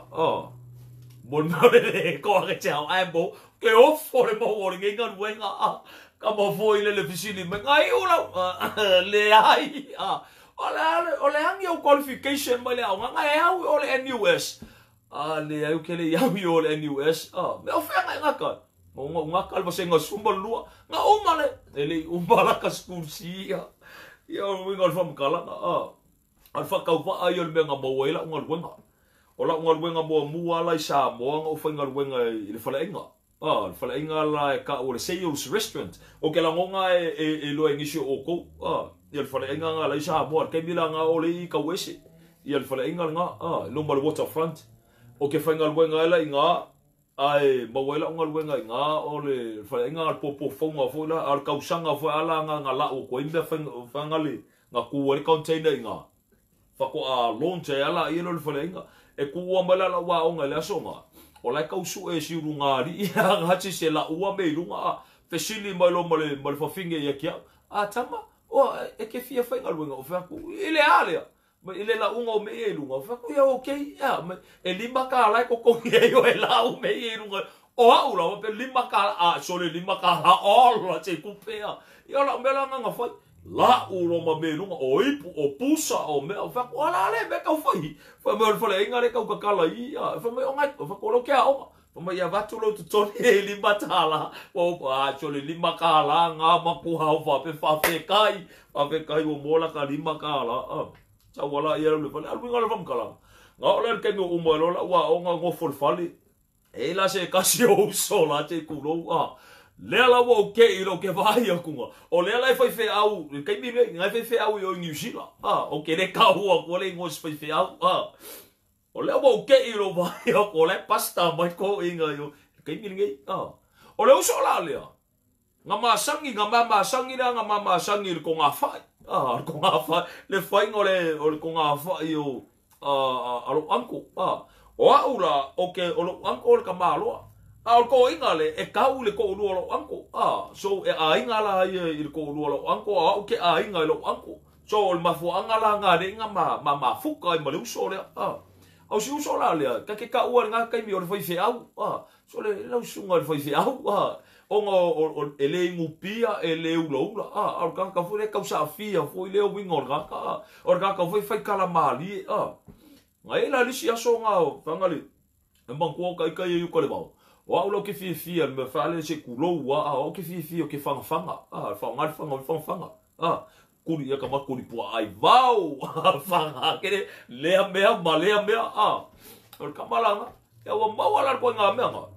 Mo le mea le koa ke te hao ai mo. Ke ofo le mau o le ngenga luenga. Ka mo fo i le le fisili mai ngai o lau. Le ai. O le angi au qualification mai le au. Ngai au o le NUS. Le au ke le iau i o le NUS. Me o whea ngai ngaka. O ngā ngaka le vasenga sumba lua. Ngā uma le. E le uma la ka school si. Ia o winga o le whamakalanga. Al whakauwaa i o le mea ngā maua i la unga luenga. O la unga luenga mua mua la i Samoa ngā uwhainga luenga i le whalaenga. Le whalaenga la e ka o le sales restaurant. O ke langonga e loa ngisi o kou. Ia le whalaenga ngā la i Samoa. Le kaimi la ngā o le i kauese. Ia le whalaenga ngā. Loma le waterfront. O ke whainga luenga e la i ngā. Ai, maua e la unga luenga i ngā. O le whalaenga ngā le popo whaunga fo la. A le kausanga fo ala ngā ngā la o koe mea whainga le. Ngā kua le container i ngā. Faatoa launch ai lava laia lea o le faleaiga. E tuua mai la lau aoga i le aso na, o la e tau sue e si ulugalii a si se laua mea i luga a fesili mai loa ma le ma le fafine ia te au, A tama, oa e te fia faigaluega? Ou fai atu, I le a lea? I le lauga o mea ia i luga. Ou fai atu, Ia okay, ea, e $5 e totogi ai oe e lau mea ia i luga. O au lava pe $5, a sole $5, ola se tupe a. Ia o lau mea la na fai. Lau loa ma mea i luga, o ipu, o pusa, o mea, ou fai atu, o la le mea tau fai. Fai mai o le faleaiga lea tau tatala i i, a. Fai mai o nai, ou fai atu, o lau ke aoga. Fai mai ia avatu lou totogi e $5. Ua ou, a, sole $5, ngā matua au faapea faafetai, faafetai ua maua laka $5, a. Sau ala ia le fale, alu inga le faamatalaga. Ga oo la i le taimi ua uma ai loa lau aoga nofo i le fale. E i la se tasi o uso la te kulou a. Lea la ua ou kei lou ke vaai akuga. O lea la e faifeau, i le taimi lenei, na e faifeau i o i Niu Sila. A, ou te le taua atua le igoa o se faifeau. A, o lea ua ou kei lou vaai aku, o la e pasta mai toeaiina i o i le taimi lenei. A, o le uso la lea, Na masani, na mamasani lea, na mamasani i le togafai. Ah, le togafai, le faiga o le, o le togafai o, a, a, a lou uncle. Ah, o au la, o ke, o lou uncle o le tamaloa. A o le toeaina le, e tau i le toalua o lou uncle. Ah, so e aiga la ia i le toalua o lou uncle, a o au ke aiga i lou uncle. So o le mafuaaga la na alii na ma, ma mafuta ai ma le uso lea. Ah, a o si uso la lea, ta te taua i lena taimi o le faifeau. Ah, So le lau susuga i le faifeau, a, ona o, e le inupia, e le ulaula, a, a o le tagata foi lea e tausaafia foi lea uiga o le tagata, a, o le tagata foi e faitala malie, a. Na i ai la le isi aso na faga le, e manatua o ita ia i uka i le vao, o au la ou te fiafia i le mea fale se tulou a, a o au te fiafia ou te fagafaga, a, e faaaoga le faga o le fagafaga, a, kuli ia ka ma kuli puaa ai vao, faga kele lea mea ma lea mea, a, o le kama la na, ia ua maua la le koiga mea na.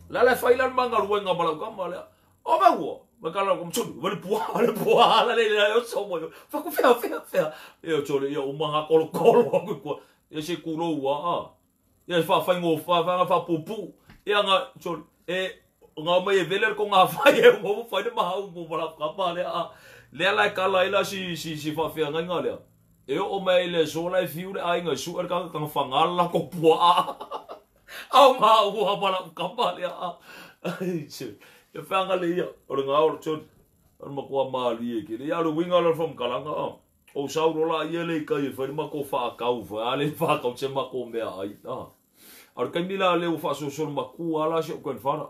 La la e fai la le magaluega ma lau kama lea. O mea ua, ma ka lau kama sulu, le puaa, le puaa la le le o so mo. Fa ku fea fea fea. Ia tole ia uma nga kolo kolo aku kua. Ia se kulo ua a. Ia faafaigofā faga faapuupuu. Ia nga sole e nga mai e vele ko ngā whai e mo whai le maha umu ma la kapa lea a. Lea la e kala ai la si si si faafeagaiga lea. E oo mai ai le aso la e fiu le aiga e sue le kanga kanga whangala la ko puaa. Ao ngā ua ma la kapa lea a. Ia whanga le ia o le ngā o le tonu. O le matua mālie ke le ia le winga la whamkalanga a. O Saulo la ia le i kai e fai le matou faakau fai, a le faakau se matou meaai. A. A o le taimi la lea ua faasolosolo matua lava la si ou grandfather.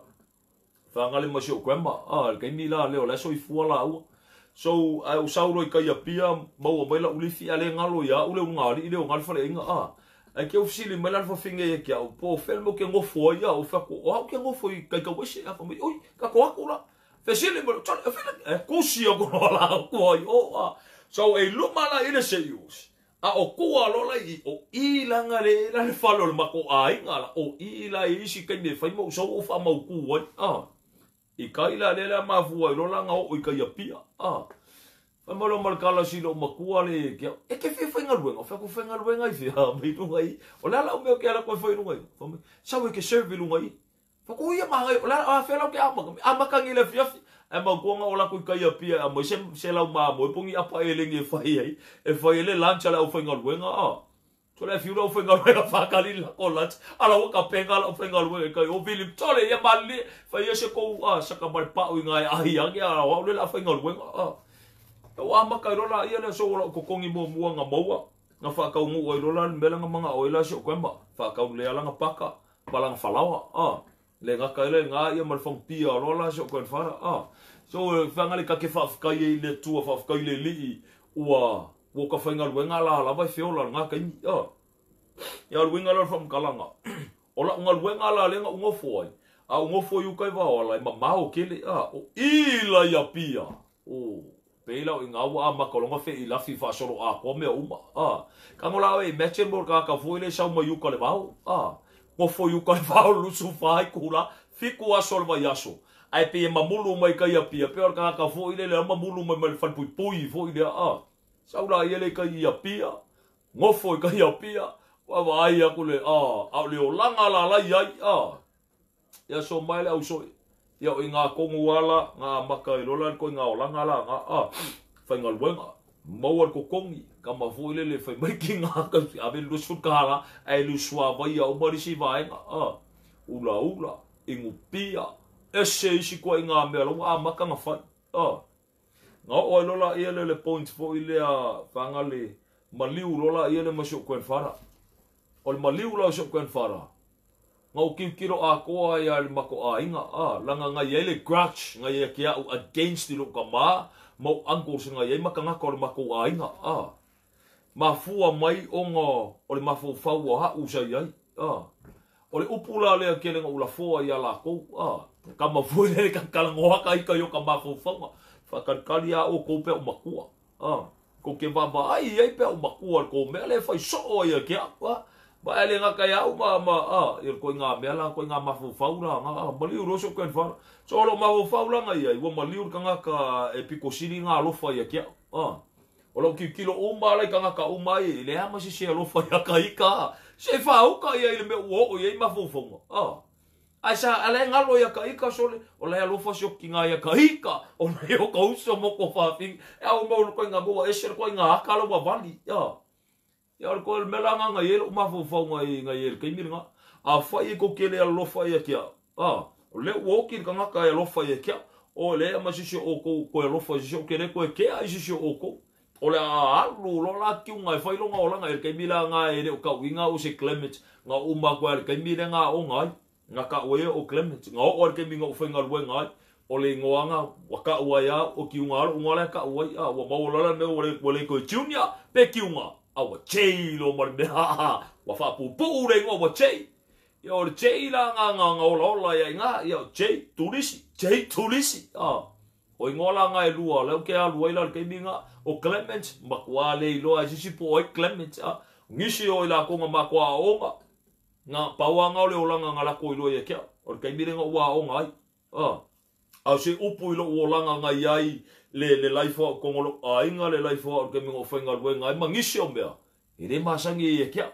Whaangale ma si ou grandma. A, le taimi la lea o la e soifua laua. So, ae ou sau loa i kai Apia, maua mai lau lifi, a le galo ia au le ulugalii lea o nga le faleaiga. A, ae ke ou fesili mai la le fafine ia ki au, po o fea le mea ou ke nofo ai, a, ou fai atu, o au ke nofo i Kaikauese. A, fai mai, oi, tatou atu la. Fesili mai, tole, e fili, e kusi aku loa la aku ai o, a. So, e luma la i le seius, a o kua loa la i, o i langa le, la le fale o le matou aiga la, o i la i isi taimi e fai ma ou sau ou faamautu ai, a. I kai la lea lea mafua ai loa la na oo i kai Apia, a. Fai mai loa ma le kala si lou matua le ke au, e te fia faigaluega, fai atu faigaluega i fea, mai luga i, o le a lau mea o ke ala koe fai luga i, fai mai, sau e ke serve i luga i. Ko ia magai, o le a fea lau ke amaka, amaka nei le afiafi. Ae mautua na ola atu i kai Apia e aumai se, se lau mamoe po o ni apa eleni e fai ai, e fai ai le lunch a le aufaigaluega, a. So le fiu le aufaigaluega whakali la ko lunch, ala ua kapena le aufaigaluega i kai, o Vili, tole ia malilie, fai ia se kou, a, saka ma le pau i ngā e ahi ake, a, o au le la faigaluega, a. E ua amaka ai loa la ia lea, so o lau totogi muamua na maua, na whakaunuu ai loa la le mea la na mangao ai la si o grandma, whakau lea lana paka, ma lana falaoa, a. Le gata ai la i ngā ia ma le whangupia loa la si o grandfather, a. So, e whanga le kake whaafetai ai i le Atua, whaafetai i le alii, ua, ua ka whaingaluega la lava e feola le ngā taimi, a. Ia o le uiga lea o le whaamatalanga. O lau galuega la lea na ou nofo ai, a ou nofo i uka i Vaoala, e mamao tele, a, o i la i Apia, o, Pei la o i ngā ua amata o longa fe i lafi faasolo atoa mea uma, a. Kago la oe imagine mo le tagata foi lea e sau mai uka le vao, a. Nofo i uka le vao lusu fa itula, fitu aso o le vaiaso. Ae pei e mamulu mai kai Apia, pei o le tagata foi lea lea mamulu mai mai le falepuipui foi lea, a. Sau la ia lea i kai i Apia, nofo i kai Apia, ua vaai aku le, a, a o le olaga la la i ai, a. Ia so mai le ausoi. Ia o i ngā kongu ala, ngā amaka i lola le koi ngā olanga la, ngā a, whaingaluega. Maua le totogi, kama foi lele fai mai ki ngā ave le $20 ae le suavai a uma le isi vaega, ulaula, inupia, ese isi ituaiga mea la ua amata ona fai. Na oo ai loa laia lea i le point foi lea faga le maliu loa laia lea ma si ou grandfather. O le maliu la o si ou grandfather, na ou tilotilo atoa ai lava i le matou aiga, leaga na i ai le grudge na ia te au against i lou tama ma ou uncles na i ai ma tagata o le matou aiga, mafua mai ona o le mafaufau o a'u sa i ai. O le upu la lea tele na ou lafoa ia lakou, kama foi lele talanoa ka ita i o ka mafaufauga, faatalitali a outou pe a ou matua, tou te vaavaai i ai pe a ou matua i le tou mea lea e fai soo ai ia te au, vaai le gata ia au ma ia le ituaiga mea la, ituaiga mafaufau la na, maliu loa si ou grandfather. So o lou mafaufau la na i ai, ua maliu le tagata e pito sili ona alofa ia te au. O lou tilotilo uma la i tagata uma ai, e leai ma se isi e alofa ia ka ita, se i faauka ia i le mea ua oo i ai mafaufauga. Ae sa ala e galo ia ka ita sole, o la e alofa si o tina ia ka ita, o la e o ka uso mo ko whawhingi. E au mau le koinga mua, ese le koinga aka la ua vali. Ia o le koe mea la nganga i e lou mafaufauga i ngai e le taimi lenā. A fai e kou te le alofa ia te au, o lea ua oki le tagata e alofa ia te au, o e leai ma se isi o outou toe alofa i se isi, ou te le toe kea i se isi o outou. O le a alu loa la kiuga e fai lona olaga i le taimi la nga e le o tauina au o se Clement, na uma atu ai i le taimi lea na aoga ai, na tau ai o Clement, na oo ai i le taimi na ou faigaluega ai, o le igoa na ua tau ai au, o kiuga lou igoa la e tau ai, ua maua loa la le mea ua le toe Junior pe kiuga, a ua J loa ma le mea, ua faapuupuu le igoa ua J. Ia o le J la na olaola ai i ina, ia o J Tulisi, J Tulisi, O igoa la nga e lua, lea ou te alu ai la i le taimi nga, o Clement, matua le iloa e se isi po o ai Clement, nisi o i lakou na matua aoga, na pau lava nga o le olaga na lako iloa ia te au, o le taimi lea na ou aoga ai, a o se upu i lou olaga na i ai le life o au i totonu o lou aiga, le life o au i le taimi na ou faigaluega ai, ma nisi o mea, e le masani ai ia te au.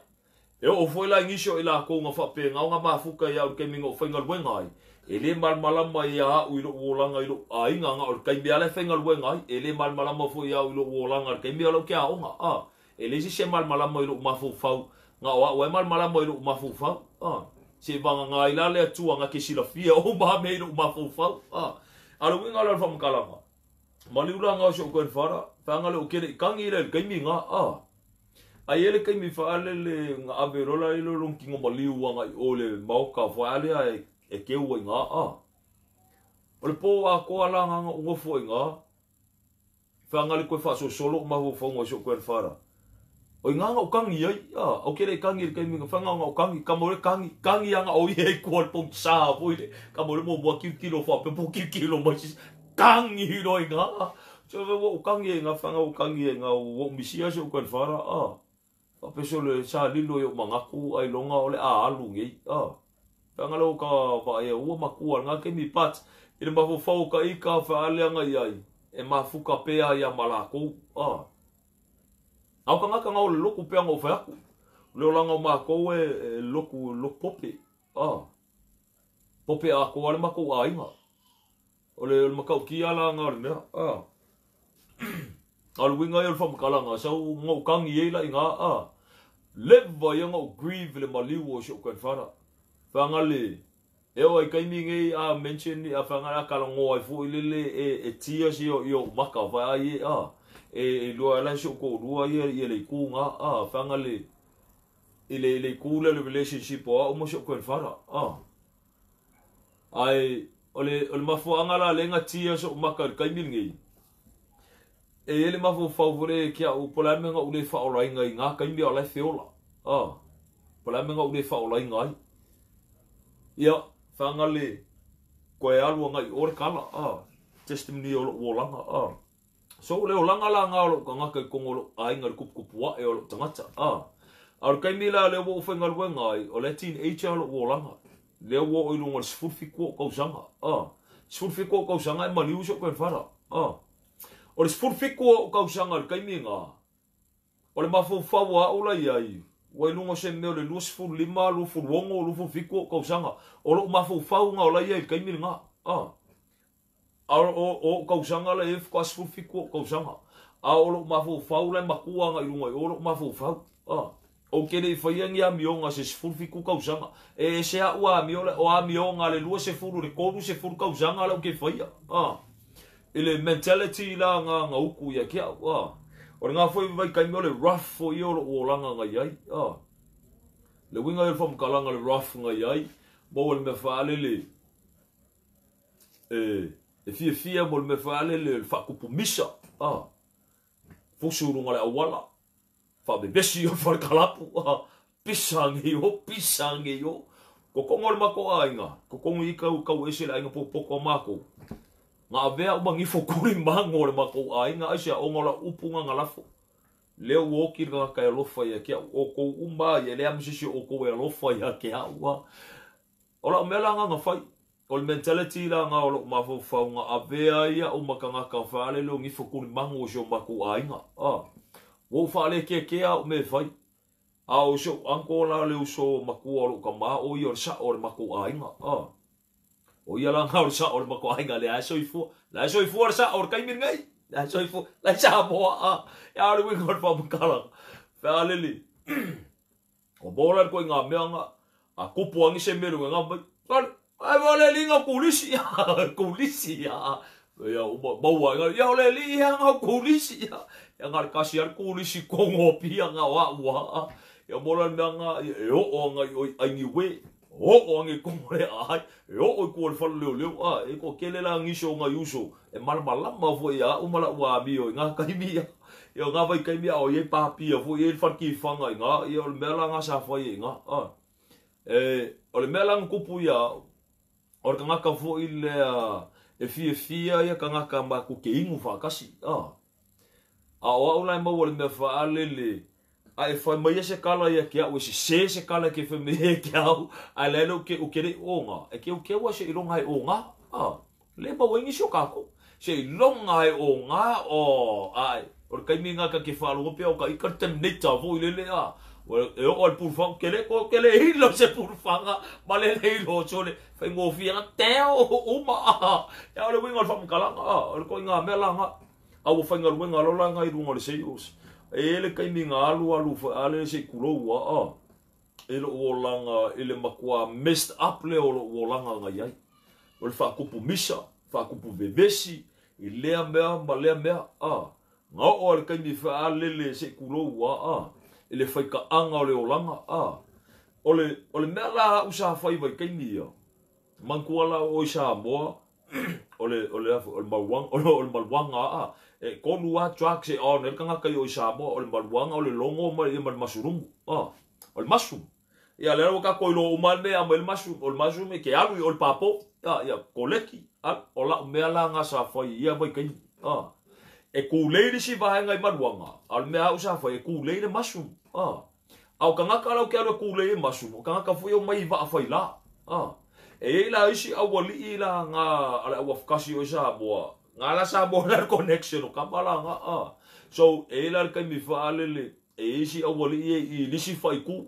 E oo foi la i nisi o i lakou na faapena ona mafuta ia au i le taimi na ou faigaluega ai, e le malamalama ia au i lou olaga i lou aiga na o le taimi lava la e faigaluega ai, e le malamalama foi ia au i lou olaga i le taimi o lau ke aoga, e leai se isi e malamalama i lou mafaufau na o au e malamalama i lou mafaufau, se i vagana ai la le Atua na te silafia uma mea i lou mafaufau, A o le uiga la o le faamatalaga, maliu la nga o si ou grandfather, faga le ou kele i kagi la i le taimi nga, Ai e le taimi faalele na ave loa la i le lona tino maliu agai i o i le maota faalea e keu ai iga, O le po atoa la nga na ou nofo ai iga, faga le toe faasolosolo ou mafaufauga i si ou grandfather. O iga na ou kagi ai, ou te le i kagi i le taimi na faga ona ou kagi, kama o le kagi, kagi aga o ia i tua i le pogisa foi le, kama o le muamua tilotilo faapea po o tilotilo mai se isi, kagi loa iga. So ua ou kagi ai iga, faga ua kagi ai iga, ua ou misia si ou grandfather, Faapea sole sa lilo i ou manatu ailoga o le a alu nei, Faga lea ua ka vaai au ua matua i lena taimi, but i le mafaufau o ka ika faaleaga i ai, e mafuta pea ia ma lakou, A o tagata na o le lotu pea na ou fai atu, o le olaga o makou e lotu, lotu pope, Pope atoa le matou aiga. O le matautia la lena o le mea, a. A o le uiga ia o le faamatalaga, sau na ou kagi ai la i ina, a. Leva ia na ou grieve i le maliu o si ou grandfather. Faagale, e oo i taimi nei a mention a faagale a talanoa ai foi lele e tears ia i ou maka, fai ai e, a. E iloa ai la e si ou toalua ia le itu lena, a. Faagale, i le itu lea o le relationship o au ma si ou grandfather, a. Ae o le mafuaaga la lea e gatia so'u maka i le taimi lenei, e i ai le mafaufau foi lea ia te au, po o le a le mea na ou le faaolaina i na taimi a o la e feola. Po o le a le mea na ou le faaolaina ai. Ia, faagale toe alu agai i o le tala, testimony o lo'u olaga. So o le olaga la lena o lou tagata i totonu o lou aiga i le tuputupu ae o lou tagata. A o le taimi la lea ua ou faigaluega ai, o lea teenager lou olaga. Lea ua oo i luga o le 17 ou tausaga. 17 ou tausaga e maliu si ou grandfather. O le 17 ou tausaga i le taimi lena, o le mafaufau a au la i ai, ua i luga o se mea o le 25, 26, 27 ou tausaga. O lou mafaufau lena o la i ai i le taimi lena. A o ou tausaga la e i ai faatoa 17 ou tausaga. A o lo'u mafaufau la e matua agai i luga i o lo'u mafaufau. Ou te le i faia ni amioga se 17 tausaga. E ese a'u amio lea, o amioga a le 20 i le 30 tausaga la ou te faia. I le mentality la ga utu ia te a'u. O lena foi vaitaimi o le rough foi ia o lo'u olaga na i ai. Le uiga ia o le faamatalaga le rough na i ai, maua le mea faalele e fiafia mo le mea faalele le faatupu misa. Fusu i luga o le auala, faavevesi o le falekalapu, pisa age i o, pisa age i o. Totogi o le matou aiga, totogi i tau tau ese le aiga potopoto a matou. Na avea uma gifo tulimago o le matou aiga, aisea? Ona o lau upu na galafo. Lea ua oti le tagata e alofa ia te a'u, outou uma ia, e leai lava ma se isi o outou e alofa ia te a'u. O lau mea la na fai, o le mentality la na o lo'u mafaufau na avea ai a'u ma tagata faalele o gifo tulimago o si o matou aiga. Ua ou faalekeakea a'u mea e fai. A o si o'u uncle la le uso matua o lo'u tamā, o ia o le sa'o o le matou aiga. O ia la na o le sa'o o le matou aiga, lea e soifua. La e soifua le sa'o o le taimi lenei. La e soifua, la e Samoa. Ia o le uiga o le faamatalaga. Fealele. O mola le koiga mea nga a kupu angi se mea le nga mai. Sole, ai mo le linga kulisi. Kulisi ya. Ia uma maua nga ia o le li ia nga kulisi ya. Ia nga kasi al kulisi kongo pia nga wa wa. Ia mola le mea nga e o nga i ai ni we. O angi kongo le ai. E o i ku le fale leo leo a e ko kele la ngisho nga yuso. E malamalama foi ia uma la ua amio i ngā kaimi ia. Ia ngā vai kaimi a o ie papia foi e le whalki whanga i ngā. Ia o le mea la ngā sa whai i ngā. E, o le mea la ngā kupu ia, o le kangaka foi lea e fia fia ia kangaka maku ke ingu whakasi. A o au lai maua le mea whaalele, a e whai mai se kala ia ke au, e se se se kala ke whai mai e ke au, a le leo ke ukere o ngā. E ke ukewa se ilonga e o ngā. Le maua ingi si o kako. Se ilonga e o ngā, o, ai, o le kaimi ngā ka ke whaalogo pia o ka ika terminator foi lele a. E o al pulfanga, ke le ko ke le hilo se pulfanga, ma le le hilo sole, whai ngōwhia ngā teo uma. Ia o le winga o le whamukalanga, o le koi ngā mea la ngā. A ua whai ngā luenga lola ngā i runga o le seios. E ele kaimi ngā alu alu wha ale se kulou a. E lo o langa, e le makua messed up le o lo o langa ngā iai. O le whakupu misa, whakupu vevesi, i lea mea ma lea mea. Ngā o le kaimi wha alele se kulou a. E le whai ka anga o le olanga. O le mea la usa whai vai kaimi ia. Mangkua la o i Samoa, o le maluanga a. E konu a drugs e o ne kanga kai o i Samoa, o le maluanga, o le longo ma le masurumu. O le mushroom. Ia le rawa ka koilo o mal mea ma le mushroom, o le mushroom e ke alu i o le papo. Ia koleki. O la mea la ngā sa whai ia vai kaimi. E kūlei le si vahenga i maluanga. A le mea au sa whai e kūlei le mushroom. A o kangaka lau ke alu e kūlei e mushroom. O kangaka fui o mai waa whai la. E ei la isi awali i la ngā ale awa whakasi o i Samoa. Ngā la Samoa la connection o kamala ngā. So e ei la le kaimi whaalele. E isi awali i i lisi whaiku.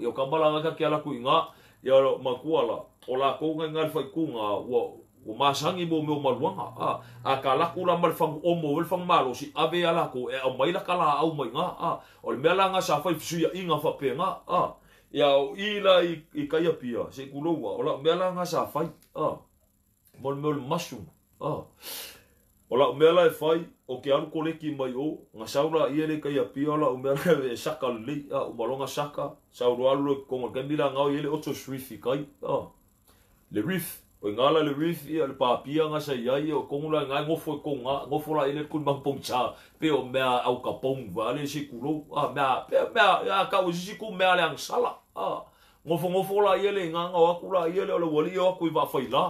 I o kamala ngā ka kia laku i ngā. Ia makua la. O la kou ngai ngā le whaiku ngā. Ua masangi mo meo maluanga. A ka laku la ma le whangu omo o le whangu malosi. Ave a lako e au mai la kala au mai ngā. O le mea la ngā sa whai whisuia i ngā whape ngā. Ia o i la i kaia pia, se kuloua. O la mea la ngā sa whai. Mo le mea o le mushroom. O la mea la e whai, o ke alu koleki mai o, ngā saula i ele kaia pia, o la mea la e saka lelei. O malonga saka, sauro alu le konga. Kai mila ngau i ele oto srifi kai. Le reef. O ngā la le reef ia, le papia ngā sa iai, o kongu la ngā ngofo e konga, ngofo la ele kun mangpong cha, pe o mea au kapong, vale se kulou, mea, pe mea, ia ka o sisi ku mea le angsala, ngofo ngofo la iele, ngā ngā aku la iele, o le wali o aku i wa whai la,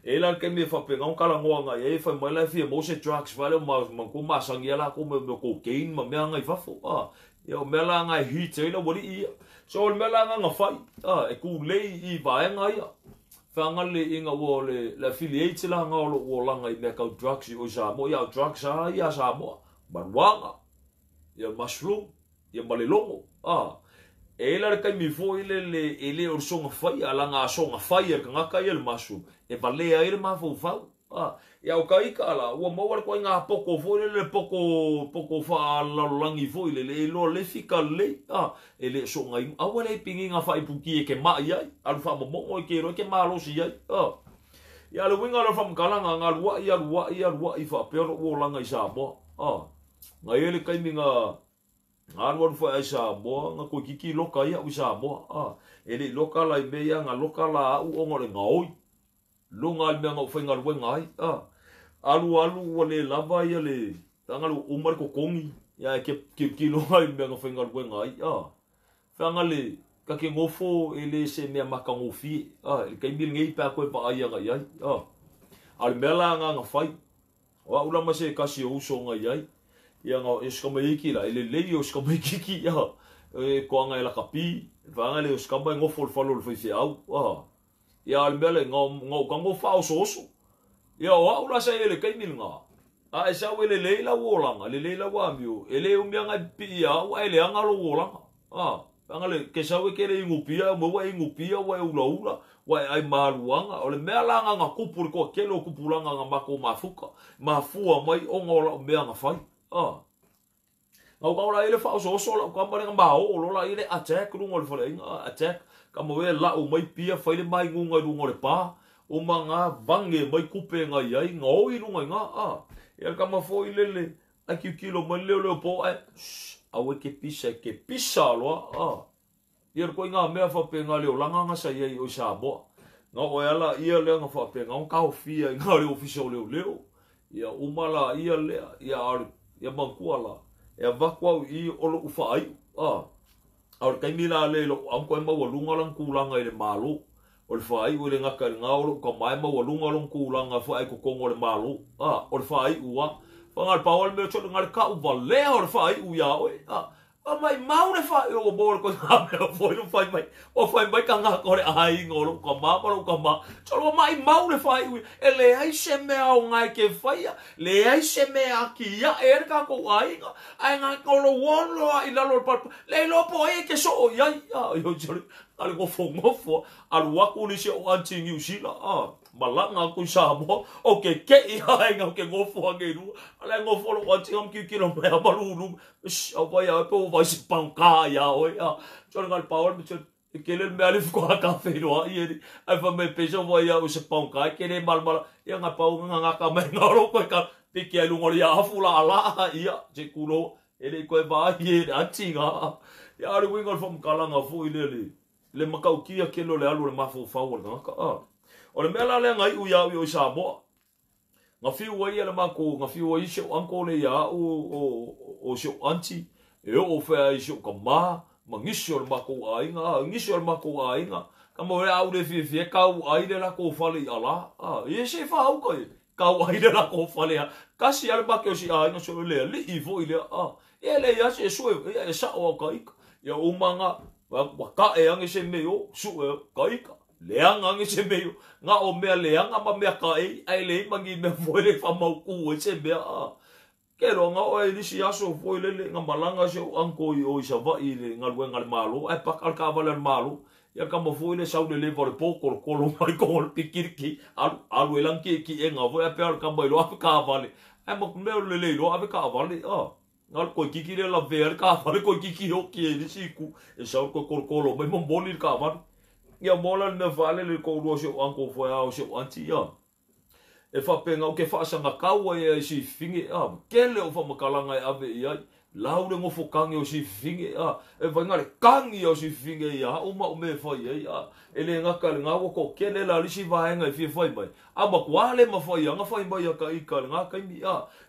e la ke me whape ngā kala ngoa ngā, e whai mai la fia mose drugs, vale o ma ku masangi ala ku me cocaine, ma mea ngā i whafo, ia o mea la ngā hit, e la wali ia, so o le mea la ngā ngā whai, e ku lei i vaenga ia. Whangale inga ua le affiliate la ngā o lo ua langa i mea kau drugs i o Samoa. Ia o drugs a ia Samoa. Manuanga. Ia mushroom. Ia malelongo. E la le kaimi foi le le o le songa whai. A langa a songa whai e kangaka ia le mushroom. E valea i le mafaufau. Ia o ka ika la ua maua le koiga poko foi le poko poko faalalolagi foi lele e iloa le fika lelei e le soga aua le pigiga faaipuki e ke ma'i ai alu faamomogo e ke iloa ke malosi ai Ia le uiga o le faamakalaga galua'i alua'i alua'i faapea lo'u olaga i Samoa Ga i le taimi ga alu alu fai ai Samoa ga toeititi loka ai a'u i Samoa E le'i loka la i mea ia ga loka la a'u ona o le gaoi luga le mea ga ou faigaluega ai Alu alu ua lē lava ia le taga le uma le totogi ia e kilokilo ai le mea na faigaluega ai Feaga le ka ke gofo e lē se mea matagofie i le taimi lenei pe a toe vaai aga i ai A o le mea la agaga fai o a'u la ma se tasi o uso ga i ai ia ga e sikamaiki la e lelei o sikamaikiki e toaga e lakapi vaega le o sikama e gofo le fale o le faifeau Ia le mea le ga ga ka go faaosooso ia o a'u la sa i le taimi lena a e sau e lelei lau olaga lelei lau amio e lē umi aga e pipii a'u ae leaga lou olaga Aga le ke sau e kele igupia mo ua igupia ua e ulaula ua e ai maluaga o le mea la aga kupu le toatele o tupulaga ga matou mafuka mafua mai ona o la'u mea ga fai Gau kau la ile faaosooso la'u kama le maoo lo la ile attack luga o le faleaiga attack kama we la'u mai pia fai le maiguga i luga o le pā uma ga vage mai kupe ga i ai gaoi luga i ga Ia le kama foi lele ai kiukilo mai leo leo po ai aue ke pisa ke pisa loa Ia le koiga mea faapenga le olaga ga sa iai o i Samoa ga o e ala ia lea ga faapenga o taofia i ga le ofisa o leoleo ia uma la ia lea ia ia manatua la e avatu au i o lo'u faai'u A o le taimi la le lo'u uncle e maualuga lana tulaga i le malo o le faai'u e le gata i lena o lo'u tama e maualuga lona tulaga foi ai totonu o le malo o le faai'u a faga le pao le mea tole ga le ka'u valea o le faai'u iā oe Mai mau le faai'u ua maua le koiga mea foi le fai mai ua fai mai tagata o le aiga o lo'u tamā ma lo'u tamā solo ua maʻimau le faai'u e leai se mea aoga e ke faia leai se mea atia'e ai le tatou aiga ae gagolo olo a i lalo o le palapala le iloa po ai e ke soo i ai a le gofogofo alu atu le isi o aunty Niu Sila malaga atu i Samoa o ke ke'i aiga o ke gofo age i lua ala e gofo lo'u aunty ga makiukilo mai a malulu au vai a pe ua vai se pangka iā oe sole ga le pao le e kele le mea le fuka ka whenua i eri ai fa me peso vai au se pangka e kele malamala ia nga pau nga nga ka mai nga ro koe ka piki ai lunga o le afu la ala ia se kulo e le koe vai e le aunty nga ia le uiga o le faamakalaga foi le le le makaukia kele o le alu o le mafaufau o le tagata O le mea la lea ga iʻu iā ui o i Samoa ga fiu ai le makou ga fiu ai si ou uncle le iā a'u o si ou aunty e oo fea ai si ou tamā ma nisi o le makou aiga nisi o le makou aiga kama o le a'u le fiafia kau ai le lakou fale i alā ia se faauka e kau ai le lakou fale a kasi a le make o si aiga so le ali'i foi lea ia le ia se sue ia e sa'o au ka ika ia uma ga ua ka'e age se mea o su'e ka ika leaga age se mea ga o mea leaga ma mea kaʻei ae leai ma ni mea foi le faamautū ai se mea Ke loa o e nisi aso foi lele ga malaga si ou uncle i o i Savaʻi i le galuega a le Malo ae paka le taavale a le Malo ia kama foi le sau le leva o le pō kolokolo mai kogo le pikiliki alu alu e lagi kiʻekiʻega foi ae pea o le kama iloa ave taavale ae ma mea o lelei loa ave taavale Na le toeititi le lavea le taavale toeititi oki e nisi itu e sau le toe kolokolo mai momoli le taavale Ia mo la le mea faalele le toʻalua o si ou uncle foi a o si ou aunty ia e faapenga ou te faasagatau ai ai sififine tele o faamatalaga e ave i ai lau le nofo kage o sififine e vaiga le kagi o sififine ia a'u ma o'u mea e fai ai E lē gata lena ua toʻatele la lisi vaega e fia fai mai a matuā le mafai aga fai mai a ka ika lena taimi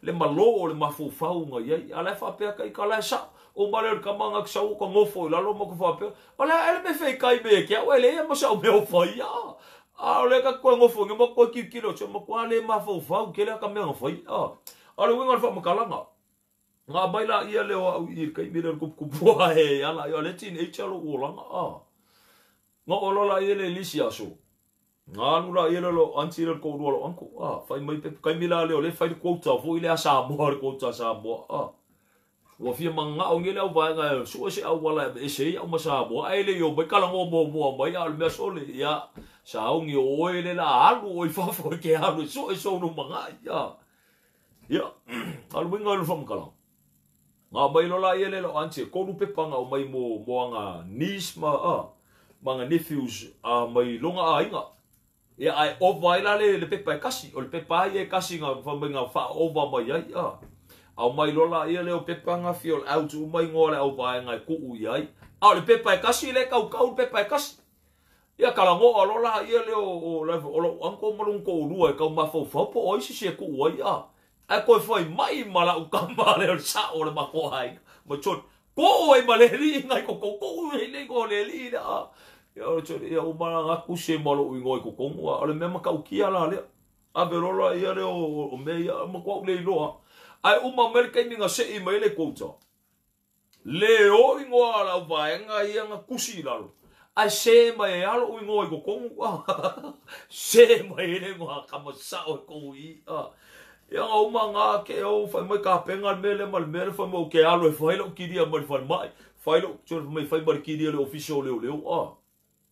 le malō o le mafaufau ga i ai a lae faapea ka ika lae sa'o o ma le o le kama ga sau ka gofo i lalo ma ka faapea o le a ele me feikai me ke a'u e leai ma sa'u mea o fai a o le ka koe gofo ma koe kiukilo se matuā le mafaufau kele ka mea ga fai A le uiga o le faamakalaga ga mai la ia leo a'u i le taimi lea o le kupukupu ae ala ia le teenager lo'u olaga Ga oo loa la ia le lisi aso ga alu la ia le lo aunty le toʻalua lo uncle fai mai pe taimi la lea o le fai le quota foi lea Samoa le quota Samoa Ua fia mana'o nei le au vaega e suʻe se auala e ese ai a'u ma Samoa ae le i o mai kalagoa muamua mai a o le mea sole ia. Saogi o oe le la alu o i fafo e ke alu e so e so no mangai ia. Ia, alu winga lu whamakala. Ngā mai lola ia le lo anti e kolu pepanga o mai mo anga niece ma ma nephews a mai longa a inga. Ia ai ova ila le pepa e kasi o le pepa ai e kasi ngā whamai ngā wha ova mai ai a. Au mai lola ia le o pepanga fiol out o mai ngoa le au vai ngai kuu i ai. A o le pepa e kasi le kau kau pepa e kasi. Ia kalangoa lola ia le o o anko malung ko ulua e kau mawhau po o isi se kuu ai a. Ai koe whai mai mala ukama le o sa o le makoa ai. Ma chon, ko ai ma le li ngai ko ko ko e le ko le li le a. Ia o chon, ia o mala nga kuse malo ingo ko kongu a. O le mea makaukia la le. A verola ia le o me ia ma kwa le iloa. Ai uma mele kaimi nga se i mai le kouta. Le o ingoa la vaenga ia nga kusi lalo. Ai se mai alo ingoa i ko kongu a. Se mai le ngoa kama sa o ko i a. Ia ngā uma ngā ke au whai mai ka penga mele ma le mele whai mai o ke alo e whai lau kiria ma le whai mai. Whai lau, txore mai whai mai kiria le ofisa o leo leo a.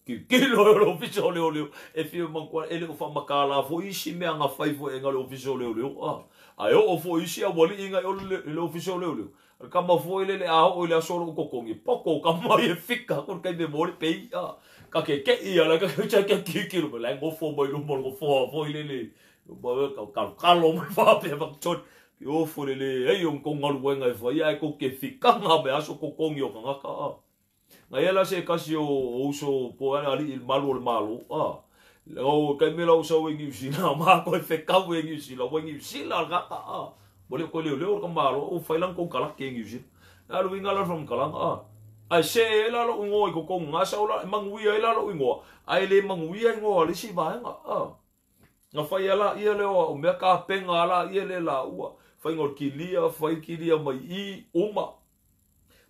Kilo le ofisa o leo leo. E whio mangkua ele o wha makala fo isi mea ngā whai fo e ngā le ofisa o leo leo a. Ai o fo isi a wali inga o le ofisa o leo leo. Kama fo ele le a o le asolo o kokongi. Poko kama e fika kon kai me mori pei a. Ka ke ke ia la ka ke ke kikiro me la ngofo mai lumo ngofo fo ile le. Kalo kalo mai whapea whakachon. Ki ofo le le ei o kongalu wenga e whai ai ko ke fikanga me aso kokongi o kangaka a. Ngai ela se kasi o uso po ana ali il malu o le malo a. O kai mela o sau e New Zealand ma ko e whekau e New Zealand o New Zealand kaka a. Mo le ko leo leo ka malo o whailang ko kalake e New Zealand. Alu inga la from kalanga a. Ai se e la lo ingoa i kokongu ngā sau la e manguia e la lo ingoa. Ai le manguia ingoa le si vaenga a. Nga whai ala ia leo o mea ka penga ala ia le la ua. Whai ngor kilia, whai kilia mai i uma.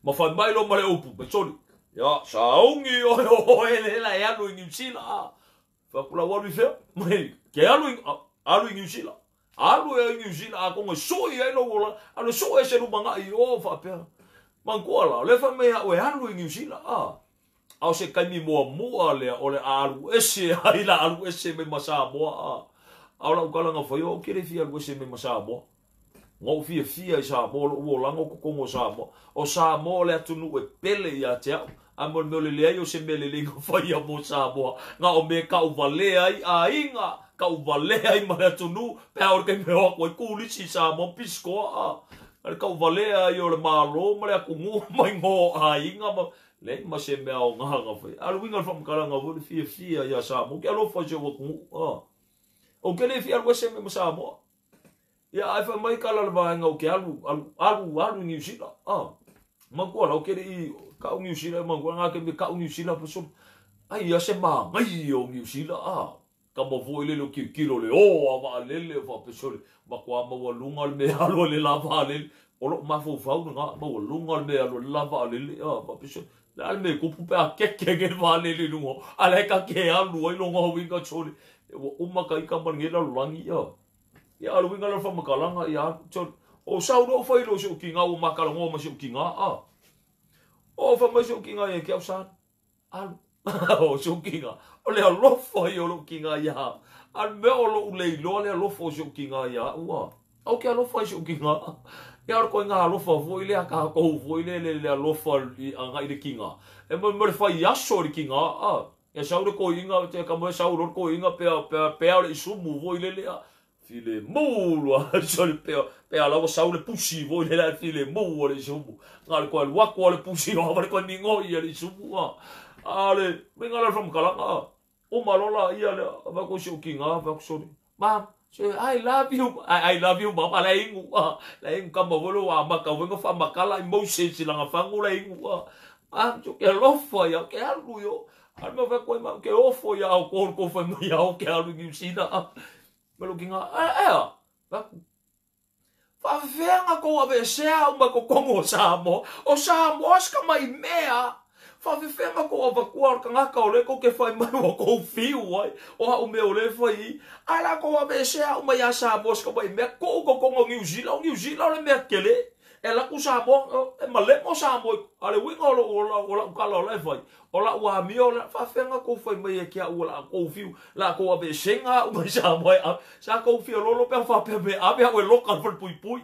Ma whai mai lo mare upu, mai soli. Ia, saungi oe oe le la e alu i New Zealand. Whakula walu i whea, mai ke alu i New Zealand. Alu e i New Zealand, a konga soi ai lo ola, alu soi e se lumanga i o whapea. Mangkua la, le whai mea oe alu i New Zealand. Au se kaimi mua mua lea o le alu ese, ai la alu ese me masa moa a. Au la ukala ngā whai o kere fia alu ese me masa moa. Ngau fia fia i Samoa, lo uo lango kokongo Samoa. O Samoa le atunu e pele ia te au. A mo le mea le ai o se mele le ngā whai a mo Samoa. Ngā o me ka uvalea ai a inga, ka uvalea ai ma le atunu. Pea o le kai mea wako e kulisi Samoa piskoa a. A le ka uvalea ai o le malo ma le akungu mai ngō a inga ma. Le ma se mea o ngā ngā whai. A le winga le whamakala ngā whai fia fia ia Samoa. Ke alofa se wakungu a. O ke le fia alu ese me ma Samoa. Ia ai whai mai kala le vaenga o ke alu alu alu alu New Zealand. A. Mangkua lau kere i kau New Zealand mangkua ngā ke me kau New Zealand paso. Ai ia se maangai o New Zealand a. Ka mafo ile lo kilo le o a waalele o whapesole. Makua maua lunga le mea alu le la waalele. O lo mafo whau ngā maua lunga le mea alu le la waalele a whapesole. La le me kupu pea keke ke waalele lunga. Ale ka ke alu ai longa winga chole. Uma ka ika mangela langi a. Ia alu winga la whamakalanga ia chole. O sau ro whai lo se ukinga o makala ngō ma se ukinga a. O whamai se ukinga e ke au san. Alu. O se ukinga. O le alofa i o lo ukinga ia. Alu mea o lo ulei loa le alofa o se ukinga ia. Ua. Au ke alofa i se ukinga. Ia aro koe ngā alofa fo i le aka kou fo i le le alofa i anga i le kinga. E mo le whai aso i le kinga a. Ia sau le koi inga, te ka moe sau le koi inga pea pea pea le isumu fo i le lea. File mulu a soli pea pea lawa sau le pusi fo i le lea file mulu le isumu. Ngā le koe luako le pusi o le koe mingo i le isumu a. A le winga le whamakalanga a. O malola ia le wako si ukinga wako soli. Mam, so I love you. I love you mama la ingu a. La ingu kama volo a maka wenga fa makala i Moses langa fangu la ingu a. Ah, so ke alofa ia ke alu yo. Al me fa koe ma ke ofo ia au ko ko fa mai au ke alu New Zealand a. Melo kinga a a. Fa venga ko ave se au ma ko kongo Samoa. O Samoa ska mai mea. Fa fefenga ko avakua kangaka o le ko ke whai mai o ko whiu ai. O hau mea o le whai. Ala ko ave se au mai a Samoa ska mai mea ko ko kongo New Zealand. New Zealand le mea kele. E alu atu Samoa, e malemo Samoa. A o le uiga o lou, o lau tala o la e fai, o lau amio o le faafefea ona tou fai mai ia te au o la tou fiu, la tou aveesega au mai Samoa e ave. Sa tou fia lolo pe a faapea mai e ave au e loka i le falepuipui.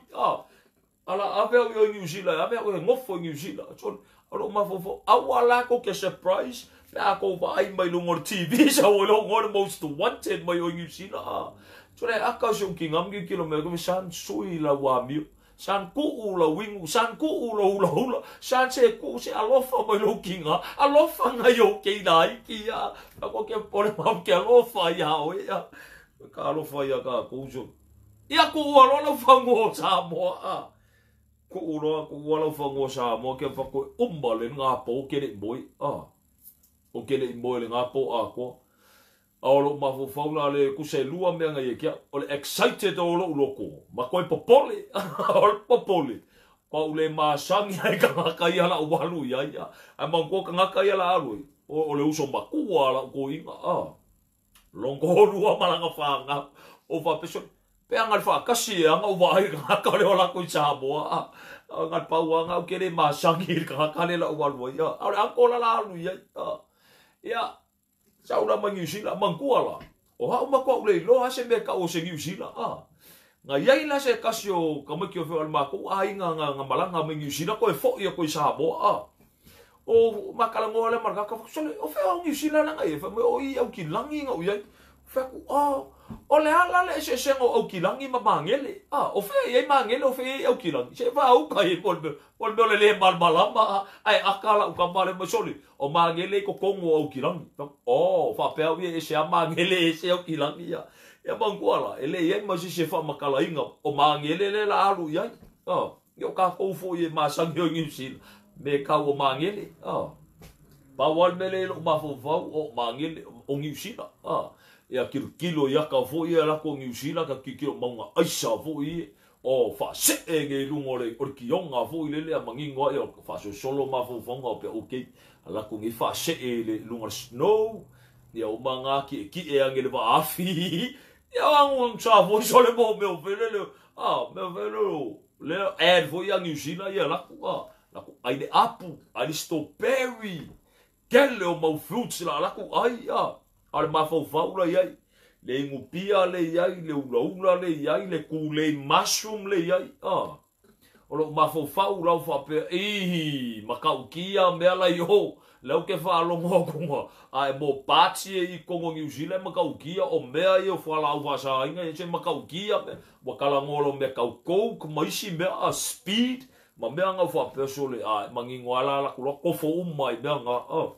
A la ave au i o i Niu Sila, e ave au e nofo i Niu Sila. O lou mafaufau, aua la tou te surprise pe a tou vaai mai luga o le TV sau ai loa le most wanted mai o i Niu Sila. Sole aka o si ou tina ma tilotilo mai ai, san sui lau amio, san tuu lau inu, san tuu lou hulahula, san se tuu se alofa mai lou tina, alofa nai ou keina iki ia. Ako ke pole mau ke alofa ia oe ia. Ka alofa ia ka kouso. Ia kuu aloa lau fango o Samoa. Kuu loa, kuu lau fango o Samoa ke whako uma le ngā pō ke le moe. O ke le moe le ngā pō a koa. A o lou mafaufau la le kusa e lua mea ngai e kia. O le excited o lou loko. Ma koe popole. O le popole. Pa u le masangi ai kangaka ia la ualu ia ia. Ai mangua kangaka ia la alu. O le uso makua la uko inga. Longo lua malanga whanga. O whapeso. Pe anga le whaakasi e anga ua ai kangaka le o lako i Samoa. Anga le pau anga au ke le masangi i kangaka le la ualu ia. A o le anko la la alu ia. Ia. Sa ula mai Niu Sila, mangua la. O hau makoa ule iloa se mea ka o se Niu Sila. Nga iai la se kasi o kamaki o whio al mākou, a inga nga malanga mai Niu Sila, koe fo ia koe Samoa. O makalangoa le maraka, sole, o whio au Niu Sila la ngai e, wha o i au ki langi nga ui ai. Wha ku, o le ala le se sengo au ki langi ma mangele. O whio i ai mangele, o whio i au ki langi. Se wha au kai, po le meo le le malmalama, ai akala uka male mai sole. O mangele ko kongo au ki langi. O, wha pea ui e se a mangele e se au ki langi ia. Ia mangua la, e le iai ma si se wha makala inga, o mangele le la alu iai. Io ka koufo i e masangi o Niu Sila, me kau o mangele. Pawal mele i lo mafaufau o mangele o Niu Sila. Ia kilo ia ka fo ia la ko Niu Sila ka kilo maunga aisa fo i o fa se e nge lungo le o kionga fo i lele a mangingo ia fa so solo mafaufau o pe okay ala ko ngi fa se e le lunga snow ia o manga ki ki e ange le va afi ia angu sa fo sole mo me o fele le me fele le ad fo ia Niu Sila ia la ko la ko ai le apu ai le strawberry kele o mau fruits la la ko ai a le mafaufau la iai, le ingupia le iai, le ulaula le iai, le kulei mushroom le iai. O lou mafaufau lau faapea, ihi, makaukia mea la iho, lau ke whaalongo akunga, a e mō pāti e i Kongo Niu Sila e makaukia, o mea i o whalau whasainga, e se makaukia mea, wakalango lo mea kau coke, maisi mea a speed, ma mea ngau whaapea sole, a mangingo ala ala kula kofo umai mea ngā,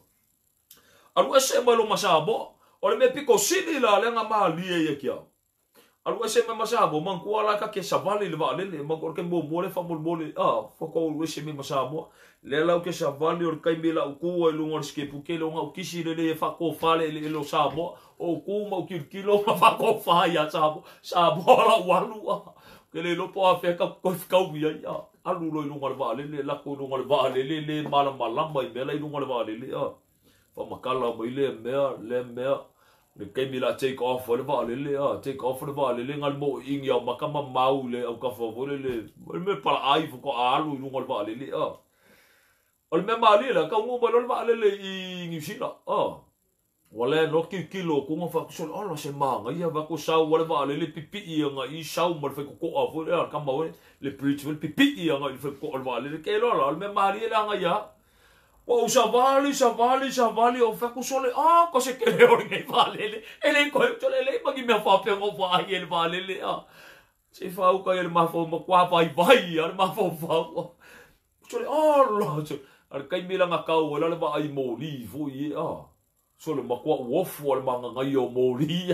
Alu ese mai lo Masamoa, o le mea piko sili la le nga mahalie ia kia. Alu ese mai Masamoa, mangkua la ka ke savali le vaalele, mangkua ke mua le whamolmole, whakau alu ese mai Masamoa. Le lau ke savali o le kaime la ukua i lunga o le skepu ke le o ngau kisi le le e whakofale le lo Samoa, o ku mau kilokilo ma whakofa ia Samoa, Samoa la ualu, Ke le lopo a whea ka koe whikau ia ia. Alu lo i lunga le vaalele, lako i lunga le vaalele, le malamalama i mea la i lunga le vaalele, Whamakala mai le mea, le kaimi la take off le vaalele, take off le vaalele, ngal mo ingi au makama mau le au kafa fo le le me pala ai fo ko alu i lunga le vaalele, O le mea maali la, kau ngu mai lo le vaalele i Niu Sila, Wale no ki kilo ko nga fa so ala se manga ia va ko sau wale vaalele pipi ia nga i sau ma le fai ko a fo le ka mau le bridge le pipi ia nga i fai ko le vaalele ke lo la le mea maali la nga ia. O savali, savali, savali, o whaku sole, ko se kele o ngai vaalele. E le koe, sole le magi mea whapea ngō whai e le vaalele, Se whau kai e le mawhau ma kua vai vai, a le mawhau whau, Sole, la, sole, a le kai mela ngā kau, e la le vaai mōli, fo i e, Sole, ma kua uofu a le manga ngai o mōli,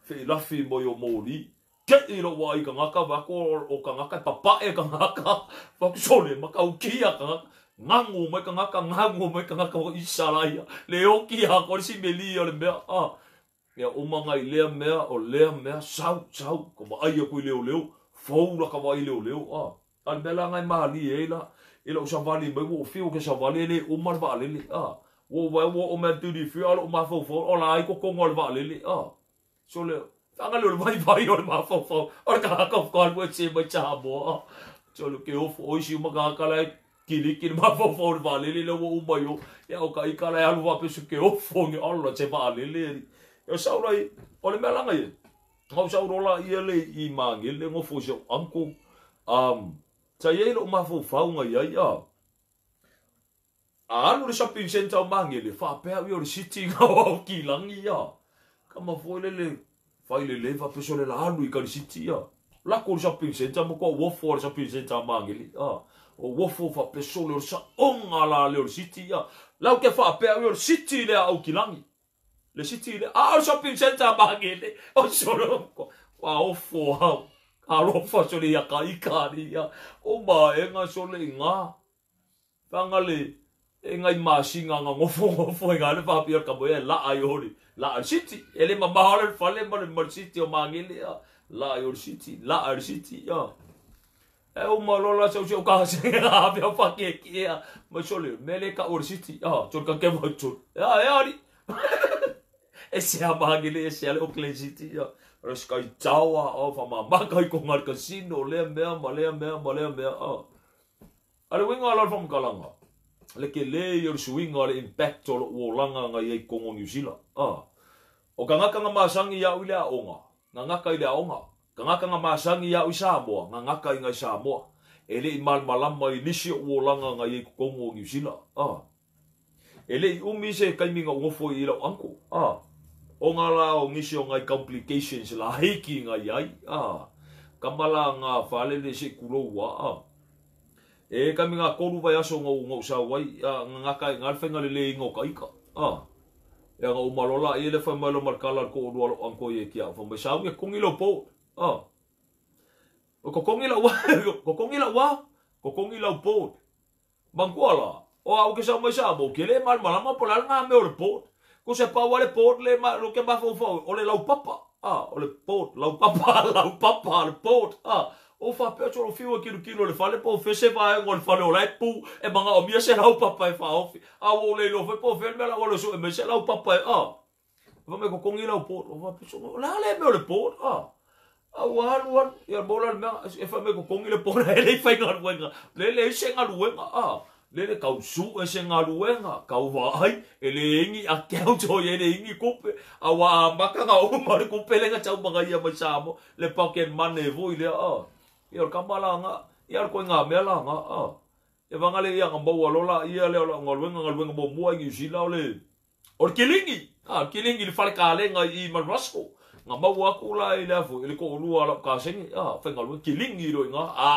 Whei lafi moi o mōli. Ke i lo wai ka ngaka, wako o ka ngaka, papae ka ngaka, whaku sole, ma kau kia ka ngaka. Ngangu mai ka ngaka, ngangu mai ka ngaka o isala ia. Le oki a ko si meli o le mea, Ia umanga i lea mea, o lea mea, sau, sau, ko ma ai aku i leo leo, fau la ka vai leo leo, A le mea la ngai maali e la, i lau savali mai, wo whio ke savali le, uma le vaalele, Wo vai wo o mea turi whio, alo o mafaufau, o la ai ko kongo le vaalele, So le, whanga leo le vai vai o le mafaufau, o le ka haka whakaru e te mai Samoa, Sole ke ofo o isi uma tagata la e kiliki le mafaufau i le vaalele lea ua uma i o. Ia o ka ika la e alu faapea so ke ofo ni ala se vaalele ali. Ia sau lai, o le mea langa ia. Ngau sau lola ia le i Magele ngofo i si au uncle. Sa i ai lou mafaufau nga iai a. A alu le shopping centre o Magele, faapea au ia o le city nga o Aukilagi ia. Kama foi lele, fai lelei faapea sole la alu i ka le city ia. Lako le shopping centre ma kua uofo a le shopping centre a Magele a. O uofo faapea sole o le saoga la lea o le city ia. Lau ke faapea au ia o le city lea a Aukilagi. Le city lea, a o le shopping centre a Magele. O sole kua ofo au. Alofa sole ia ka ika ni ia. O maega sole i ngā. Fagale e ngai masina nga ngofo ngofo e ngale faapea ka moe la ai o le la le city e le mamao le fale ma le ma le city o Magele a la ai o le city la ai le city a e uma lola sau sau ka se a pia fa ke ke a ma sole mele ka o le city a chol ka ke mo chol a e ali e se a Magele e se a le Auckland City a o le Sky Tower o fa ma ka i ko ngal casino le mea ma le mea ma le mea a. A le uiga o la le faamatalaga, le tele ia o le suiga o le impact o lou olaga na i ai i totonu o Niu Sila. A. O tagata na masani ia au i le aoga, na gata i le aoga. Tagata na masani ia au i Samoa, na gata i nai Samoa. E le i malamalama i nisi o ou olaga na i ai i totonu o Niu Sila. A. E le i umi se taimi na ou nofo i lau uncle. A. Ona la o nisi o nai complications laiti na i ai. A. Kama la nga faalele se i kulou a. A. E taimi nga 3 vaiaso na ou sau ai, a, nga gata ai nga le faiga leleiga o ka ika. A. Ia na uma loa la ia le fai mai loa ma le tala a le toalua o lou uncle ia ki au. Fai mai, Sauni e totogi lau boat. A. O totogi lau totogi lau a? Totogi lau boat. Manatua la, o au ke sau mai Samoa, ke le malamalama po o le a le nga mea o le boat. Ko se pau a le boat le ma, ke mafaufau, o le laupapa. A, o le boat, laupapa, laupapa, le boat. A, o faapea solo fiu e kilokilo i le fale po o fea se vaega o le fale o la e pu, e manaomia se laupapa e faaofi. A ua ou le iloa foi po o fea le mea la ua alu e sue mai se laupapa e, a. Fai mai totogi lau boat. O faapea solo, o le a le mea o le boat, a. A ua alu alu, ia mo la le mea, e fai mai totogi le boat, e le i faigaluega. Le leai se galuega, a. Le le tau sue se galuega, tau vaai, e le ingi account o i e le ingi tupe. A ua amata na uma le tupe le na tau magaia mai Samoa, le pocket money foi lea, a. Ia o le kama la nga, ia o le koiga mea la nga, a. Ia vanga le ia nga maua lola ia lea o lau galuega, galuega muamua i Niu Sila o le, o le kiligi, a, le kiligi i le fale kalega i Manuasco. Nga maua aku la i le afu, i le toalua o lau kasenge, a, faigaluega, kiligi loa i nga, a,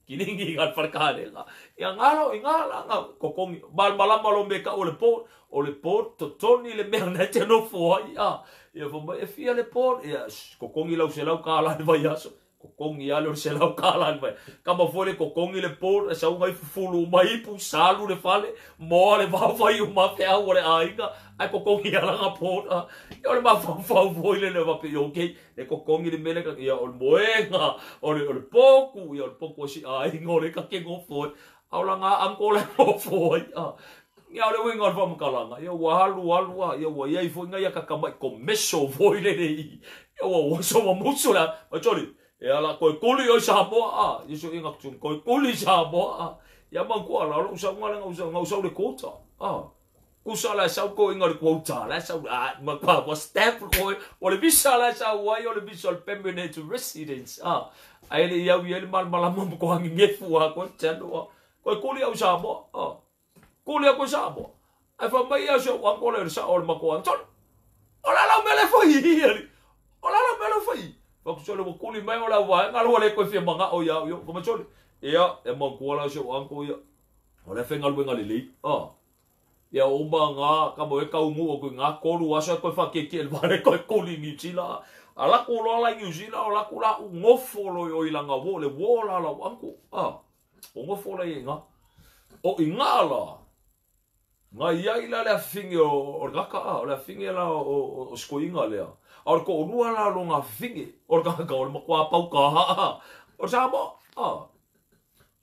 kiligi i nga le fale kalega. Ia nga lo, i nga la nga totogi, malamalama lo me kau o le boat, o le boat totoni le mea na te nofo ai, a. Ia fai mai, e fia le boat, ia, shh, totogi lau $100 i le vaiaso. Kokongi ale o le $100 le vai. Kama foi le kokongi le boat, e sau ngai fufulu uma ipu, salu le fale, moa le vao fai uma feau o le aiga, ae kokongi ala nga boat. A. Ia o le mafaufau foi le le vape, ia okay, le kokongi le mele ka, ia o le moenga, o le, o le poku, ia o le poku o si aiga o le ka ke ngofo ai. A o la ngā uncle le ngofo ai. A. Ia o le uiga o le faamatalaga, ia ua alu alu a, ia ua iai foi ngai akakamai komeso foi lele i. Ia ua oso ua musu le a, mai soli, ia la koe kuli oi Samoa a, ia so inga tun koe kuli Samoa a. Ia manatua la, o lou sauga le ngau sau le quota, a. Kusa la e sau koe inga le quota, la e sau, a, ma pa, ua stamp koe, o le visa la e sau ai, o le visa o le permanent residence, a. Ae le i au i ai le malamalama ma ko hangi ngefu a koe tano a. Koe kuli au Samoa, a. Kuli aku i Samoa. Ae fai mai ia si ou uncle le sao o le matua ane, Sole, o le a lau mea lea e fai i i, alii? O le a lau mea lea e fai i? Fai atu, Sole, ua kuli mai o le au vaega lea ua le toe fia manao ia au i o. Fai mai, Sole, ia, e manatua la si ou uncle ia, o lea e faigaluega lelei, a. Ia uma ngā, ka mo e taunuu atu i ngā 3 aso e toe whakiekie le wale toe kuli i New Zealand. A lako loa la i New Zealand, o lako la u ngofo lo i o i langa wo, le wo la lau uncle, a. O ngofo la i ngā. O i ngā la, ngā iai la le awhingi o le kaka, a, o le awhingi la o skoinga lea. A o le to'olua la lo ngā awhingi o le kaka, o le matua pauka, a, o Samoa, a.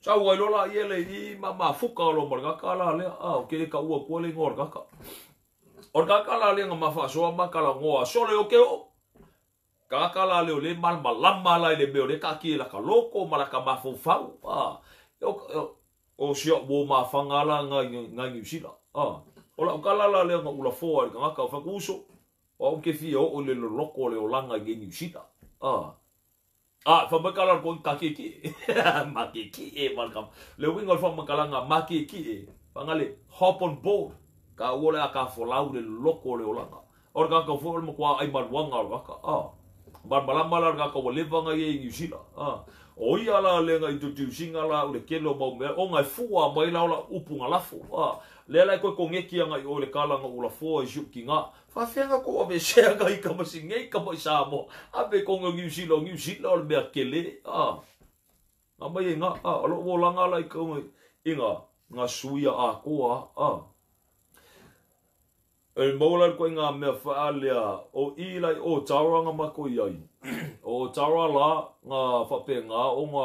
Sau ai loa la ia le i ma mafuka loa ma le kaka la lea, a, o ke ka ua kua le ingoa o le kaka. O le kaka la lea nga mawhaasoa ma kala ngoa sole o ke o. Tagata la lea o lea e malamalama la i le mea o lea e taatia i laka loto ma laka mafaufau. O si au uo mafaga la ngai Niu Sila. O lau tala la lea na ou lafoa i le tagata o fai atu, uso, o au ou te fia oo i le loloto o le olaga i Niu Sila. A, fai mai tala le kakiekie. Makiekie ma le uiga o le faamatalaga makiekie. Fagale, hop on board. Ka ua le a ka folau le loloto o le olaga. O le tagata foi o le matua ai maluaga o le tagata. Malamalama la le tagata ua leva na ia i Niu Sila. O ia la le na introduce ina la o le tele o mau mea, ona e fua mai la o la upu na lafo. Lea la e toe koneki ana i o le kala na ulafoa i si ou tina. Faafeaga kou avesea ngai kama si nei kama i Samoa. Ave konga Niu Sila, o Niu Sila o le mea kele. Nga mai e nga, o lou olaga la i konga i nga suia akoa. E maua la koe ngā mea whaa lea o i lai o taura nga mako i ai. O taura la ngā whape ngā o ngā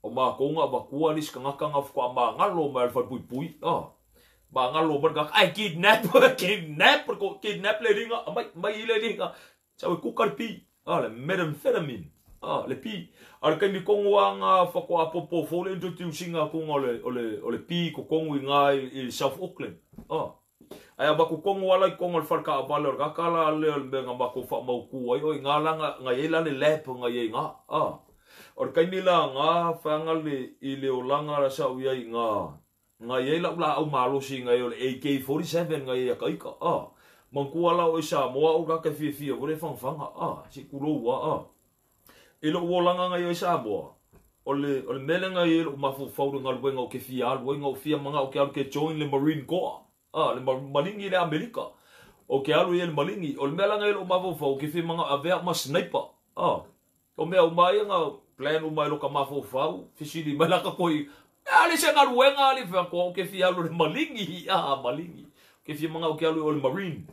o mākou ngā wakua lis ka ngaka ngā whakua mā ngalo mai al whalpui pui. Mā ngalo mai ngaka, ai kidnap, kidnap, kidnap le ringa, mai, mai i le ringa. Sau e kuka le pi, le methamphetamine, le pi. A le kaimi kongo a ngā whakua popo fo le introducing a konga o le pi ko kongo i ngā i South Auckland. Ai a mako kongo ala i kongo le whalka a wale o le kakala ale o le mea ngā mako wha mau ku ai o i ngā langa ngā i la le lap ngā i ngā. O le kaimi la ngā whanga le i le o langa la sa ui ai ngā ngā i la ula au malosi ngā i o le AK-47 ngā i a kaika. Mangkua la o i Samoa o kaka fia fia vore whangwhanga. Si kuloua. I lo o langa ngā i o i Samoa. O le mele ngā i lo mafaufau le ngaluenga o ke fia alu ai ngā o fia manga o ke alu ke join le Marine Corps. Le malingi le Amerika. O ke alu i le malingi. O le mea langa i lo mafaufau ke fia manga avea ma sniper. O mea umai nga plan umai lo ka mafaufau. Fisili mai laka koi. Ale se ngaluenga ali fia ko ke fia alu le malingi. Malingi. Ke fia manga o ke alu o le Marine.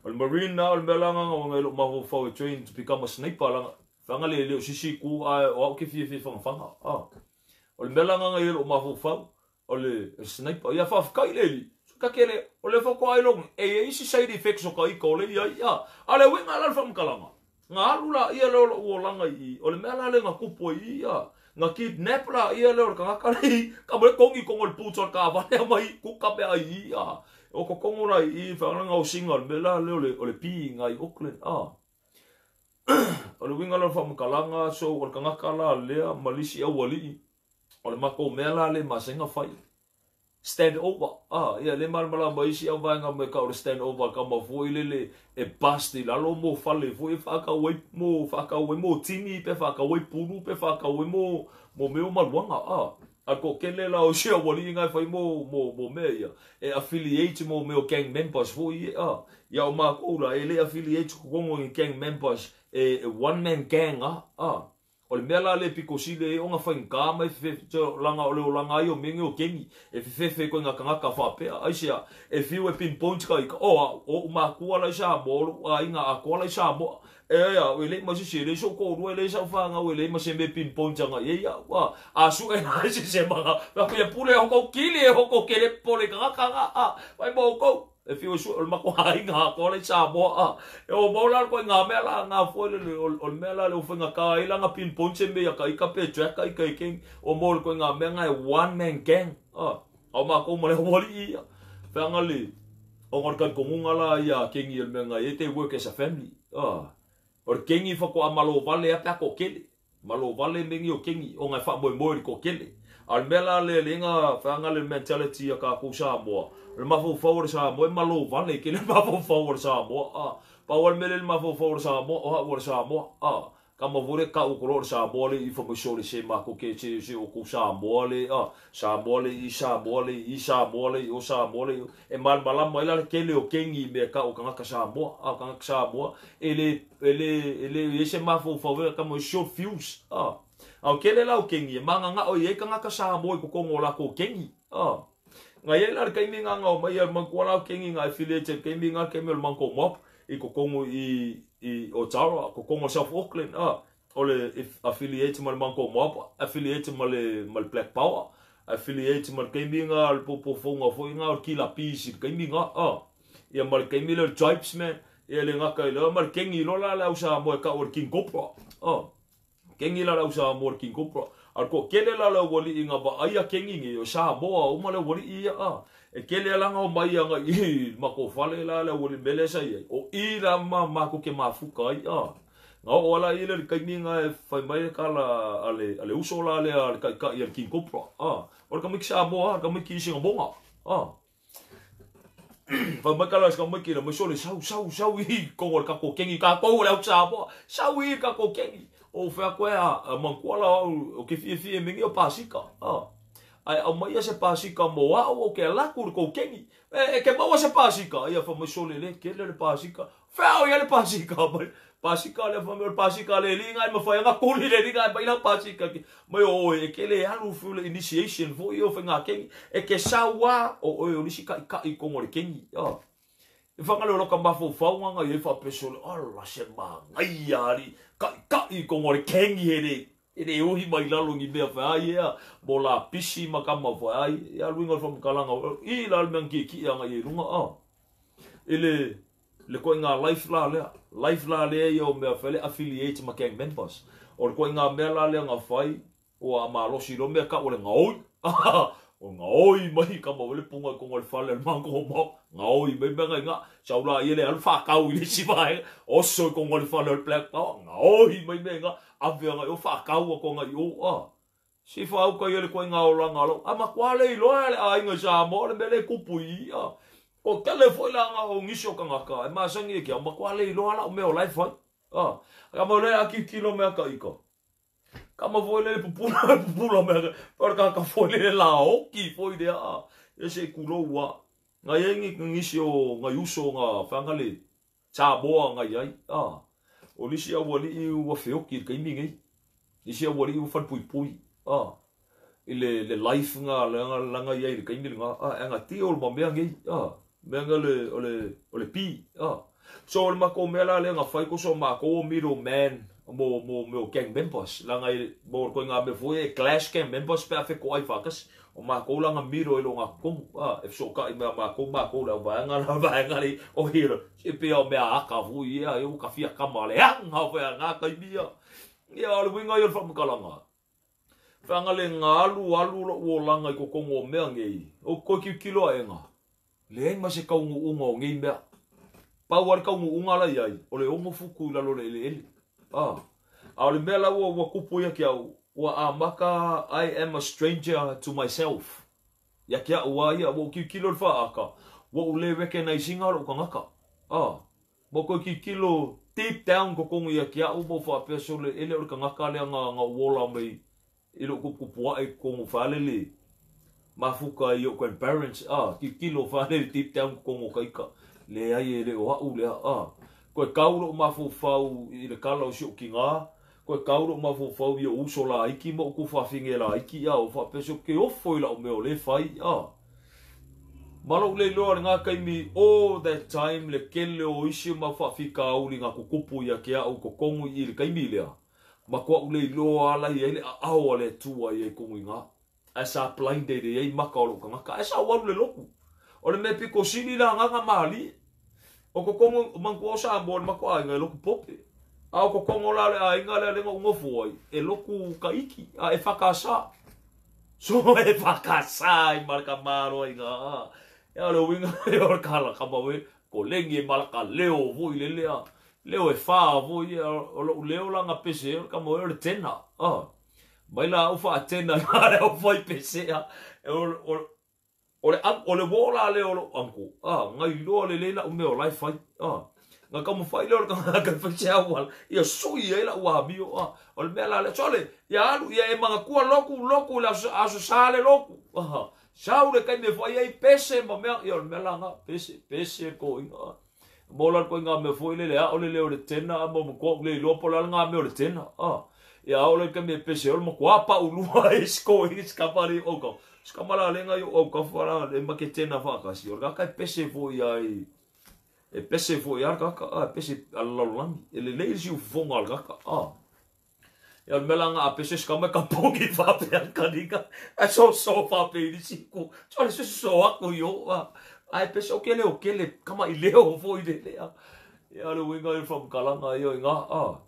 O le Marine na o le mea langa nga i lo mafaufau e train to become a sniper langa. Whanga le leo sisi ku a o au ke fia fia whanga whanga. O le mea langa nga i lo mafaufau o le sniper. Ia whawhakai le li. Kakele, o le whakwa ai long, e e isi side effects o ka ika o le ia ia. A le winga la le whamkalanga. Ngā alu la ia leo lo ua langa i, o le mea la le ngā kupo i ia. Ngā kidnap la ia leo le kangaka le i, ka mo le kongi kongo le puto le ka vale mai, kuka mea i ia. O ko kongo la i, whangalanga o singa, o le mea la leo o le pi ngā i Auckland. O le winga la le whamkalanga, so o le kangaka la lea, malisi au alii. O le mako mea la le masenga whai. Stand over. Ia le malmala mai isi au vaenga me ka o le stand over ka mafua i lele e bust i lalo mo fale foi e whakau ai mo whakau ai mo tini pe whakau ai pulu pe whakau ai mo meo maluanga. A ko kele la o sia wali ngai whai mo mea ia. E affiliate mo meo gang members foi e. Ia o mākou la e le affiliate kongo i gang members e one man gang. O le mea la le piko sile e onga whainga mai langa o le o langa ai o menge o kengi. E fefefe koe ngā kangaka whapea. Ai sea, e whiu e pinpoint ka ika. O, o makua lai Samoa, o a inga akoa lai Samoa. E ia, o le ma sisi, le so kōrua, le sau whanga, o le ma se me pinpoint anga. E ia, wa, a su e nai se se manga. Wa kuia pule hoko kili e hoko kele pole kangaka nga. Wai mō kou. E whiu e su, o le mako ai ngā akoa lai Samoa. E o maula koe ngā mea la, ngā foi le, o le mea la le o whainga ka ai la ngā pinpoint se mea ka ika pe track ka ika i keng. O maula koe ngā mea ngā e one man gang. Au mākou ma le wali ia. Whainga le, o ngā kai kongunga la ia kengi el mea ngā e te work as a family. O le kengi whakoa malo vale a pea ko kele. Malo vale mengi o kengi, o ngā wha moe moe ko kele. A le mea la le lenga whainga le mentality a ka kou Samoa. Le mafaufau o le Samoa e malo vale ke le mafaufau o le Samoa. Pau le mele le mafaufau o le Samoa, o hau o le Samoa. Ka mavore ka ukolo o le Samoa le i whamaiso le se mako ke se o kou Samoa le. Samoa le i Samoa le i Samoa le i o Samoa le. E malmalama ila le kele o kengi mea ka o kangaka Samoa. Kangaka Samoa. E le se mafaufau e ka mo short fuse. Au kele lau kengi e manga ngā o i e kangaka Samoa i kokongo la ko kengi. Ngā ia la le kaimi ngā ngā o mai al mangkua lau kengi ngā affiliate kaimi ngā kaimi o le mangko mop i kokongo i Otaroa, kokongo South Auckland. O le affiliate ma le mangko mop, affiliate ma le Black Power, affiliate ma le kaimi ngā le popofonga foi ngā o le kila pisi kaimi ngā. Ia ma le kaimi le tribesman. Ia le gaka i le ma le kengi lola le au Samoa e kau o le King Cobra. Oh. Kengi la le au Samoa le King Cobra. A ko kele la le wali inga ba aia kengi ngi o Samoa uma le wali ia a. E kele langa o mai anga i ma ko fale la le wali mele sa ia. O i la ma ma ko ke mafuka ai a. Nga o ala i le kaiminga e fai mai e kala ale uso la le ale kai kai le King Cobra. Ah, o le kamiki Samoa, kamiki i Singamonga. Ah. Fai mai kala ska mai kila mai sole sau sau sau i kongo le kako kengi ka ko le au Samoa. Sau i kako kengi. O fea koe a mankuala o ke fie fie mengi o pasika. Ah. Ai au mai se pasika mo au o ke laku le ko kengi. E ke maua se pasika. Ia fai mai sole le kele le pasika. Fea o ia le pasika mai. Pasika le fa me pasika le linga ma fa nga kuli le linga mai la pasika ki mai o e ke le alu fu le initiation fo yo fa nga kengi e ke sawa o o li sika ka i kongo le kengi ah e fa ngalo ka mafo fa nga ye fa peso le ala se ma ngai ali ka ka i kongo le kengi hele e le ohi mai lalo ngi mea fa ia mo la pisi ma ka ma fa ai ya luinga fa kalanga i la me ngi ki nga ye lunga ah ele le koe ngā life la lea. Life la lea ia o mea whele affiliate ma gang members. O le koe ngā mea la lea ngā whai o a malosi lo mea ka o le ngaoi. O ngaoi mai ka mawele punga kongo le whale le mango mau. Ngaoi mai mea ngai ngā. Sau la ia le alu whakau i le siwa e. Oso kongo le whale o le Black Power. Ngaoi mai mea ngā. Awea ngai o whakau a konga i o. Si whauka ia le koe ngā o la ngā lau. Ama kwa le iloa le a inga sa mo le mele kupu i. Ko kele foi la nga o ngisio kangaka e masangi e kia ma kwa le iloa la o mea o lai whai. Ah, ka mo le aki kilo mea ka ika. Ka ma foi le pupula pupula mea ka. Por ka ka foi le la oki foi le a. E se kulo ua. Nga yengi ngisio nga yuso nga whangale. Samoa nga iai. Ah. O nisi a wali i ua feoki ka imi ngai. Nisi a wali i ua whanpui pui. Ah. I le life nga langa iai le kaimi nga. Ah, nga tio o mea ngai. Ah. Mea nga le o le pi. Ah. So o le mako mea la le nga whai ko so mako o middle man mo mo gang members. La ngai mo ko nga me foi e clash gang members pe afe ko ai whakas. O mako la nga miro i lo nga kongu. Ah, e so ka i mea mako mako la vaenga la vaenga le o hira. Se pe o mea aka fui ia e o ka fia kama le anga fea nga kai mia. Ia o le winga i o le whamakalanga. Whanga le ngā alu alu lo o langa i kokongo o mea ngei. O koe ki kilo a enga. Le ma se kaungu unga o ngei mea. Pau ale kaungu unga la iai. O le ongo fuku i lalo le ele ele. Ah. A o le mea la ua kupu ia ki au. Ua a maka, I am a stranger to myself. Ia ki au a ia, ua ki kilo le whaaka. Ua ule recognize inga lo kangaka. Ah. Mo koe ki kilo deep down kokongo ia ki au mo whapeso le ele o le kangaka lea ngā uola mai. I lo kupu e kongo whalele. Mafuka i o grandparents. Ah, ki kilo whalele deep down kongo kaika. Le ai e le o hau le ah. Koe kauro mafu whau i le kala o sio ki ngā. Koe kauro mafu whau i o uso la iki mo ku whawhinge la iki. Ah, o whapeso ke ofo i la o meo le whai. Ah. Malo le loa le ngā kaimi all that time le kele o isi ma whawhika au li ngā kukupu ia ke au kokongu i le kaimi lea. Ma kua ule loa ala i ele a au ale tua i e kongu i ngā. A sa blinded e ei maka o lo kangaka. A sa walu le loku. O le me piko sini la nganga mali. O kokongo mangkua o sa mo le makoa inga e loku pope. A o kokongo la le a inga le lenga ungofu ai. E loku ka iki. A e whakasa. So e whakasa i marka maro inga. Ia le winga e o kala kamawe. Ko lengi e malaka leo voi le lea. Leo e wha voi o lo leo la nga pese o kamawe o le tena. Ah. Mai la ufa a tena i o whai pese a. O le wōla leo lo anko. Ah, ngai loa le leila o meo lai whai. Ah. Nga kamu whai leo ka ka whai se awala. Ia sui e la ua mio. Ah. O le mea la le. Sole, ia alu, ia e manga kua loku, loku, le aso sale loku. Ah. Sau le kai me whai ai pese ma mea. Ia o le mea la nga pese, pese ko inga. Mo la ko inga me foi le le a o le leo le tena. Mo mo kua le loa pola ngā meo le tena. Ah. Ia o le kai me pese o le makua pa ulua e sko i skapari o ka. Skamala lenga yo o ka whara le make tena whakasi. O le kai pese foi ai. E pese foi ai kaka. Ah, pese alalolangi. E le leiri si ufonga al kaka. Ah. Ia o le mela a pese skama ka pongi whape al kanika. A so so whape i siku. So le so so ako yo. Ah. Ai pese o kele kama i leo foi le lea. Ia le uiga i le faamatalaga ia i ga a.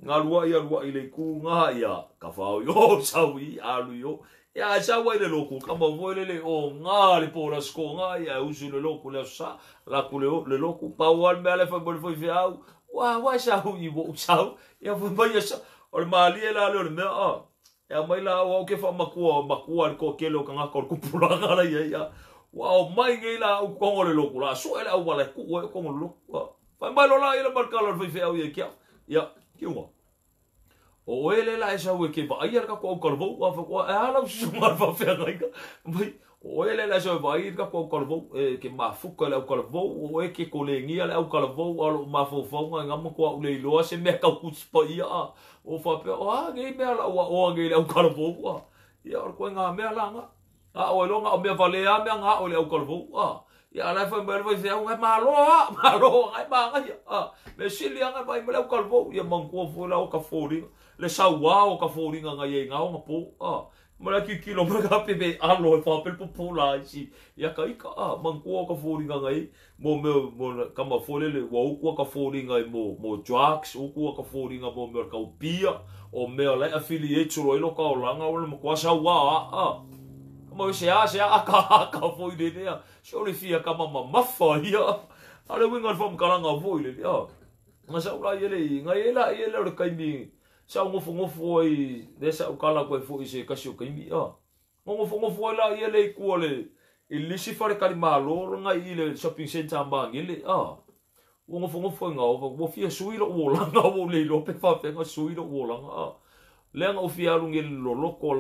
Nga lua ia lua i le ku nga ia ka fao yo sau i alu yo. Ia sau ai le loku ka mo foi le le o nga le po la sko nga ia usu le loku le sa la ku le le loku pau al me le fa mo foi fe au. Wa wa sau i wo sau. Ia foi mai sa o le malie la le o le mea a. Ia mai la o ke fa makua makua le ko kele o ka ngaka o le kupulanga la ia ia. Wa o mai ngi la u kongo le loku la so ele au wala ku o kongo le loku. Fai mai lo la ia le markala le fai fe au ia kia. Ia kiunga. O ele la e sau e ke vaai le ka ko kalvo a fa ko e ala su ma fa fe ngai ka. Mai o ele la sau vai ka ko kalvo e ke mafuka le au kalvo o e ke kolengia le au kalvo a lo mafaufau ngai ngama ko au le iloa se mea kau kutspa ia a. O fa pe o a ngai mea la o o ngai le au kalvo a. Ia o ko nga mea la nga. A o lo nga o mea vale a mea nga o le au kalvo a. Ia la fa mai le fe au ngai malo a malo ngai ma ngai a. Me sili anga mai le au kalvo ia mangua fo la o ka foli. Le sauā o ka fōringa ngai e ngā o ngā pō. Ma la ki kilo ma ka pepe alo e whapel po la isi. Ia ka ika a mangua o ka fōringa ngai mo me mo kama fōlele wa ukua ka fōringa mo mo drugs ukua ka fōringa mo me ka upia o mea le affiliate ro ilo ka olanga o le makua sauā a. Kama se a se a ka ka fōi le lea. Se o le fia kama mamafa ia. A le winga whamkalanga fōi le lea. Nga sa ula ia le ngai e la ia le o le kaimi. Sa ngofo ngofo ai le sa ukala ko fo i se kasi o kaimi a. Ngofo ngofo ai la ia le ku le i lisi fare kali malo nga i le shopping center ma ngele a. Ngofo ngofo nga o wo fia sui lo wo la nga wo le lo pe fa fe nga sui lo wo la nga a. Le nga o fia lu ngele lo loko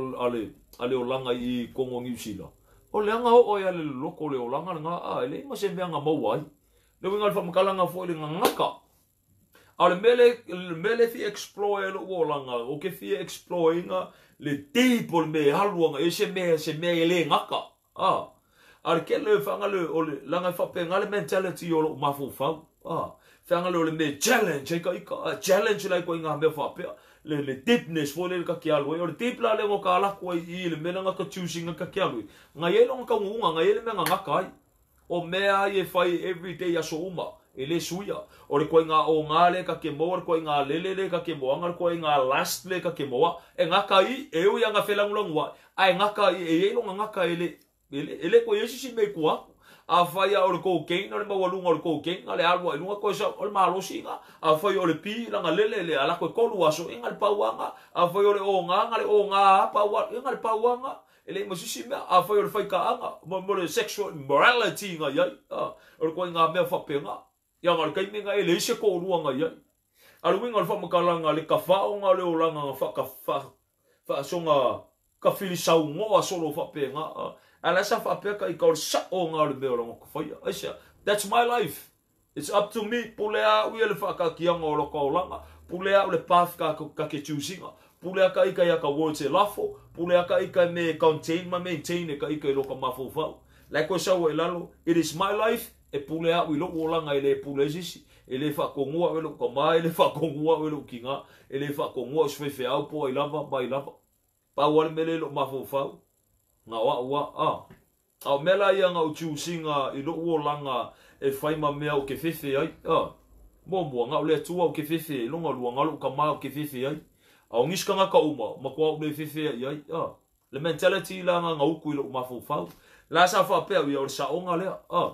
ale o langa i Kongo New Zealand. O le nga o ia le loko le o langa nga a le ma se mea nga mau ai. Le winga le fa makala nga fo le nga ngaka. A le mele fi explore lo wolanga o ke fi explore nga le deep o le me haluanga e se me ele ngaka a. A le ke le fanga le o le langa fa pe nga le mentality o lo mafaufau a. Fanga le o le me challenge ka ika challenge la ko nga me fa pe le le deepness fo le ka ke alu o le deep la le ngo ka la ko i le me nga ka choosing ka ke alu nga ye lo nga ngunga nga ye le me nga ngaka ai o mea ye fai every day aso uma e le suia o le koe ngā o ngā le ka ke moa, le koe ngā lele le ka ke moa, le koe ngā last le ka ke moa, e ngaka i, e ui anga whelangulangua, a e ngaka i, e e longa ngaka e le koe esi si me kua, a whaia o le cocaine, o le maualunga o le cocaine, a le alua i lunga koe sa, o le malosi nga, a whaia o le pi, langa lele le, a la koe kolu aso, e nga le pauanga, a whaia o le o ngā, nga le o ngā, paua, e nga le pauanga, e le masisi mea, a whaia o le whaikaanga, mo le sexual immorality nga iai, o le koe ngā mea whapenga, ia ngā le kaimenga e le ise ko urua ngai ai. A le winga le whamakalanga le ka whaonga le olanga ngā wha ka filisau ngoa solo whapenga. A la sa whapeka i ka o le sao ngā le mea olanga ka whaia. Aisa, that's my life. It's up to me. Pule a ui le whakakianga o loka olanga. Pule a le path ka ke choosinga. Pule a ka ika ia ka words e lafo. Pule a ka ika me contain ma maintain e ka ika i loka mafaufau. Lai koe sau e lalo, it is my life. E pule au i lou olanga e le pule sisi. E le whakongua e lou kama, e le whakongua e lou kinga, e le whakongua o swhewhe au po ai lava, mai lava. Pau ale mele lou mafaufau. Ngā wa ua, a. A o mela ia ngā u choosinga i lou olanga e whaima mea o ke whewhe ai, a. Mua mua, ngā o le atua o ke whewhe, longa lua, ngā lou kama o ke whewhe ai. A o ngiska ngā ka uma, makua o le whewhe ai ai, a. Le mentality la ngā ngā uku i lou mafaufau. La sa whapea ia o le saonga lea, a.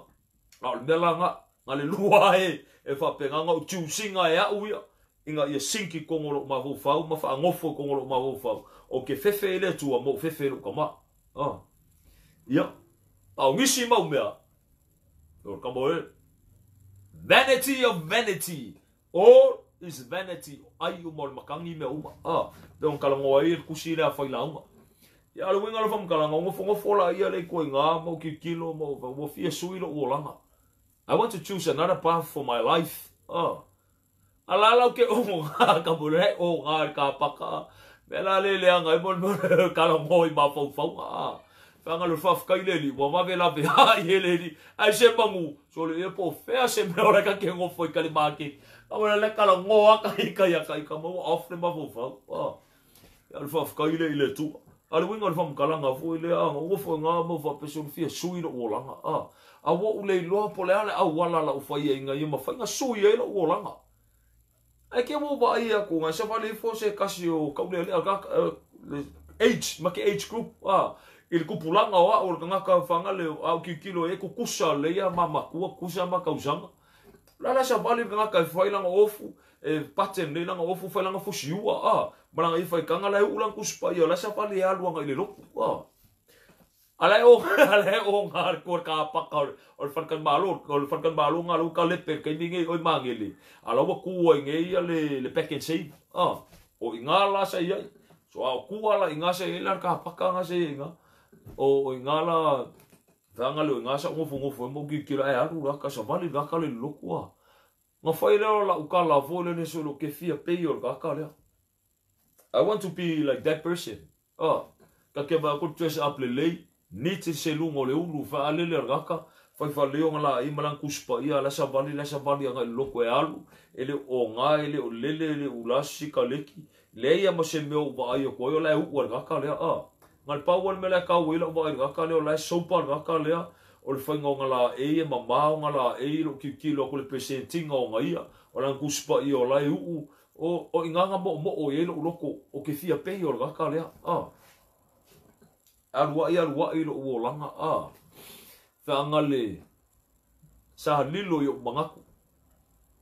A o le mea la ngā, ngā le lua e, e whape ngā ngā u choosinga e au ia, inga ia sinki kongo lou mafaufau, ma whaangofo kongo lou mafaufau. O ke whewhe e le atua, mo whewhe e lou kama. Ia, a o ngisi mau mea. O le kama e, vanity of vanity. All is vanity. Ai uma o le makangi mea uma. Pe o kalangoa i le kusi le a whailaunga. Ia le winga le whamkalanga, o ngofo ngofo la ia le koe ngā, mau kikilo, mau ua fia sui lo uolanga. I want to choose another path for my life. A la lau ke ongo ngā, ka mo le o ngā ka paka. Me la le le anga, e mo le kala ngoi ma whauwhaunga. Whanga le whawhakai le li, wa wawe la pe ha i hele li. Ai se mangu, so le e po whea se mea o le ka ke ngofo i kali māke. Ka mo le kala ngoa ka i kai a kai, ka mo off le ma whauwhau. Ia le whawhakai le i le tua. A o le uiga o le faamatalaga foi lea, a na ou nofo i ina ma ou faapea, se ua fia sui lou olaga, a, a ua ou le iloa po o le a le auala la ou faia ina ia mafai ona sui ai lou olaga. Ae ke ua ou vaai atu, na savali ifo se tasi o taulealea, age, ma ke age group, a, i le tupulaga o au o le tagata fagale, a ou tilotilo i ai, tutusa lelei a ma matua, tutusa ma tausaga. O le a la savali le tagata e fai lana ofu, e pattern lelei lana ofu, fai lana fusiua, a, ma lana ia faitaga, la e uu lana Tusi Paia, o la e savali e alu agai i le lotu, a. A la e o, a la e o ngā le kua ka paka o le faletalimalo, o le faletalimalo ngā lau ka lepe le taimi nei oi Magele, a la ua kū ai nei ia le Pak'nSave, a, o i ngā la sa i ai. So a o kū ala i ngā sa i ai la le ka paka ngā sa i ai ngā, o i ngā la, Feaga leo i ngā sa nofonofo ai ma ou tilotilo ae alu la ka savali la ka le lotu a. Na fai lea o la'u tala foi lele solo ke fia pei o le tagata lea. I want to be like that person. Ah, ka ke vaai aku dress up lelei, neat le seluga o le ulu faalele o le tagata, fai faalelei ona laei ma lana tusi paia la savali la savali agai i le lotu e alu, e le o oga, e le o lele, e le o ula se sikaleki, leai a ma se mea o ou vaai atu ai o la e u'u a le tagata lea. Ah, Na le pau lava le mea la e tau ai lau vaai i le tagata lea, o la e sober le tagata lea, o le faiga o ona laei, e mama ona laei, lou tilotilo atu i le present-iga o ona ia, o lana Tusi Paia o la e u'u, o, o i ina na moomoo i ai lou loto, o ke fia pei o le tagata lea, a. Alu aʻi alu aʻi lou olaga, a. Feagale, sa lilo i oʻu manatu,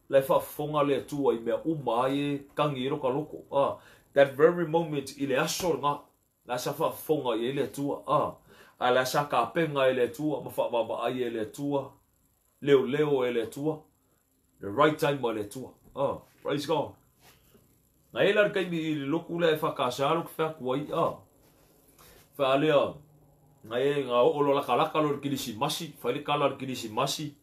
la e faafofoga le Atua i mea uma ai e tagi ai lota loto, a. That very moment i le aso lena, La sa faafofoga i ai le Atua, a, a la sa tapena e le Atua ma faavaavaai e le Atua, leoleo e le Atua, the right time a le Atua. A, praise God. Na i ai la le taimi i le lotu lea e FKS lo ke fai atu ai, a, faalea, na i ai, na oo loa lakalaka loa i le Kilisimasi, fai le kala o le Kilisimasi,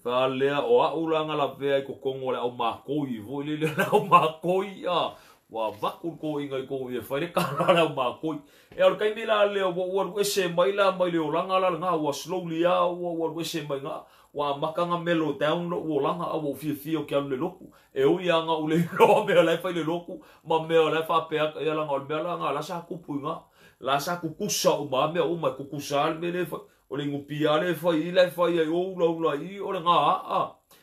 Faalea, o a'u la na lavea i totonu o le au mākoi foi lele o le au mākoi, a ua avatu le toeaina i totonu i e fai le kala o le au mākoi. Ea, o le taimi la lea ua ou alu ese mai la mai le olaga la lena, ua slowly a ua ou alu ese mai iga, ua amata ona mellow down lo'u olaga, a ua ou fiafia ou te alu i le lotu. E ui a na ou le iloa mea la e fai i le lotu ma mea la e faapea atu, ia leaga o le mea la lena la sa tupu iga, la sa tutusa uma a mea uma, e tutusa a le mea lea e fai. O le igu pia lea e fai i la e fai ai o ulaula i o le gā a.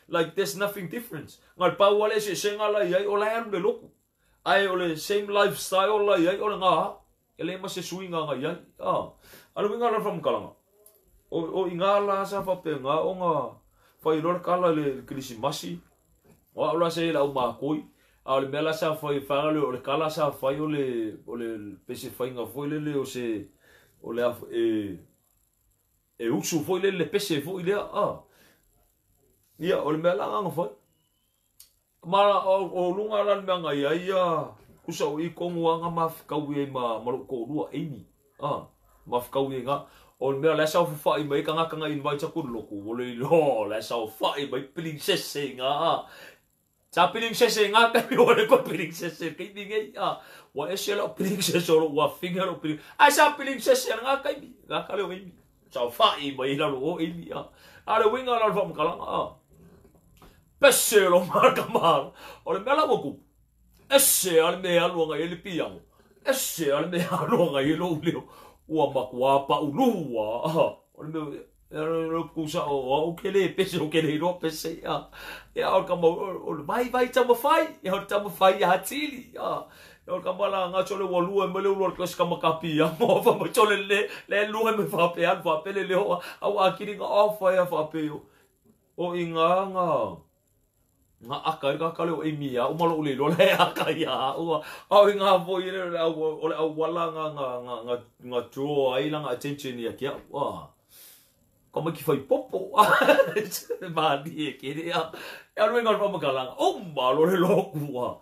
Like there's nothing different. Na le pau lava le eseesega la i ai o la e alu le lotu. Ae o le same lifestyle la i ai o le gā a. E le ma se suiga na i ai. A. A le uiga la o le faamatalaga. O, o i gā la sa faapena ona fai loa le kala i le Kerisimasi. O au la sa i ai le au mākoi. A o le mea la sa fai, whaanga leo, o le kala sa fai o le, o le pese faiga foi lele o se, o le, e, e usu foi lele le pese foi lea, a. Ia, o le mea la na fai. Ma o, o luga la le mea na i ai ia, kusa o i tonu a na mafekaui ai ma, ma lou toalua, Amy. A, mafekaui ai na. O le mea la e saofafai mai ai tagata na invite atu i le lotu, ua le iloa, la e saofai mai pilinsese i na, a. Sa pilinsese i ngā taimi ua le koe pilinsese i le taimi nei, a. Ua ese lau pilinsese o lou afine lou pilinsese. Ae sa pilinsese i ngā taimi, ngā kale o Amy. Saofai mai i lalo o Amy, a. A le uiga la o le faamatalaga, a. Pese lo maraka mahalo. O le mea la ua tupu, ese a le mea e alu agai ai le piano, ese a le mea e alu agai ai lou leo. Ua matua paulua, a. O le mea, Kusa o au ke le pese o ke le iloa pese a. Ia o le kama o le vaivai taumafai, ia o le taumafai ia atili a. Ia o le kama la nga sole ua lua mai le ulu o le klasi kama ka piamo fa mai sole le le lua mai faapea alu faapea le leo a ua akili nga ofa ia faapea o i nga nga nga aka i ka kale o Amy ia uma lou le iloa le aka ia ua au i nga foi le le au o le auala nga nga nga nga nga draw ai langa attention ia ke au a ka mai ki fai popo malie ke le a e alu nga whamakalanga o malo le loku a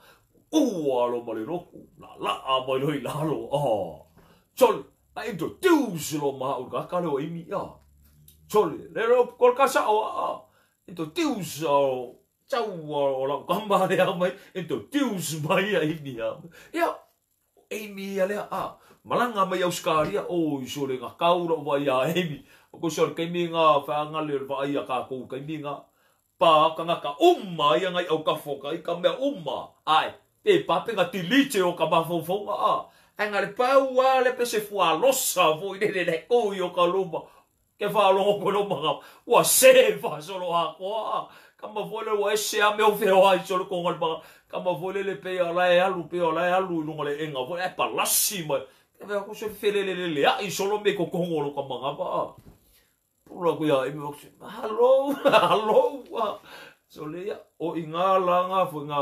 ua lo ma le loku la la a mai lo i lalo a chol a introduce lo ma u ka kale o Amy a chol le lo kol ka sa o a introduce o tau o lau kama lea mai introduce mai a Amy a ia Amy ia lea a malaga mai Australia oi sole nga kau lou vaai ia Amy o ko sole kaimi nga whaanga le vaai ia kākou kaimi nga pa kangaka uma ia ngai au kafo ka i ka mea uma ai pe pape nga delete o ka mafaufauga a. Ae na le pau lava le pese fualosa foi lele le kou i o ka luma. Ke faalogo koe lo maka, ua se faasolo atoa. Kama foi le ua ese a mea o feoai solo konga le maka. Kama foi lele pei o la e alu, pei o la e alu i luga le enga foi, ae palasi mai. Ke vea ku se felelele ai solo me kokongo lo ka maka. Pula ku ia imi wakse, hello, hello. So le ia, o i ngā la ngā foi ngā,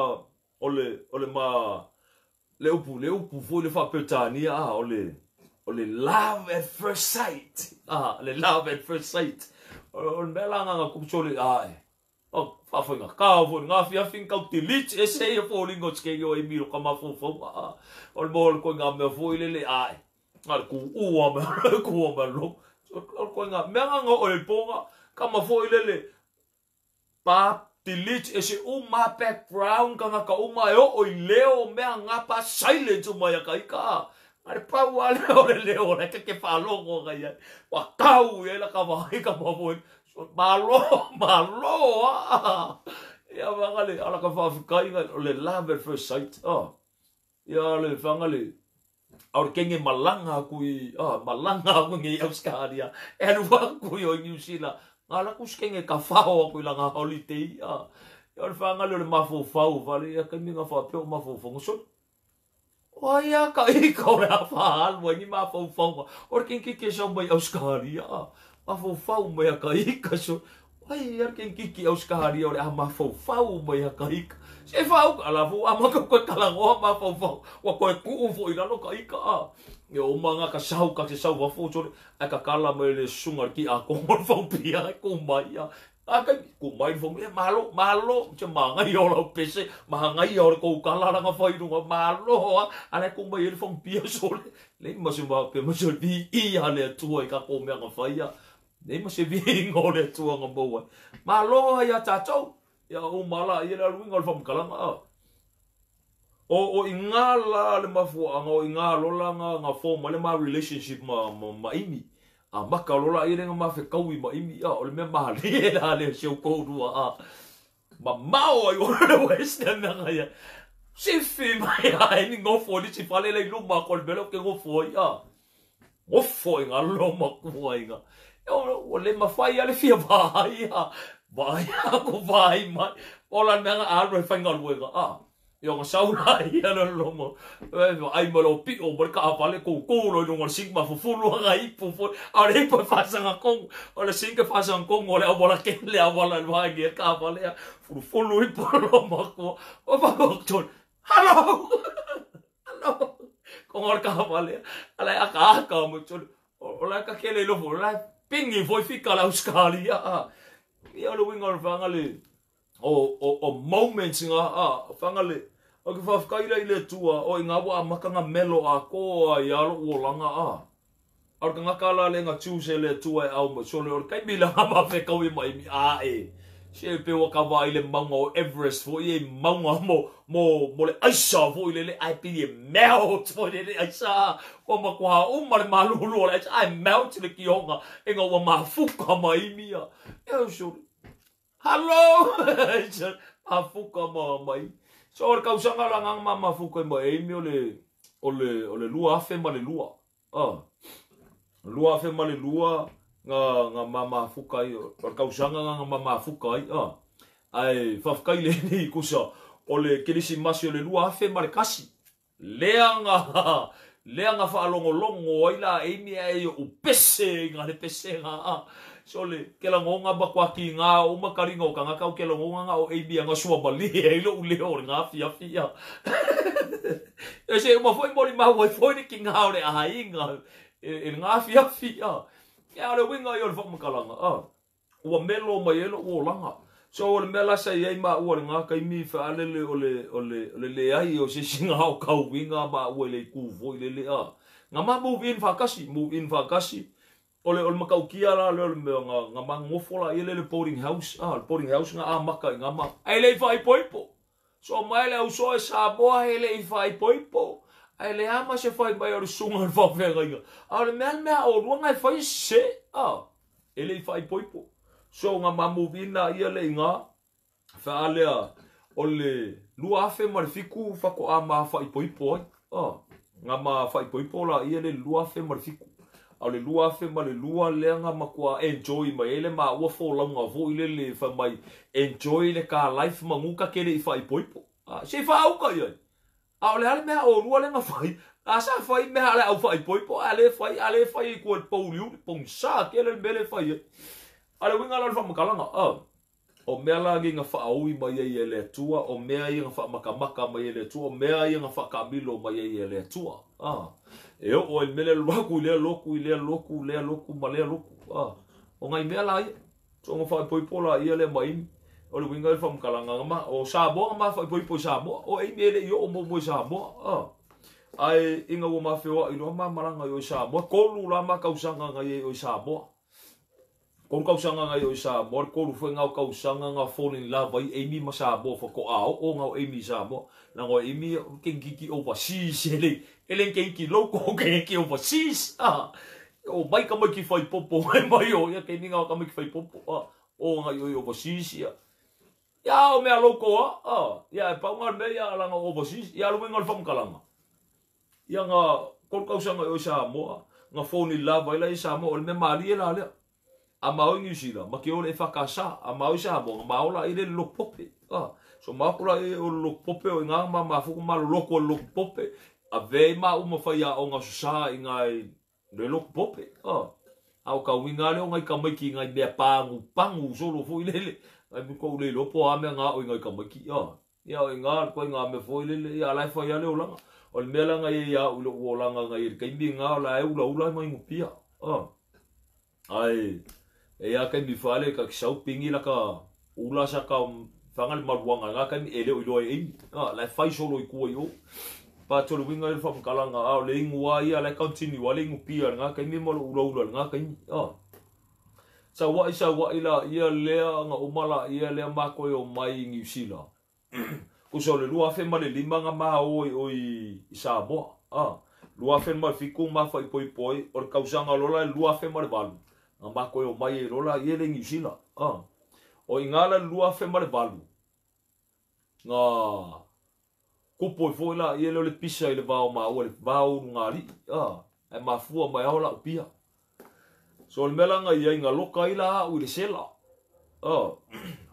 o le ma, le upu foi le whaapeutania, o le love at first sight. Le love at first sight. O le mea la ngā ngā kupu le, o, whaafoi ngā kāo foi, ngā fiafi ngā te lit, e se ia fōlinga o tike o emi ro ka mawhauwhau, o le mō le koe ngā mea foi le le, ngā le kū ua mea, kū mea lo. O le koe ngā mea ngā ngā o le ponga, ka mawhoi le le, pa, delete e se uma background ka ngā ka uma e o i leo mea ngā pa silent o mai a ka ika. Ngā le pau a leo le leo le ke whalongo ngā ia. Wa kau ia la ka wahai ka mawhoi. Malo, malo a. Ia wanga le ala ka whawhikai ngā o le love at first sight. Ia le whanga le au le kenge malanga kui, malanga kui ngi Australia. E alu kui o New Zealand. Ngā laku skenge ka whao aku i langa holiday. Ia o le whanga le o le mawhauwhau, wale ia kai minga whapeo mawhauwhau. So, o ia ka ika o le a whahalua ngi mawhauwhau. O le kenge ke sau mai Australia. Mawhauwhau mai a ka ika. So, o ia le kenge ki Australia o le a mawhauwhau mai a ka ika. Se whau, ala fu a maka koe kalangoa mawhauwhau. Wa koe kuu fo i lalo ka ika. Ia o manga ka sau ka se sau wafo tore. Ai ka kala mai le sunga ki a kongo le whaupia ai ku mai a. A kai ku mai le whaupia, malo, malo. Che mahangai o lau pese, mahangai o le kou kala langa whairunga, malo a. Ala ku mai le whaupia sole. Nei ma se wā pe ma se vi i a le atua i ka kō mea ngā whaia. Nei ma se vi ngō le atua ngā maua. Malo ai a tātou. Ia o mala i le aluinga o le whamakalanga. O i ngā la le mafuaanga, o i ngā lola ngā forma le ma relationship ma imi. A maka lola i lenga ma whekaui ma imi. O le mea mahalie la le seo kōrua. Ma mao ai o le western mea ngai. Sifi mai a ni ngofo ni si whale lei luma ko le mele o ke ngofo ai. Ngofo i ngā loma kua i ngā. O le mawhai a le fia vāi a. Vāi a ko vāi mai. O la mea ngā alu e whai ngā luenga. Ia ngā saula ia le lomo. Ai ma lo pio ma le kaawale kou kou lo ilunga le sing ma fufulu ngā ipu fo. A le ipu e whasanga kongu. O le sing e whasanga kongu o le awala ke le awala le waangi e kaawale a. Fufulu ipu lo makua. O whakok tōn. Hello! Hello! Kongo le kaawale a. Ala e aka aka mo tōn. O la ka kele lofo. O la pingi foi fika la Australia. Ia le winga o le whanga le. O moments ngā whanga le. O ke whawhakaira i le tua, o i ngā wā makanga melo a koa i alo uolanga a. Aur ka ngaka la le ngā tūse le tua e au mo sole o le kaimila ngā mawhekau i mai mi a e. Se pewa ka wā i le maunga o Everest fo i e maunga mo le aisa fo i le le ai pili e melt fo i le le aisa. O makuha uma le malulu o le aisa ai melt le kionga e ngā ua mafuka mai mia. E o sole. Hello! Mafuka ma mai. So o le kausanga la ngā ma mafuka i ma eimi o le lua afe ma le lua. Lua afe ma le lua ngā ma mafuka i. O le kausanga ngā ma mafuka i. Ai whawhakai le ni kusa o le kerisimasi o le lua afe ma le kasi. Lea ngā whaalongolongo ai la eimi ai o upese i ngā le pese ngā. So le ke la ngonga ba kwa ki ngā o makaringa o ka ngā kau ke la ngonga ngā o eimi a ngā sua mali e ilo ule o le ngā fia fia. E se uma foi mori mau ai foi ni ki ngā o le ahainga e le ngā fia fia. Ia o le winga i o le whamakalanga. Ua melo mai elo ua langa. So o le mea lasa i ai ma ua le ngā kaimi whaalele o le leai o se singa o kauwinga ma ua le ku foi le lea. Ngā ma move in whakasi, move in whakasi. O le makaukia la le o le mea ngā mangofo la i le boarding house. Le boarding house ngā amaka i ngā ma. Ai le i whaipoipo. So mai le ausoa e Samoa he le i whaipoipo. Ai le ama se whai mai o le sunga le whawhenga inga. A o le mea mea o rua ngai whai se. E le i whaipoipo. So ngā mamuvina ia le i ngā. Whaalea o le lua afe ma le fiku whako a maa whaipoipo ai. Nga ma faaipoipo laia le 2007. A o le 2002 lea nga matua enjoy mai ai le maua folauga foi lele fai mai enjoy le ka life manu ka ke le i faaipoipo. Se i faauka i ai. A o le a le mea olua lea na fai? A sa fai mea a le au faaipoipo, a le fai, a le fai i tua i le pouliuli, pogisa tele le mea lea e fai ai. A o le uiga la o le faamatalaga, o mea la nei na faaui mai ai e le Atua, o mea ia na faamatamata mai ai e le Atua, o mea ia na faataamilo mai ai e le Atua. E oo ai le mea lea alu atu i lea lotu, i lea lotu, lea lotu ma lea lotu. O nai mea la ia. Soona faaipoipo laia lea ma Amy. O le uiga o le faamatalaga, ma, o Samoa na ma faaipoipo i Samoa. O Amy e le i oo muamua i Samoa. Ae ina ua ma feoai loa ma malaga i o i Samoa, 3 la ma tausaga na i ai o i Samoa. 3 tausaga na i o i Samoa, le 3 foi na o tausaga na fall in love ai Amy ma Samoa, faatoa oo na o Amy i Samoa. Leaga o Amy o keikiki overseas, e le, e le keiki local, keiki overseas. O mai ka mai ki whai popo, mai mai o, ia kei ninga o ka mai ki whai popo, o ngai o i overseas, ia. Ia o mea loko, ia e pau ngā mea ia langa overseas, ia alu winga o le whamukalanga. Ia ngā kolu kausanga i o i Samoa, ngā phone i lava i la i Samoa, o le mea malie la lea. A mao i New Zealand, ma ke ole e whakasa, a mao i Samoa, ngā mao la i le loko pope. So mao kula i o le loko pope o i ngā ma mafuku ma loko o le loko pope, a vei ma uma whai a o ngā susa i ngā le loko pope. A o ka winga leo ngai ka maiki ngai mea pangu, pangu solo foi lele. Ngai mi kou le lopo a mea ngā o ngai ka maiki. Ia o ngā, koe ngā mea foi lele, ia lai whai ale o langa. O le mea langa ia ia u le o langa ngai e kai mi ngā o la e ula ula mai ngupia. Ai, e ia kai mi whale ka kisau pingi la ka ula sa ka whanga le maruanga ngā kai mi e leo i loa e imi. Lai whai solo i kua i o. Pa tolu winga i le whamkalanga, o le ingu a ia, lai continue, a le ingu pia, ngā kai mi malo ula ula, ngā kai mi. Sa wai la ia lea, ngā umala ia lea mako e o mai i New Zealand. Kusa o le 2005 ngā maha o i Samoa. 2007 mā whai poi poi, o le kausanga lola e 2008. Ngā mako e o mai e lola ia le New Zealand. O i ngā la 2008. Ngā kupo i foi la ia leo le pisa i le vao maua, le vao uru ngā li. E mafua mai ao la upia. So le mea langa ia i ngā loka i la au i le sela.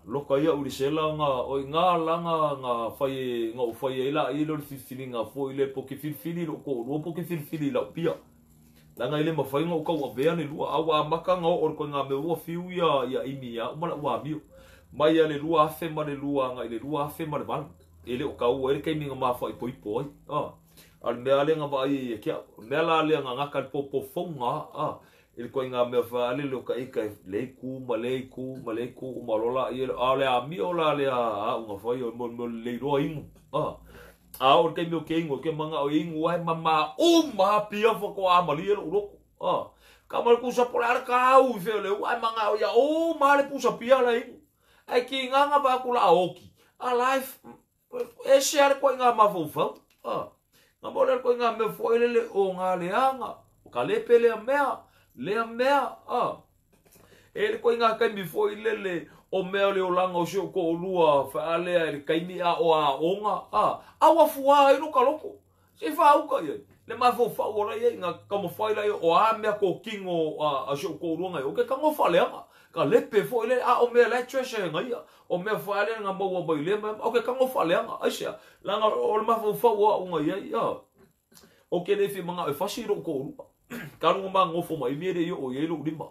Loka ia u le sela ngā, o i ngā langa ngā whai, ngā o whai e la i leo le filifili ngā foi le po ke filifili lo ko lua po ke filifili la upia. Langa i le mawhai ngā ukau a vea le lua, au a maka ngā o ore koe ngā mea ua fiu ia, ia imi ia, umala ua amio. Mai ia le 2000 ma le 2 ngā i le 2008. E le o kau e le keimi ngā mawhai poi poi. A le mea le ngā vai e kia, mea la le ngā ngaka le popo fonga, e le koe ngā mea whaale le o ka ika e le ku, ma le ku, ma le ku, ma lola, i a le a mio la le a unga whai o mo mo le roa ingu. A o le keimi o ke ingu, ke manga o ingu ai mama uma pia whako a mali e lo uroko. Ka mara kusa pole ara ka au i wheo le u, ai manga o ia o ma le pusa pia la ingu. Ai ki ngā ngā wāku la aoki. A life, e se are koe ngā mawhaufau. Ngā mole are koe ngā mea whaelele o ngā leanga. O ka lepe lea mea, lea mea. E le koe ngā kaimi whaelele o mea le o langa o sio ko olua whaalea e le kaimi a o a onga. Awa fua i roka loko. Se whaauka ia. Le mawhaufau o lai ngā kamawhai lai o a mea ko kingo a sio ko olua ngai. O ke kango whaleanga. Ka lepe whaelele a o mea lai treasure ngai ia. O mea whaelele ngā maua mai le mea. O ke kango whaleanga. Aisea. Langa o le mawhaufau o a unga ia ia. O ke le whia manga e whasi ro ko olua. Ka runga mā ngofo mai mere i o i e lo lima.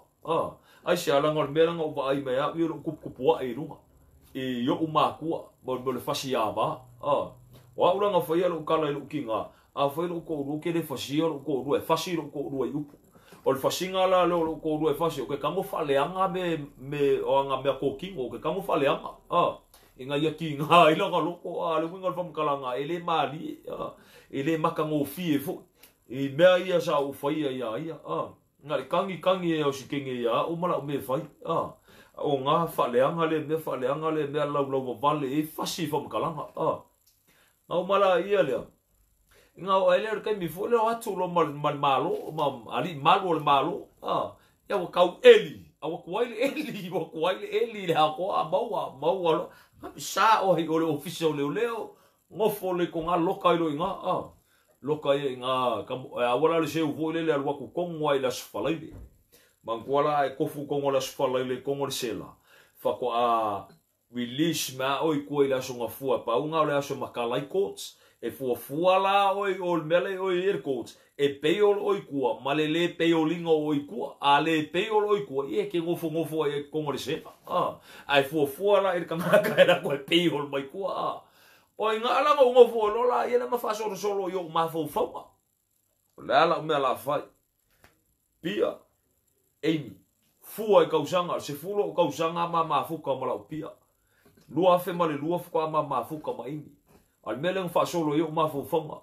Aisea langa o le mea langa o vaai mai a ui o kupu a e runga. I o umakua. Mo le whasi a wā. O a uranga whai lo kala i lo ki ngā. A whai lo ko olua ke le whasi o lo ko olua e whasi lo ko olua i upu. O le whasinga la lo ko olua e whasi o ke kango whaleanga me o anga mea kōkingo o ke kango whaleanga. I ngā ia ki ngā i langa loko a le winga le whamukalanga e le maali e le makango fie fo. I mea ia sa o whaia ia ia. Ngā le kangi kangi e o si kenge ia o mala o me whai. O ngā whaleanga le mea whaleanga le mea lau lau wale e whasi whamukalanga. Ngā o mala ia lea. Ngā o ele o kai mi fo leo atu lo mal malo, ma ali malo le malo. Ia wa kau eli, a wa kuai le eli, wa kuai le eli le hakoa maua, maua lo. Ngā mi sa o hei o le ofisa o leo leo, ngofo le ko ngā loka i lo i ngā. Loka ia i ngā, aua la le seu foi lele alu atu kongo ai le aso Faraile. Manatua la e kofu kongo le aso Faraile kongo le sela. Faatoa release ma oi kua i le aso gafua pauga o le aso makala ai courts. E fuafua la oi o le mea le oi i le courts. E pei o le oi kua, ma le le pei o linga o oi kua. A le pei o le oi kua, ia ke ngofo ngofo ai e kongo le sela. Ai fuafua la i le kangaka e la koe pei o le mai kua. O i ngā alanga o ngofo o lola, ia le mawhasoro solo i o mawhauwhaunga. O le ala o mea la whai. Pia, Amy, fua i kausanga, se fulo o kausanga ma mafuka ma lau pia. Lua afe ma le lua fuka ma mafuka ma Amy. A le mea le ngawhasolo i o mawhauwhaunga.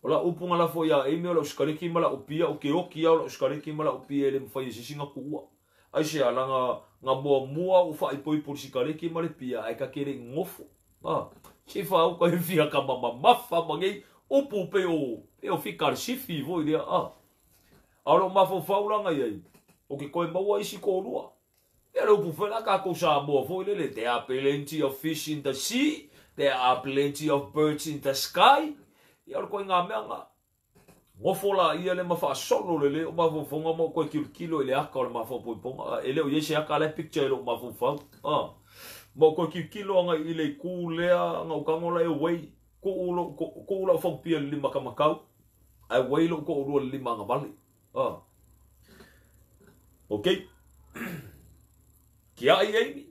O la upunga la fo ia Amy o lau sikareki ma lau pia, o ke oki au lau sikareki ma lau pia e le mwhai e sisinga kuua. Ai se alanga ngā mua mua o whai poi pori sikareki ma le pia, ai ka kere ngofo. Se whau ka whia ka mama mafa mangei, upu pe o whika le sifi voi lea. A lo mawhauwhau langa iai, o ke koe maua isi kōrua. Ia le upu whela ka kou Samoa foi lele, there are plenty of fish in the sea, there are plenty of birds in the sky. Ia o le koe ngā mea ngā. Ngofo la ia le mawhaasolo le le o mawhauwhaunga mo koe kilokilo i le aka o le mawhaupoiponga. E leo i se aka le picture i lo mawhauwhau. Mo koe kilokilo anga i le kū lea anga ukango la e wei. Ko ula o whaupia le lima kamakau. Ai wei lo ko ulua le lima anga vale. Ok. Kia ai Amy.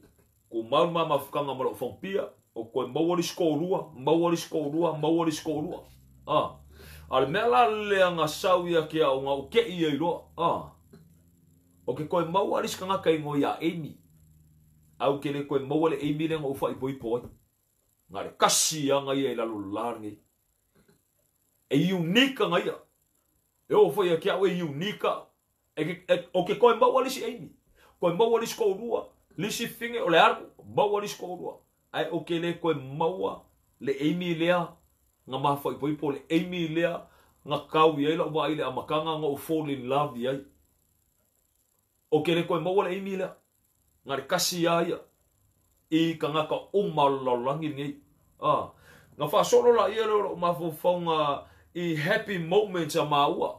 Ko mau mama whakanga ma lo whaupia. O koe maua li skorua, maua li skorua, maua li skorua. A le mea la le anga sau ia kia o ngā uke ia i roa. O ke koe maua li skangaka ingo ia Amy. Au ke le koe maua le Amy le ngā uwha i poi poi. Ngā le kasi anga ia i lalo lāngi. E unika ngā ia. E o whai ia kia o e unika. O ke koe maua li si Amy. Koe maua li skorua. Li si finge o le aru. Maua li skorua. Ai o ke le koe maua le Amy lea. Ngā maha whai poi le Amy lea. Ngā kau i ai la ua ai le amakanga ngā o fall in love i ai. O ke le koe maua le Amy lea. Ngā le kasi a ia. I ka ngaka o malalaulangi nei. Ngā whasolo la ia leo o mawhauwhaunga i happy moments a maua.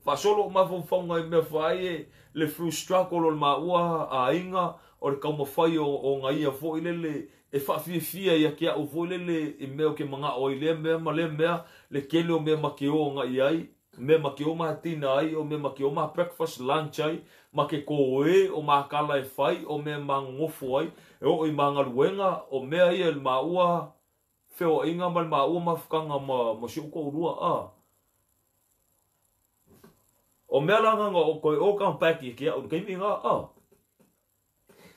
Whasolo o mawhauwhaunga i mea whai e le through struggle o le maua a inga o le kaumawhai o ngā ia fo i lele e whawhiwhia ia kia o fo i lele i mea o ke manga o i lea mea ma lea mea le kele o mea ma ke o ngā i ai. Mea ma ke o maha tina ai, o mea ma ke o maha breakfast, lunch ai, ma ke koe o maha kala e whai, o mea ma ngofo ai, e o i maha ngaluenga, o mea ia le maua whio inga ma le maua mawhakanga ma si uko urua. O mea la nganga o koe o ka paki ki au keimi ngā.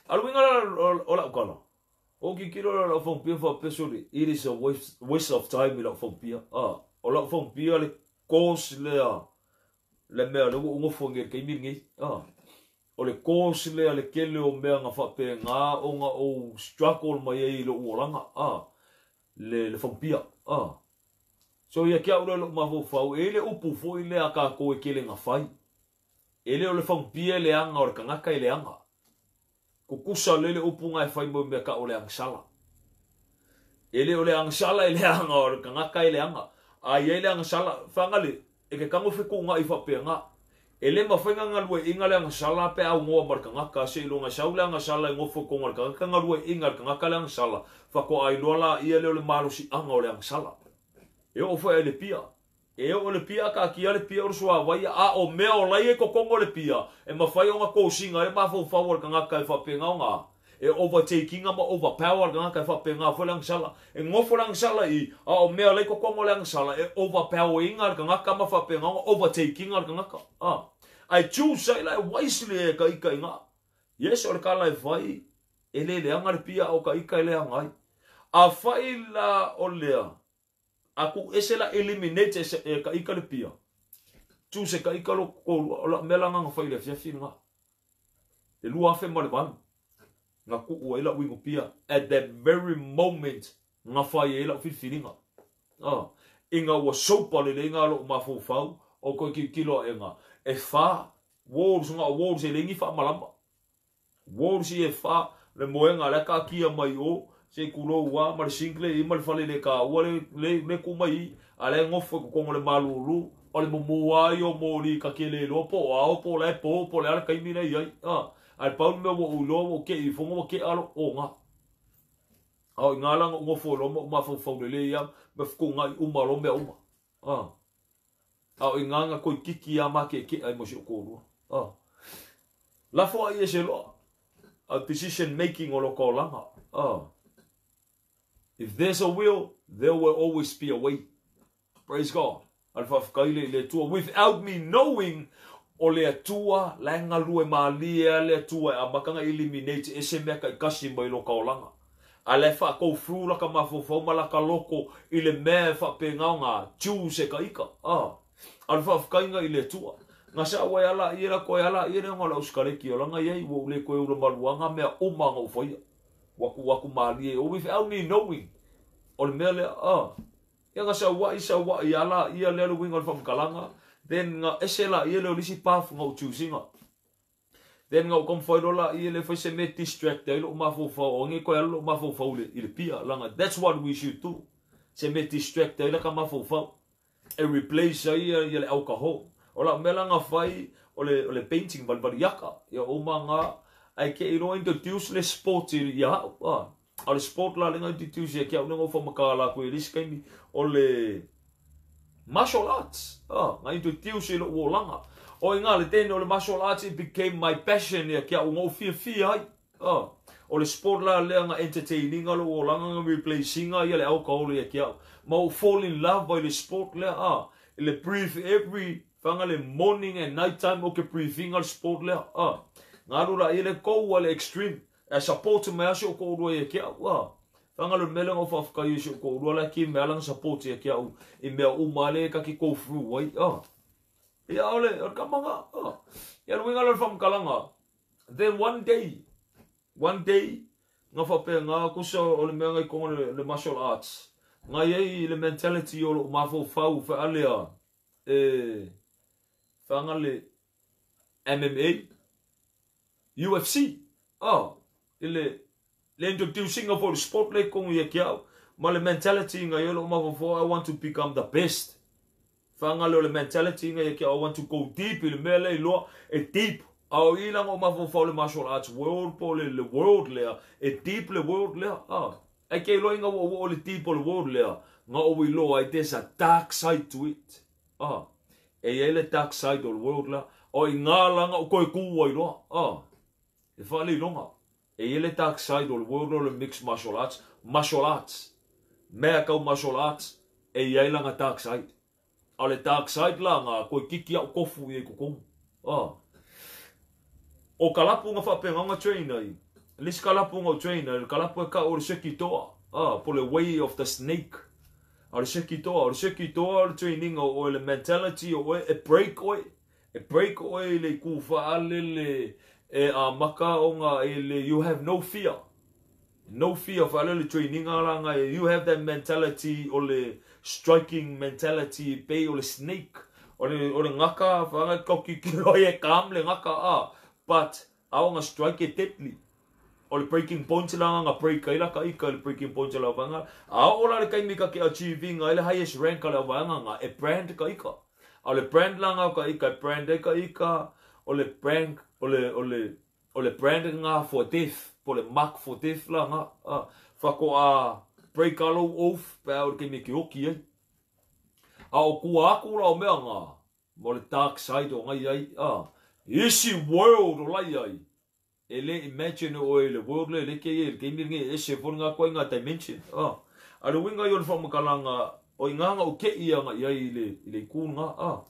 Alu inga la o la ukala. O ki kilo la la whampia whapesori, it is a waste of time i la whampia. O la whampia le kos lea le mea le ua ngofo nge keimi ngi. O le kos lea le kele o mea ngā whape ngā o ngā o struggle mai ei lo uolanga. Le whampia. So ia kia ure lo mawhauwhau, e le upu fo i lea ka koe kele ngā whai. E le o le whampia le anga o le kangaka i le anga. Kukusa le le upu ngā e whai mo mea ka o le angsala. E le o le angsala e le anga o le kangaka i le anga. A ia le angsala, whangale, e ke kango whiku ngā i whapea ngā. E le mawhainga ngā lue inga le angsala pe au ngoa mar kangaka, se ilo ngā sau le angsala e ngofo konga le kangaka ngā lue inga le kangaka le angsala. Whako ai loa la ia le o le marosi anga o le angsala. E o whai le pia. E o le pia ka kia le pia o le sua waia. A o mea o lai e kokongo le pia. E mawhai o ngā kōsinga e mawhauwhau o le kangaka e whapea ngā o ngā. E overtakinga ma overpower le kangaka e whapea ngā whai le angsala. E ngofo le angsala i. A o mea lai kokongo le angsala. E overpower inga le kangaka ma whapea ngā o overtakinga le kangaka. Ai choose ai lai wisely e ka ika inga. Yes o le kala e whai. E le le anga le pia o ka ika e le anga ai. A whai la o lea. Aku ese la eliminate e ka ika le pia. Choose ka ika lo ko la mela nganga whai le fiafi nga. Le lua afe ma le valu. Nga ku ua ila wingo pia. At that very moment nga whai e ila whiwhiringa. Inga ua sopa le le inga lo mawhauwhau o koe ki kilo e nga. E wha, walls nga walls e lengi wha malama. Walls i e wha le moenga le ka kia mai o. Se kulo ua ma le single i ma le fale le ka ua le kumai. A le ngofo ko kongo le malulu o le mumua ai o moli ka ke le loa po ao po le po po le ala kaimi le iai a le pau me wo ulo wo ke i fongo wo ke alo o nga a o ngala ngofo lo mo mafaufau le le ia me fukunga i uma lo mea uma a o nganga koi kiki a ma ke ke ai mo si o kolua la fo ai se lo a decision making o lo kolanga if there's a will, there will always be a way. Praise God. Alfafkaile le tua without me knowing o le atua la ngalue malia le atua a makanga eliminate ese mea kai kasi mai lo kaolanga. A le fa go through la ka mafofo malaka loko i le mea fa pengaonga choose ka ika. Alfafkainga i le tua. Nga sa wa ala i la ko ala i le ngola uskaleki o langa iai wo le ko ulo maluanga mea uma ngo foia. Waku waku malie o without me knowing. O le mea le ia nga sa wa isa wa ia la ia le winga from kalanga then nga esela ia le lisi path nga choosinga then nga kom foi la ia le foi se me distract ai lo mafofo o ngi ko lo mafofo le i le pia langa that's what we should do se me distract ai la ka mafofo e replace ai ia le alcohol o la mela nga fai o le painting bal yaka ia o manga ai ke ilo introduce le sport ia o le sport la lenga introduce ia kia unengo fa makala ko i kaimi o le martial arts nga introduce lo wolanga o inga le tene o le martial arts it became my passion ia kia ungo fia fia ai o le sport la lenga entertaining lo wolanga nga replacing ia le alcohol ia kia ma fall in love by le sport le le brief every fanga le morning and night time o ke briefing al sport le ngalu la ile ko le extreme a support me aso ko ro e kia fanga le mele o fa ka isu ko ro la ki me ala support e kia i me o male ka ki ko through wai ia ole o ka manga ia winga le fam kalanga then one day nga fa pe nga ko so o le me ngai ko le martial arts nga ye le mentality o lo mafo fa fa alea e fanga le MMA UFC le introducing of the sport le kong ye kia ma le mentality nga yo ma for I want to become the best fanga le mentality nga ye kia I want to go deep le mele lo e deep au ila ngo ma for le martial arts world po le world le e deep le world le e ke lo nga wo le deep le world le nga o we lo ai there's a dark side to it e ye le dark side of the world la o nga la nga ko ku ai lo e fa le longa e le dark side of the world o le mixed martial arts mea kau martial arts e iai langa dark side a le dark side la nga koe kiki au kofu i kokongu o kalapu nga whapenga nga train ai lis kalapu nga train ai kalapu e ka o le sekitoa po le way of the snake a le sekitoa o le training o le mentality o e break oe le kufa ale le e a maka o nga e le you have no fear fa le training ala nga you have that mentality o le striking mentality pe o le snake o le ngaka fa nga koki ki o e kam le ngaka but au nga strike e deadly o le breaking point la nga break ai la ka ika le breaking point la vanga a o la le kaimi ka ke achieving ai le highest rank la vanga nga e brand ka ika o le brand la nga ka ika brand ka ika o le brand o le brand nga for death po le mark for death la nga fa ko a break alo off pa o ke me ke oki ai a o ku aku la o mea nga mo le dark side o ngai ai isi world o lai ai e le imagine o le world le ke e ke mi ngi e se fo nga ko nga dimension a le winga yo le fa makalanga o nga o ke ia nga ia i le ku nga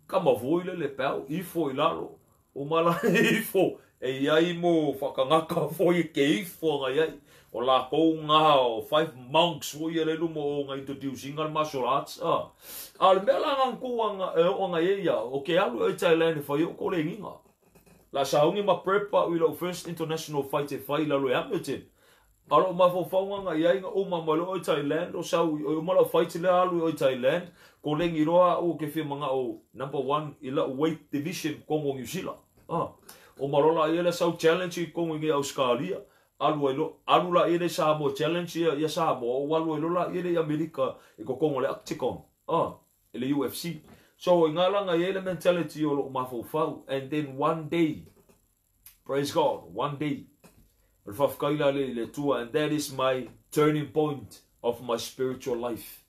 ka mavoi le pau ifo i lalo o mala ifo e iai mo whakangaka foi ke ifo nga iai o la kou ngā o five monks o ia le lumo o nga introducing al martial arts a le mea la nga kua o nga ia o ke alu e Thailand e whai o ko le nginga la saungi ma prepa o ilo first international fight e whai lalo e Hamilton alo mafofau nga iai nga uma malo o Thailand o sau o malo fight le alu o Thailand ko lengi roa o ke fia manga o number 1 i la weight division Kongo New Zealand o malola ia le sau challenge i Kongo i Australia alu ai lo alu la ia le Samoa challenge ia Samoa o alu ai lo la ia le Amerika i ko Kongo le Octagon I le UFC. So i ngā langa i le mentality o lou mafaufau. And then one day, praise God, one day, o le faafetai la le i le Atua, and that is my turning point of my spiritual life.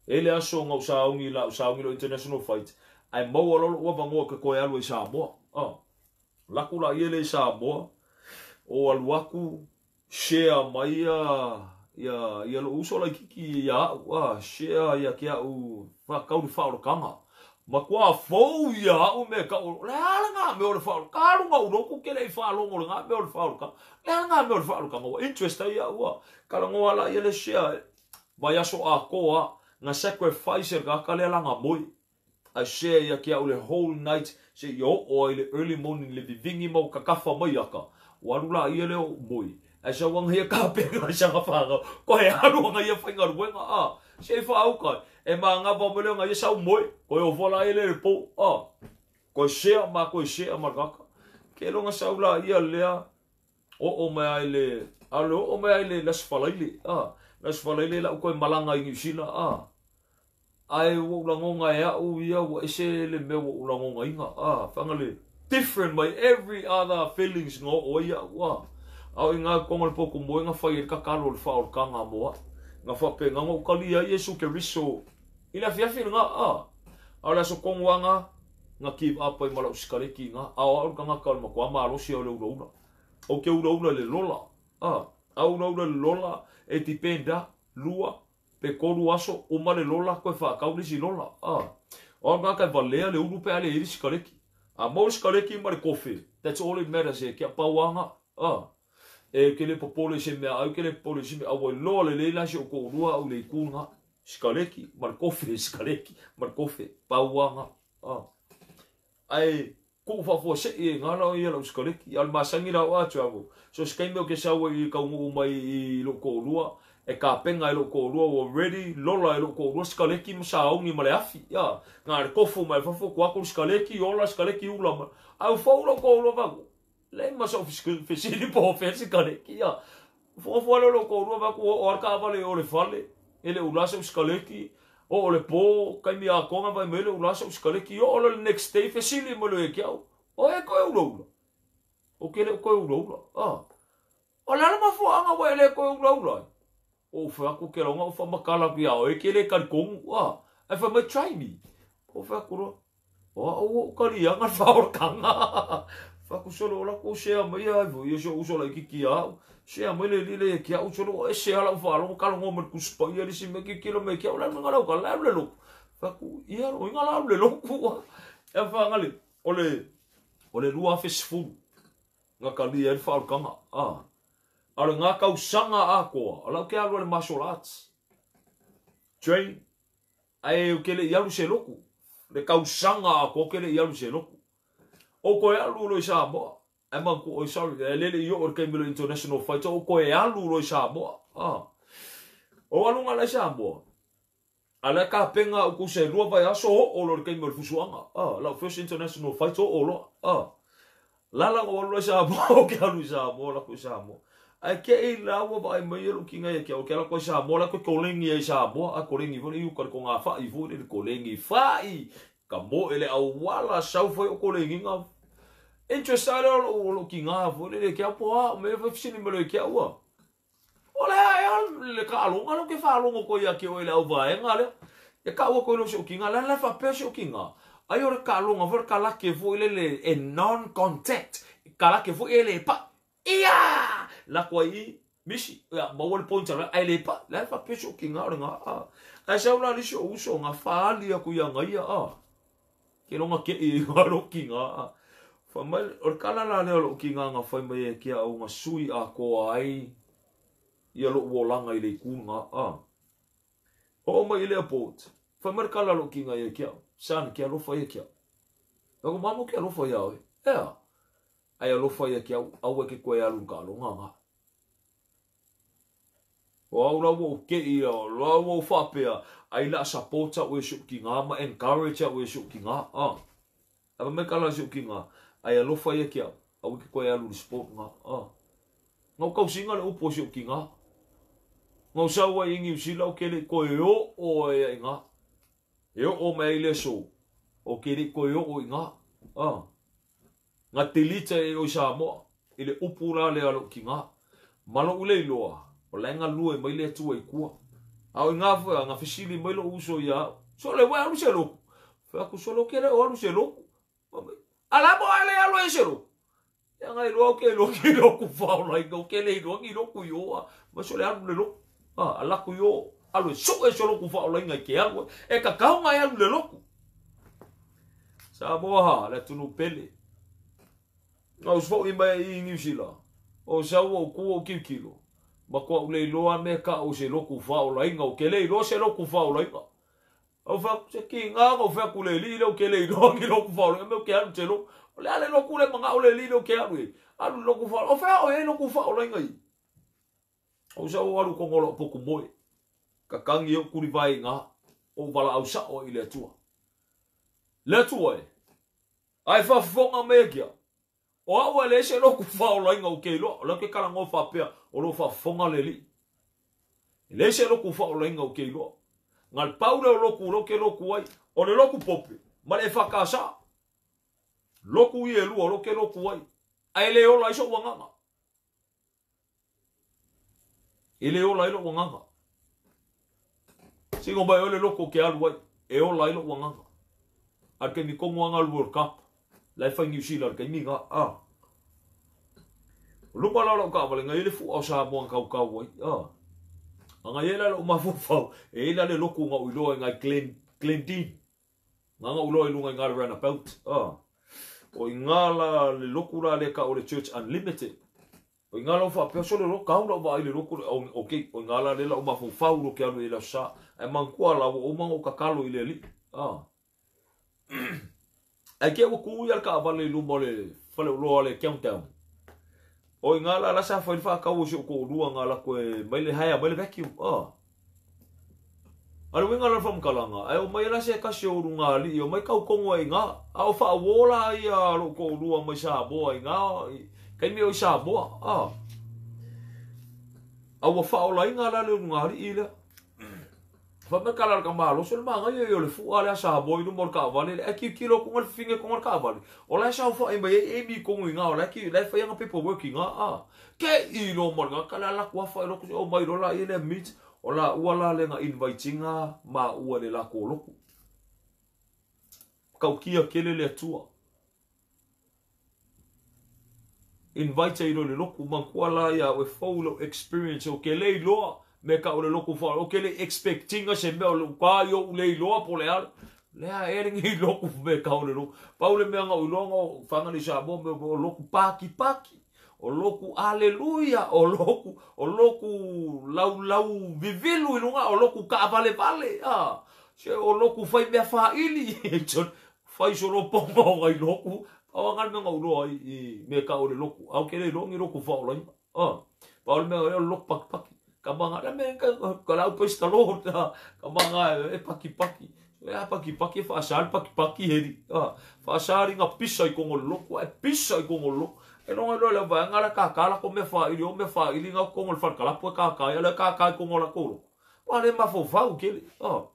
E le aso nga ou sauni la ou sauni lo international fight, ae maua loa lou avanoa ke koe alu ai Samoa. Laku la ia le i Samoa, o alu aku, share mai ia ia ia lou uso laititi ia au, share ia ke au whakau le whaorokanga. Matua fou ia au me ka o le ala ngā mea o le whaorokanga. Ka alu ngā uroku ke le i whaalongo le ngā mea o le whaorokanga. Le ala ngā mea o le whaorokanga. Wa interest ai au a. Ka langoa la ia le share. Vai aso a koa, ngā sacrifice e ka le ala ngā moi. I share ia ki au le whole night se i o ai le early morning le vivingi mau kakafa mai aka. Waru la ia leo moi. Ai sa wanga ia ka penga sa nga whanga. Ko he aru anga ia whainga ruenga a. Se i whaaukai. E maa ngā pau mele nga ia sau moi. Ko e ofo la ia le po a. Ko e share ma ko e share ma kaka. Ke longa sau la ia lea. O o mai ai le. Ale o o mai ai le las falaile a. Las falaile la uko e malanga i New Zealand a. Ae ua ou lagoga e au ia ua ese le mea ua ou lagogaiga, a, whanga le different mai every other feelings nga oo ai au, a. A o i ngā konga le poko moenga whai e le kakalo le whaorokanga mo au. Nga whape nga ngou kali ai Yesu Keriso i le afiafi le nga, a. A o le aso kongoanga nga give up ai ma lau sikareti nga, a o au le kangaka o le matua malosi au le ulaula. O ke ulaula le lola, a. A ulaula le lola e depend a, lua, pe kolu aso, uma le lola, koe whaakau le isi lola. O au ngā kai valea le ulu pe ale i le sikareti. A mau le sikareti ma le kofe. That's all it matters e kia pauanga. E ke le popole se mea au, ke le popole se mea au ai loa le leila se o ko urua au le iku ngā. Sikareti ma le kofe, sikareti ma le kofe, pauanga. Ai, ku whafua se i e ngā lao i lau sikareti. Al masangi lau a travel. So se kaime o ke sau i kaungu mai i lo ko urua, e ka penga i lo ko urua ua ready, lola i lo ko urua, sikareti ma saongi ma le afi. Ia, ngā le kofu mai whafua, ku aku sikareti, ola sikareti ula ma. Au fau lo ko urua vaku. Le ma sa fesili po fe sikareti, ia. Whafua lo ko urua vaku o ar ka vale o le fale, e le ulasa sikareti. O le po, kai mi a konga vai mele ulasa sikareti, o le next day fesili mo le ke au. O e koe ula ula. O ke le koe ula ula. O le ala mafua anga wa ele koe ula ula. O wha aku ke ronga o wha makala ki ao e ke le kari kongu. Ai wha mai try me. O wha aku roa. O a o kari anga whaorokanga. Wha aku solo o la ko sea mai ai vo. Ia so uso la ki ki au. Sea mai le lile ki au solo e sea la wha longo kalo ngo mai kuspa ia lisi me ki kilo me ki au la nga lau ka la le loku. Wha aku ia ro inga la le loku. E wha ngali. O le lua fesfulu. Nga kali e whaorokanga. A le ngā kausanga a koa. A lau ke alu le martial arts. Train. Ai o ke le ialu se loku. Le kausanga a koa ke le ialu se loku. O koe alu lo i Samoa. Ai manku oi sorry. E lele i o le kaimelo international fighter. O koe alu lo i Samoa. O alu ngā lai Samoa. A le ka penga o kuse lua vai aso o lo le kaimelo fusuanga. Lau first international fighter o loa. Lala o alu lai Samoa. O ke alu i Samoa. La koe Samoa. Ai ke i laua vai mai e luki ngai e kia o ke ala koe Samoa la koe kolengi ai Samoa. A kolengi fo le iu kare ko ngā whai fo le kolengi whai. Ka mo ele au wala sau fo o kolengi ngā. Interest ai leo o luki ngā fo le kia poa me fo fisini me le kia ua. O le ai al le ka alonga lo ke whalongo koe ia ke o ele au vaenga leo. E ka ua koe lo se uki ngā. La la whapea se uki ngā. Ai o le ka alonga fo le ka lake fo ele le e non-contact. Ka lake fo ele e pa. Ia! La koe i misi, ia, maua le point ara, ai le pa, la fa peso ki ngā ore ngā, a. Ai sau la lisi o uso ngā whaali aku ia ngā ia, a. Ke longa ke i ngā ro ki ngā, a. Wha mai, o le kala la leo lo ki ngā ngā whai mai e kia au ngā sui a koa ai, ia lo uolanga i le iku ngā, a. O mai i le airport, whai mai le kala lo ki ngā ia kia, san kia alofa ia kia. Ako mamo kia alofa ia oe, ea. Ai alofa ia kia au e ke koe alu ka alonga ngā. O au la wo ke ia, la wo whapea, ai la support au e su ki ngā, ma encourage au e su ki ngā, a. Aba me kala su ki ngā, ai alofa ia kia, au e ke koe alu le sport ngā, a. Ngau kausinga le upo su ki ngā. Ngau sau ai ingi usila o ke le koe o o e ai ngā. E oo mai ai le aso, o ke le i toe oo i ina. Na delete ai e oe Samoa i le upu la lea a lou tina. Ma lou le iloa, o la e galue mai le Atua i tua. A o i ina foi, a na fesili mai lou uso ia au, Sole, ua e alu i se lotu? Fai atu, Sole, ou te le o alu i se lotu. A la mo a le alu ai i se lotu? Ia na iloa ou te iloa ni lotu faolaina, ou te le iloa ni lotu i o a. Ma sole alu le lotu. A, alu atu i o, alu e sue se lotu faolaina i ke alu ai. E tatau ona e alu i le lotu. Samoa ha, le atunuu pele. Na ou foʻi mai ai i Niu Sila, o sau ou ku ou tilotilo, matuaʻu le iloa mea taʻu o se lotu faolaina, ou te le iloa se lotu faolaina. Ou fai atu, se kiga ona ou fai atu i le alii lea ou te le iloa ni lotu faolaina, mea ou te alu i se lotu. O le a le lotu lea e manao le alii lea ou te alu i ai? Alu i le lotu faolaina. O fea o i ai lotu faolaina i i? Ou sau ou alu i koga o lau potu moe, kakagi ai ou tulivae i ina, ou valaau sao ai i le Atua. Le Atua e, a e faafofoga mai e kia, o au e leai se lotu faaolaina ou te iloa, o lea ou te talanoa faapea o lo o faafofoga le Alii. E leai se lotu faaolaina ou te iloa. Na le pau lea o lotu o lea ou te lotu ai, o le lotu pope ma le EFKS. Lotu ia e lua o lea ou te lotu ai, ae le ola ai soʻu agaga. E le ola ai lou agaga. Sino mai oe le lotu ou te alu ai, e ola ai lou agaga. A le taimi tonu lava na alu World Cup, la e fai Niu Sila i le taimi na, a. O luma la o lau taavale, na i ai le fua o Samoa na tautau ai, a. A na i ai la lou mafaufau, e i ai la le lotu na ou iloa i na i Glen, Glendene. Na ona ou iloa i luga i na le roundabout, a. O i ina la le lotu la lea e tau o le Church Unlimited. O i ina la ua faapea, sole loa tau lau vaai i le lotu lea, okay, o i ina la lea la ou mafaufau loa ke alu i ai i le Aso Sa. Ae manatua la, ua uma ona ou tatalo i le Alii, a. Ae te i ua tu ia le taavale i luma o le faleoloa o le Countdown. O i ina la la sa fai le faatau o si ou toalua na alu atu e mai le hire mai le vacuum, a. A o le uiga la o le faamatalaga, ae omai ai la se tasi o ulugalii, omai tau tonu ai i ina, a o faauo la ia lou toalua mai Samoa i ina, i taimi o i Samoa, a. A ua faaolaina la le ulugalii lea. Fai mai tala a le tamalosi, o le manaia ia o le fua lea a Samoa i luma o le taavale lea, ae tilotilo atu le fafine i totonu o le taavale, o la e saofai mai ai Amy i totonu i ina, o la e, la e fai ana paperwork i ina, a. Te i loa ma le tagata lea, alu atu afa i lotu, omai loa laia lea meet, O laua la lea na invite ina maua i le latou lotu. Tautia tele le Atua. Invite ai loa i le lotu, manatua la ia au e fou lou experience, ou te le iloa mea tau o le lotu wha, ou te le expect ina se mea o le uka i ou le iloa po le a. Lea e lenei lotu mea tau o le lotu. Pau le mea na ou iloa na o whanga ni Samoa mea o lotu paki paki. O loku aleluia, o loku, o loku laulau vivilu i luga, o loku kaavalevale, a, se o loku fai mea faaili, fai solopoga o ngai loku, pau lava na le mea na ou iloa ai i mea e tau o le loku, a ou te le iloa ni loku faaolaina, a, pau le mea o le loku pakipaki, ka manga, le mea ka lau praise the Lord, a, ka manga e pakipaki, e a pakipaki e faasa le pakipaki heri, a, faasa ringa pisa i kongo le loku, a e pisa i kongo le loku, E logo loa i le vaega lea kākā lako mea faaili o mea faaili nga kongo le falekalapu e kākā ai a lea kākā i kongo lako loko. Ua le mafaufau kele. Oh.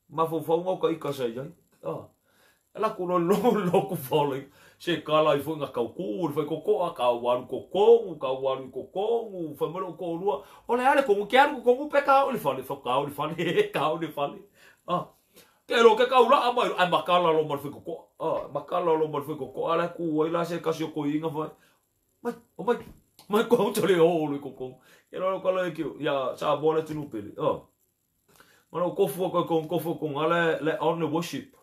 Mafaufau nga uka ika sa iai. Oh. E lako loa logo loku faola se kala i foi nga kau ku le fai kokoa ka walu kokongu ka walu kokongu fai mai lou toalua o le a le kongu ke alu kokongu pe ka o le fale fa ka o le fale ka o le fale. Ah. Ke lo ke kaulaa mai ai makala lo ma le faikokoa. Ah, makala lo ma le faikokoa la ku ai la se kasi o koiinga fai. Mai, o mai, mai ko te le o le koko. Ke lo kala e ki ya sa bo le tunu pele. Ah. Mana kofu ko ko kofu ko ngale le on the worship.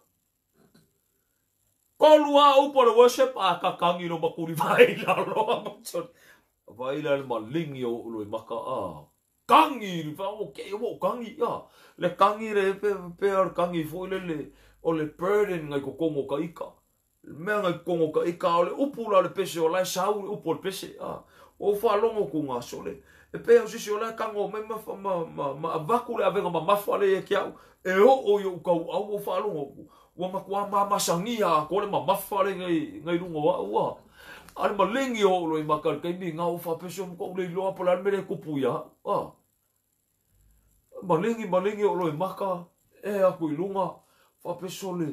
Kolu a upo le worship a kakangi lo makuri vai la lo ma. Vai la le malingi o lo maka a. Kangi le wha o ke o kangi a le kangi le pe pe o le kangi foi le le o le burden ngai kokongo ka ika le mea ngai kokongo ka ika o le upu la le pese o lae sau le upu o le pese a o whalongo ku ngā sole e pe o sisi o lae kango mai ma ma ma ma avaku le avega mamafa le e ke au e o o i o kau au o whalongo ku ua matua mamasagia a ko le mamafa le ngai ngai lunga o au a a le malingi o lo i maka le taimi ngā o whapese o moko le iloa po le mele kupu ia a malingi malingi o lo i maka e aku i lunga Faapea sole,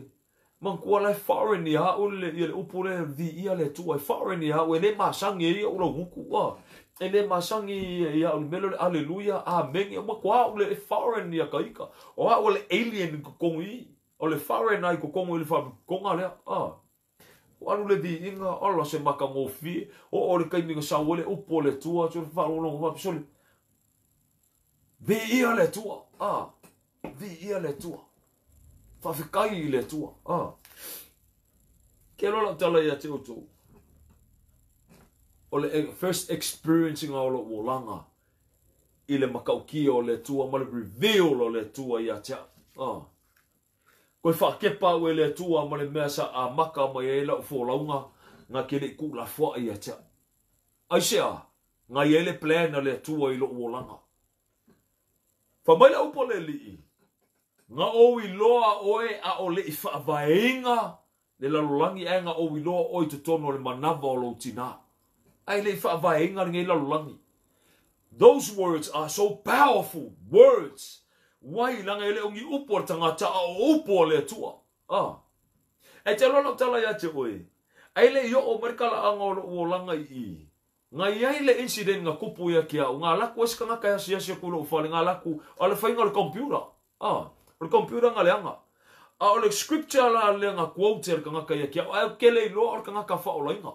manatua la e foreign ia au le, ia le upu lea viia le Atua, e foreign ia au, e le masani ai au laugutu, a. E le masani ia au le mea lea o le aleluia, amene, ua matua au le e foreign ia ka ita. O au o le alien i totonu i i. O le foreign i totonu i le faapotopotoga lea, a. Ua alu le viiga, ola se matagofie, oo le taimi na sau ai le upu a le Atua, atu le faalogologo faapea sole, viia le Atua, a. Viia le Atua. Faafetai i le Atua. A. Ke loa lau tala ia te outou. O le first experiencing o lou olaga i le matautia o le Atua ma le reveal o le Atua ia te au. A. Koe faakepa au e le Atua ma le mea sa amata mai ai lau folauga na te le i tuulafoai ia te au. Aisea, na i ai le plan a le Atua i lou olaga. Fai mai le upu a le Alii, Na ou iloa oe a o le i faavaeina le lalolagi ae na ou iloa oe i totonu o le manava o lou tinā. Ae le i faavaeina lenei lalolagi. Those words are so powerful words. Wai, leaga e le o ni upu a le tagata a o upu a le Atua. Ah. Ae te iloa lau tala ia te oe, ae le i oo mai le talaaga o lou olaga i i. Na i ai le incident na tupu ia ki au, na alu atu ai se tagata e asiasi atu i lou fale, na alu atu, o le faiga o le computer, ah, o le computer na leaga. A o le scripture la lea na quote e le tagata ia ki au, ae ou te le iloa o le tagata faaolaina,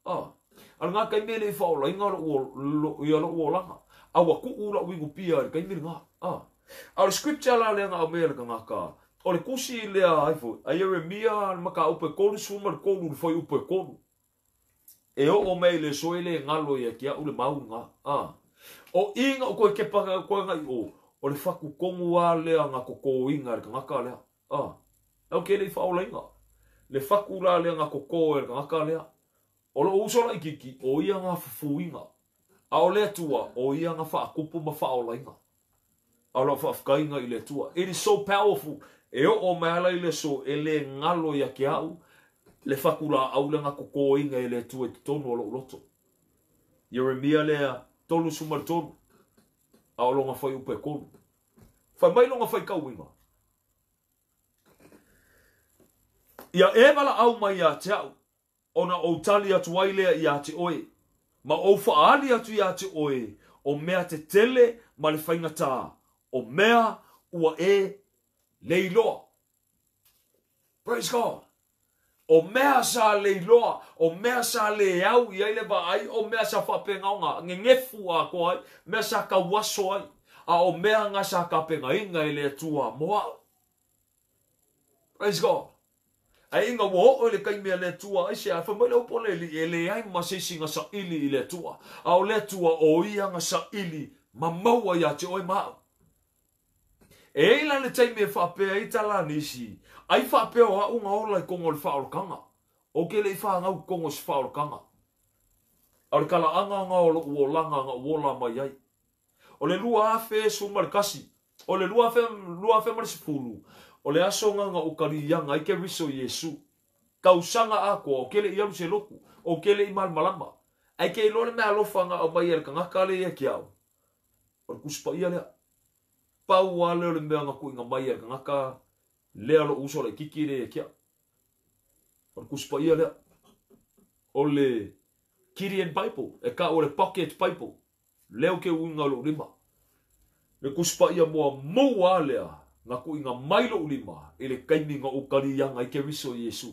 ah, a o lena taimi e le i faaolaina lou, ia lou olaga, a ua tuu lau inupia i le taimi lena, ah. A o le scripture la lea na aumaia e le tagata, o le tusi lea ai foi, a Ieremia le mataupu e 33 i le fuaiupu e 3. E oo mai i le aso e le galo ia te au le mau lena. A. O i na ou toe kepa atu ai agai i o, o le fatu tonu lava lea na totoina e le tagata lea. A. Au ke le i faaolaina. Le fatu la lea na toto e le tagata lea. O lou uso laitiiti, o ia na fufuina. A o le Atua, o ia na faatupu ma faaolaina. A o lau faafetaiga i le Atua. It is so powerful. E oo mai ala i le aso, e le galo ia te au le fatulaau lea na totoina e le Atua i totonu o lou loto. Ieremia lea 33, a o lona fuaiupu e 3. Fai mai lona faitauina. Ia e valaau mai ia te au, Ona ou tali atu ai lea iā te oe, ma ou faaali atu iā te oe o mea tetele ma le faigata, o mea ua e le iloa. Praise God! O mea sa le iloa, o mea sa le au i ai le vaai, o mea sa faapegaoga gegefu atoa ai, mea sa tauaso ai, a o mea na sa tapenaina e le Atua mo au. Praise God! Ae ina ua oo i le taimi a le Atua, aisea, fai mai le upu a le Alii, e leai ma se isi na saili i le Atua, a o le Atua o ia na saili ma maua iā te oe ma au. E i ai la le taimi e faapea ai tala a nisi, ai faapea o au na ola i koga o le faaolataga. Ou te le i fanau i totonu o se faaolataga. A o le talaaga na o lou olaga na ou ola mai ai. O le 2011, o le 2010, o le aso na na ou kaliiaga ai Keriso Iesu. Tausaga atoa, ou te le i alu se lotu, ou te le i malamalama. Ae ke iloa le mea alofa na aumai e le tagata lea ia ki au, o le Tusi Paia lea. Pau lava lea o le mea na tuuina mai e le tagata lea lou uso laitiiti lea ia ki au. O le Tusi Paia lea. O le Gideon Bible, e tau o le Pocket Bible. Lea o ke uiga o lou lima. Le Tusi Paia muamua lava lea na tuuina mai lou lima i le taimi na ou kaliiaga ai Keriso Iesu.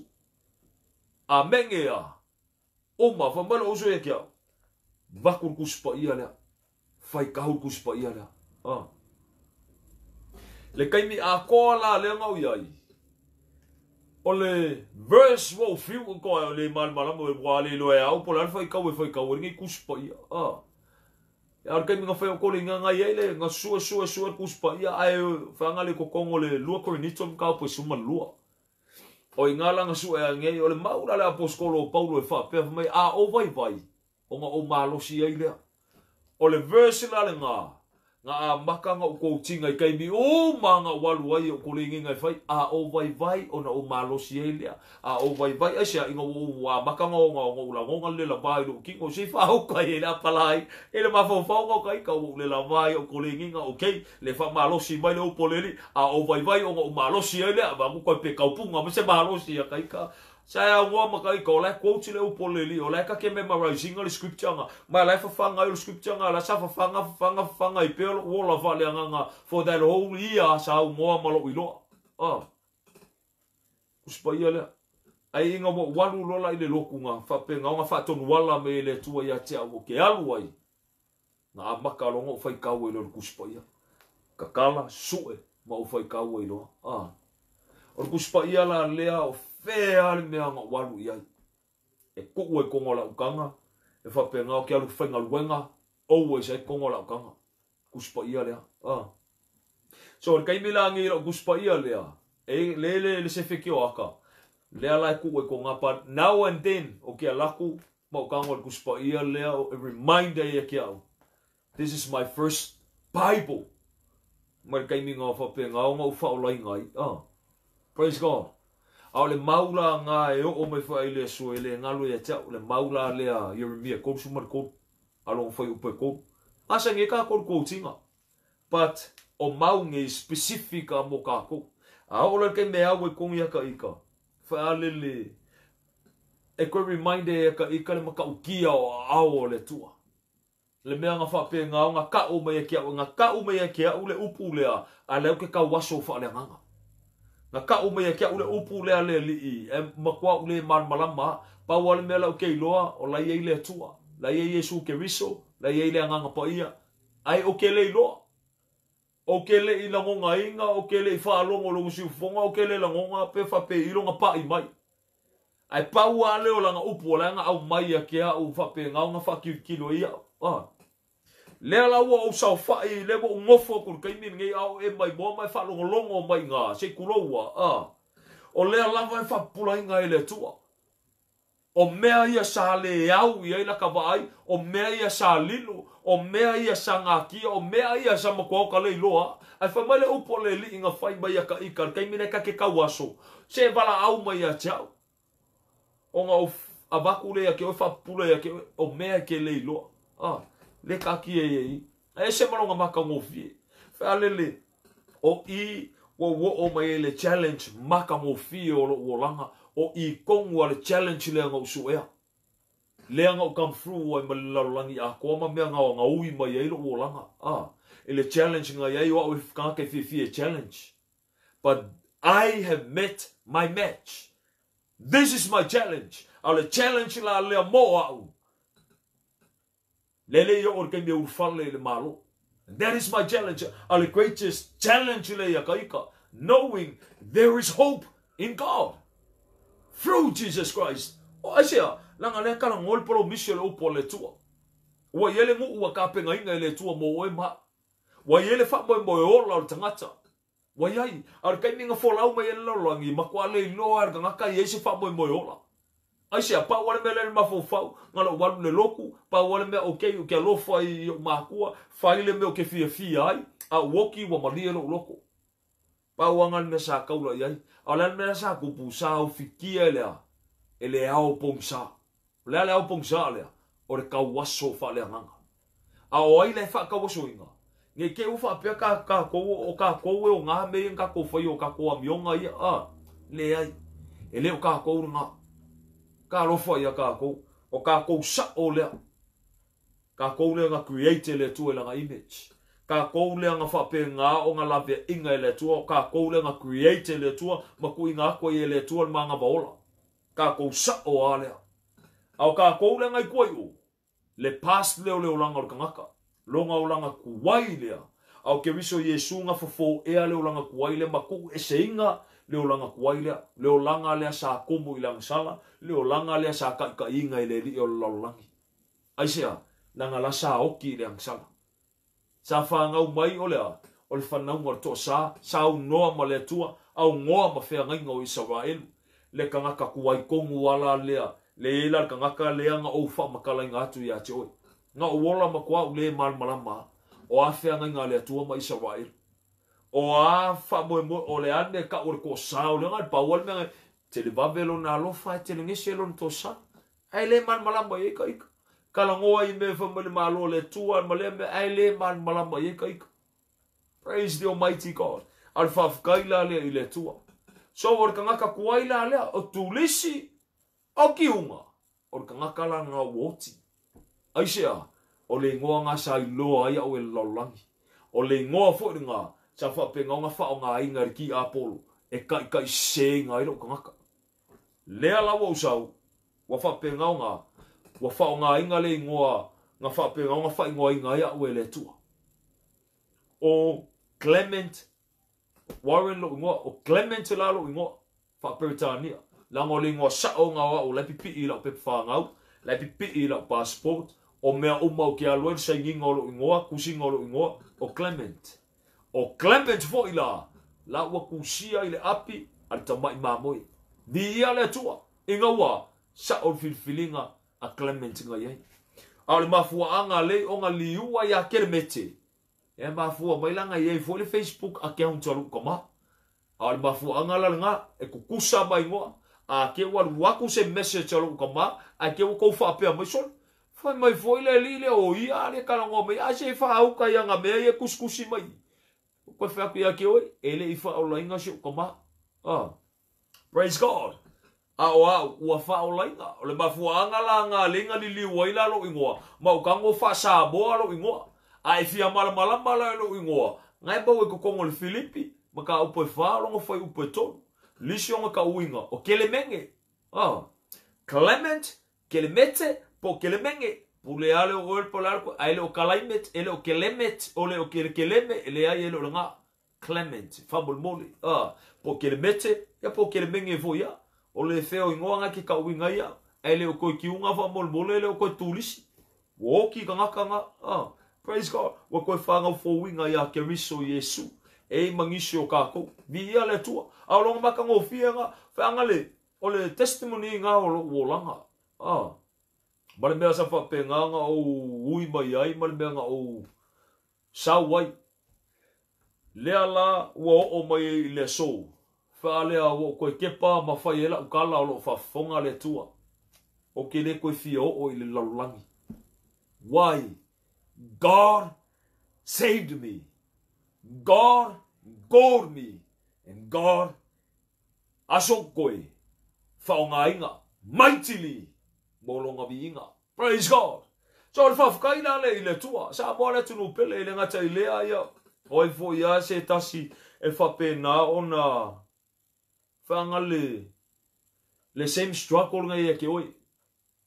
Amene a! Uma, fai mai lou uso ia ki au, Vaku le Tusi Paia lea. Fai kahu le Tusi Paia lea. A. Le taimi atoa la lea na ou i ai, o le verse ua ou fiu koa le malamalama ua le iloa e au po o le a le faitau e faitau ai lenei Tusi Paia. A. A o le taimi na fai o kole inga ngai ai le na sue sue sue le Tusi Paia ae whaanga le kokongo le 2 Korinito mataupu e 12. O inga la na sue ai nei o le mau la le aposetolo o Paulo e faapea fai mai a ou vaivai ona ou malosi ai lea. O le verse la lena Nga amaka nga ou quote-ina i taimi uma nga ou alu ai i ou koligiga e fai, a o vaivai ona ou malosi ai lea. A o vaivai, aisea, ina ua ou amaka nga ou lagoga le lava i lou tino, se i faauka ai le apala ai, e le mafaufau nga o ka ika, ua ou le lava i ou koligiga, okay, le faamalosi mai le upu o le Alii, a o vaivai ona ou malosi ai lea, vaeatu koe pe taupuga ma se malosi ia ka ika. Sa e aunoa ma ka ika, o la e quote le upu o le Alii, o la e ka ke memorize ina le scripture nga, ma la e fafaga ai o le scripture nga, la sa fafaga, fafaga, fafaga i pea lou ola faaleagaga for that whole year sa aunoa ma lou iloa. Tusi Paia lea. Ai ina ua ou alu loa la i le lotu nga, faapena ona faatonuala mai e le Atua ia te au o ke alu ai, nga amaka loa ona ou faitau ai loa i le Tusi Paia. Tatala, sue, ma ou faitau ai loa. O le Tusi Paia la lea o fea le mea na ou alu i ai. E tuu ai tonu o lau taga, e faapena o ke alu faigaluega, always ai tonu o lau taga. Tusi Paia lea. So, le taimi la nei lau Tusi Paia lea, e le le le sefe ki o aka, lea la e tuu ai kona, but now and then, o ke alaku, ma o taga o le Tusi Paia lea, o e reminder ia ki au. This is my first Bible. Mai le taimi nga o faapena ona ou faolaina ai. Praise God. A o le mau la nga e oo mai fai le aso e le galo ia te au, le mau la lea Ieremia 33, a longa fai upu e 3. Masani e kākou le quote-ina. But o mau nei specific a mo kākou. A oo la le taimi e au ai kogi ia ka ika, whaalele, e koe reminder ia ka ika le matautia o aao o le Atua. Le mea nga faapena o nga ka'u mai e ke a'u, nga ka'u mai e ke a'u le upu lea, a le au ke tauaso faaleagaga. Nga ka'u mai e ke a'u le upu lea le Alii, e matua a'u le malamalama, pau a le mea lau ke iloa, o la iai le Atua, la iai Iesu Keriso, la iai le Agaga Paia, ai o ke le iloa. O ke le i lagogaina, o ke le i faalogo logo siufofoga, o ke le lagoga pe faapei nga pa'i mai. Ai pau a leo langa upu o le anga au mai ia ke a'u faapena ona faakilokilo ai a'u. Lea la ua ou saofa'i le ua ou nofo atu i le taimi lenei a o e mai moa ma e faalogologo mai iga se i tuloua. O lea lava e faapupulaina ai le Atua. O mea ia sa le au i ai laka vaai, o mea ia sa lilo, o mea ia sa ngakia, o mea ia sa matua o ka le iloa. Ai fai mai le upu o le Alii nga fai mai ia ka ika, le taimi nei ka ke tauaso, se e valaau mai ia te au. Ona o avatu le ia ke oe faapupula ia ke oe, o mea e ke le iloa. Le kakia ia i. A ese malonga makagofie. Whaalele, o i ua ua o mai e le challenge makagofie o lo uolanga, o i kongu a le challenge lea nga usuea. Lea nga u come through ai ma le lalolagi atoa ma mea nga o nga ui mai ai lo uolanga. E le challenge nga iai o au e whakanga kei fiafia e challenge. But I have met my match. This is my challenge. A le challenge la lea mo au. Lele ia o le kaimi e urufale i le malo. And that is my challenge. A le greatest challenge le ia ka ika. Knowing there is hope in God. Through Jesus Christ. O aisea, langa lea kala ngol polo misio le upo le Atua. Ua i ele nguu a kapenga inga i le Atua mo oe ma. Ua i ele wha moe ola o le tangata. Ua iai, a le kaimi nga folau mai ele lalolagi, makua le iloa le kangaka i eise wha moe ola. Aisea, pau ale mea le mafaufau, nga lau walu le loku, pau ale mea okay, o ke alofa i o makua, whaile mea o ke fiafia ai, a uoki ua malie lou loko. Pau anga le mea sa kaula iai, a le mea sa kupu sa au fikia e lea, e le ao pongsa. O lea le ao pongsa lea, o le kauaso whaaleagaga. A o ai le whaakauaso inga. Nei ke u whaapea ka kou, o ka kou e o ngā mea ka kou whai o ka kou amionga ia, le ai, e le o ka kou ngā. Ka alofa ia ka kou, o ka kou sa o lea. Ka kou lea nga create le Atua i langa image. Ka kou lea nga whaapea ngā o nga lavea inga e le Atua, o ka kou lea nga create le Atua, ma kui ngā koe e le Atua le manga vaola. Ka kou sa o a lea. A o ka kou lea ngai kuai o, le past leo leo langa o le kangaka. Longa o langa kuai lea. A o ke riso Iesu nga fofo ea leo langa kuai lea, ma kuu ese inga leo langa kuai lea. Leo langa lea sa komu i langa sala, leo langa lea sa kaika inga i le li o lalolagi. Aisea, langa la sa oki i le angsala. Sa whangau mai o lea, o le whanaunga o le toa sa, sa au noa ma le Atua, au ngoa ma wheangainga o Israelu. Le kangaka kuai kongu ala lea, le ela le kangaka lea nga o whamakalainga atu ia te oe. Nga o ola ma kua u le malamalama. O a feagaiga a le Atua ma Isaraelu? O a faamoemoe, o le a le mea e tau o le toasa o le na pau le mea televave lona alofa ae telegese lona toasa. Ae le malamalama i ai ka ika. Talanoa i mea fai mai le Malo o le Atua ma lea mea, ae le malamalama i ai ka ika. Praise the Almighty God. A o le faafetai la lea i le Atua. So o le tagata tuai la lea, o Tulisi, o Kiuga, o le tagata la na ua oti. Aisea, o le igoa na sa iloa ai au e le lalolagi. O le igoa foi lena sa faapena ona faaaogaina e le tiapolo e taitaiseseina ai lou tagata. Lea la ua ou sau, ua faapena ona ua faaaogaina le igoa na faapena ona faaigoaina ai au e le Atua. O Clement Warren lou igoa, o Clement la lou igoa faa-Peretania. Leaga o le igoa sao na o au la e pipii i lau pepa fanau, la e pipii i lau passport, o mea uma ou te alu ai le sainiga o lou igoa, tusiga o lou igoa, o Clement. O Clement foi la, la ua tusia i le api a le tamai mamoe. Viia le Atua, ina ua sao le filifiliga a Clement na i ai. A o le mafuaaga lea ona liua ia Kelemete, e mafua mai la na i ai foi le Facebook account a lou tama. A o le mafuaaga la lena, e tutusa ma igoa. A ke ua alu atu se message a lou tama, ae ke ua tou faapea mai sole. Fai mai foi le alii lea o ia le talanoa mai, a se faauka ia na mea ia kusikusi mai. Koe fai atu ia ke oe, e le i faaolaina si ou tama. Ah. Praise God. A o au, ua faaolaina. O le mafuaaga la nga lenga liliu ai la lou igoa, ma o tago faa-Samoa lou igoa. A e fia malamalama la i lou igoa, ngai maua i totonu o le Filipi, ma ka upu e 4 logo fai upu e 3. Lisi o nga kauiga, o Kelemenge. Ah. Clement, Kelemete, po Kelemenge. Pule ale o oe po le ale, a ele o Kalaimet, ele o Kelemet, o le o Kelekeleme, ele ai ele o le ngā. Clement, faamolemole. Ah, po Kelemete, ia po Kelemenge foi ia. O le feo ingoa nga ke kauiga ia. Ae le o koe kiuga faamolemole, ele o koe tulisi. Ua oki tagata nga. Ah, praise God. Ua koe whangau ia Keriso Iesu. E mangisi o kākou. Viia le Atua. A o longa makagofie nga. Whaanga le, o le testimony nga o lou olaga. Ah. Ma le mea sa faapena o ui mai ai, ma le mea nga o sau ai. Lea la ua oo mai i le aso. Whaalea ua koe kepa ma whai e lau kala o loo faafofoga le Atua. O ke le koe fia oo i le lalolagi. Why? God saved me. God called me. And God aso koe whaongainga mightily mo longa viiga. Praise God. So o le faafetai la le i le Atua. Sa moa le atunuu pele i le gata i lea ia. O ai foi a se tasi e faapena ona whaanga le same struggle ngai ia ke oi.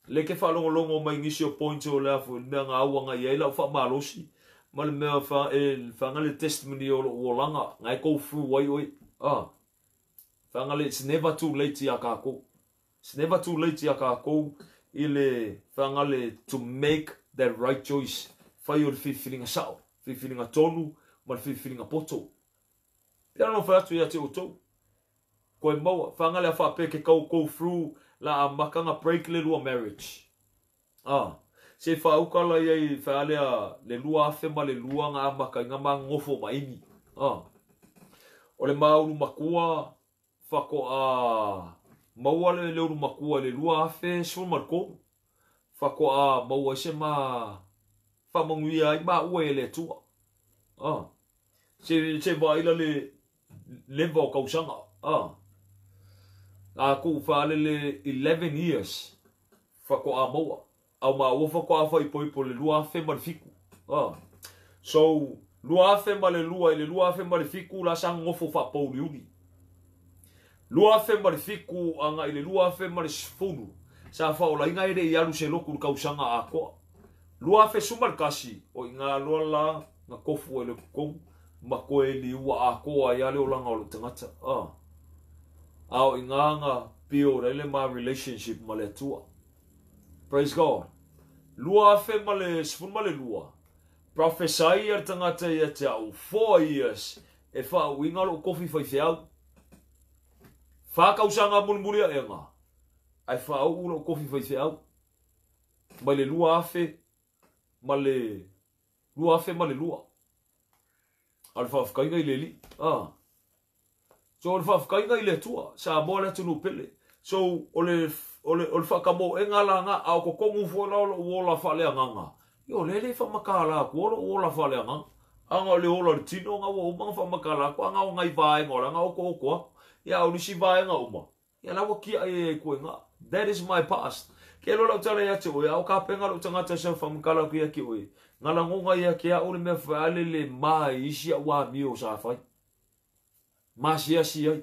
Le ke whaalongolongo mai ngisi o point o le afu, le mea ngā aua ngai ai lau whaamalosi. Ma le mea whaanga le testimony o lo uolanga, ngai go through ai oi. Ah. Whaanga le, it's never too late ia kākou. It's never too late ia kākou i le whaanga le to make that right choice. Whai o le whiwhiringa sao, whiwhiringa tonu, ma le whiwhiringa poto. Pera no whai atu ia te o tau. Koe maua, whaanga le a whaapea ke kau go through la a makanga break le lua marriage. Ah, se whaauka la ia i whaalea le lua afe ma le lua ngā maka i ngā mangofo ma imi. Ah. O le maulu makua, whako a maua le uru makua le lua afe sifuru ma le kolu. Whako a maua i se ma whamanguia ai ma ua e le tua. Ah. Se vaila le leva o kausanga. Ah. A ku whaale le 11 years whako a maua. Au ma ua whako a whai poipo le lua afe ma le fiku. Ah. So, lua afe ma le lua i le lua afe ma le fiku la sa ngofo whapauriuri. Lua afe ma le fiku anga i le lua afe ma le sifulu. Sa whaolainga ere i alu se loku le kausanga a koa. Lua afe suma le kasi o i ngā loa la ngā kofu e le kukong ma koe li ua a koa i ale o langa o le tangata. Ah. A o i ngā ngā pio rele ma relationship ma le Atua. Praise God. Lua afe ma le sifulu ma le lua. Prophesy a le tangata ia te au 4 years e whaauinga lo kofi whai whiau. Whakausanga mulimulia e ngā. Ai whaau lo kofi whai whiau. Mai le lua afe ma le lua afe ma le lua. A o le faafetaiga i le Alii. Ah. So o le faafetaiga i le Atua, Samoa le atunuu pele. So o le o le o le faatamoega la na, a o totonu foi la o lou ola faaleagaga, ia o lea e le faamatala atua lou ola faaleagaga. Aga o le ola o le tino na ua uma ona faamatala atu, aga o nai vaega o la na otooto atu. Ia a o nisi vaega uma, ia la ua tiai ai i ina. That is my past. Ke iloa lau tala ia te oe, a o tapena lou tagata sa faamatala atu ia te oe. Na lagona ia te au le mea faale le ma i isi au amio sa fai. Masiasi ai.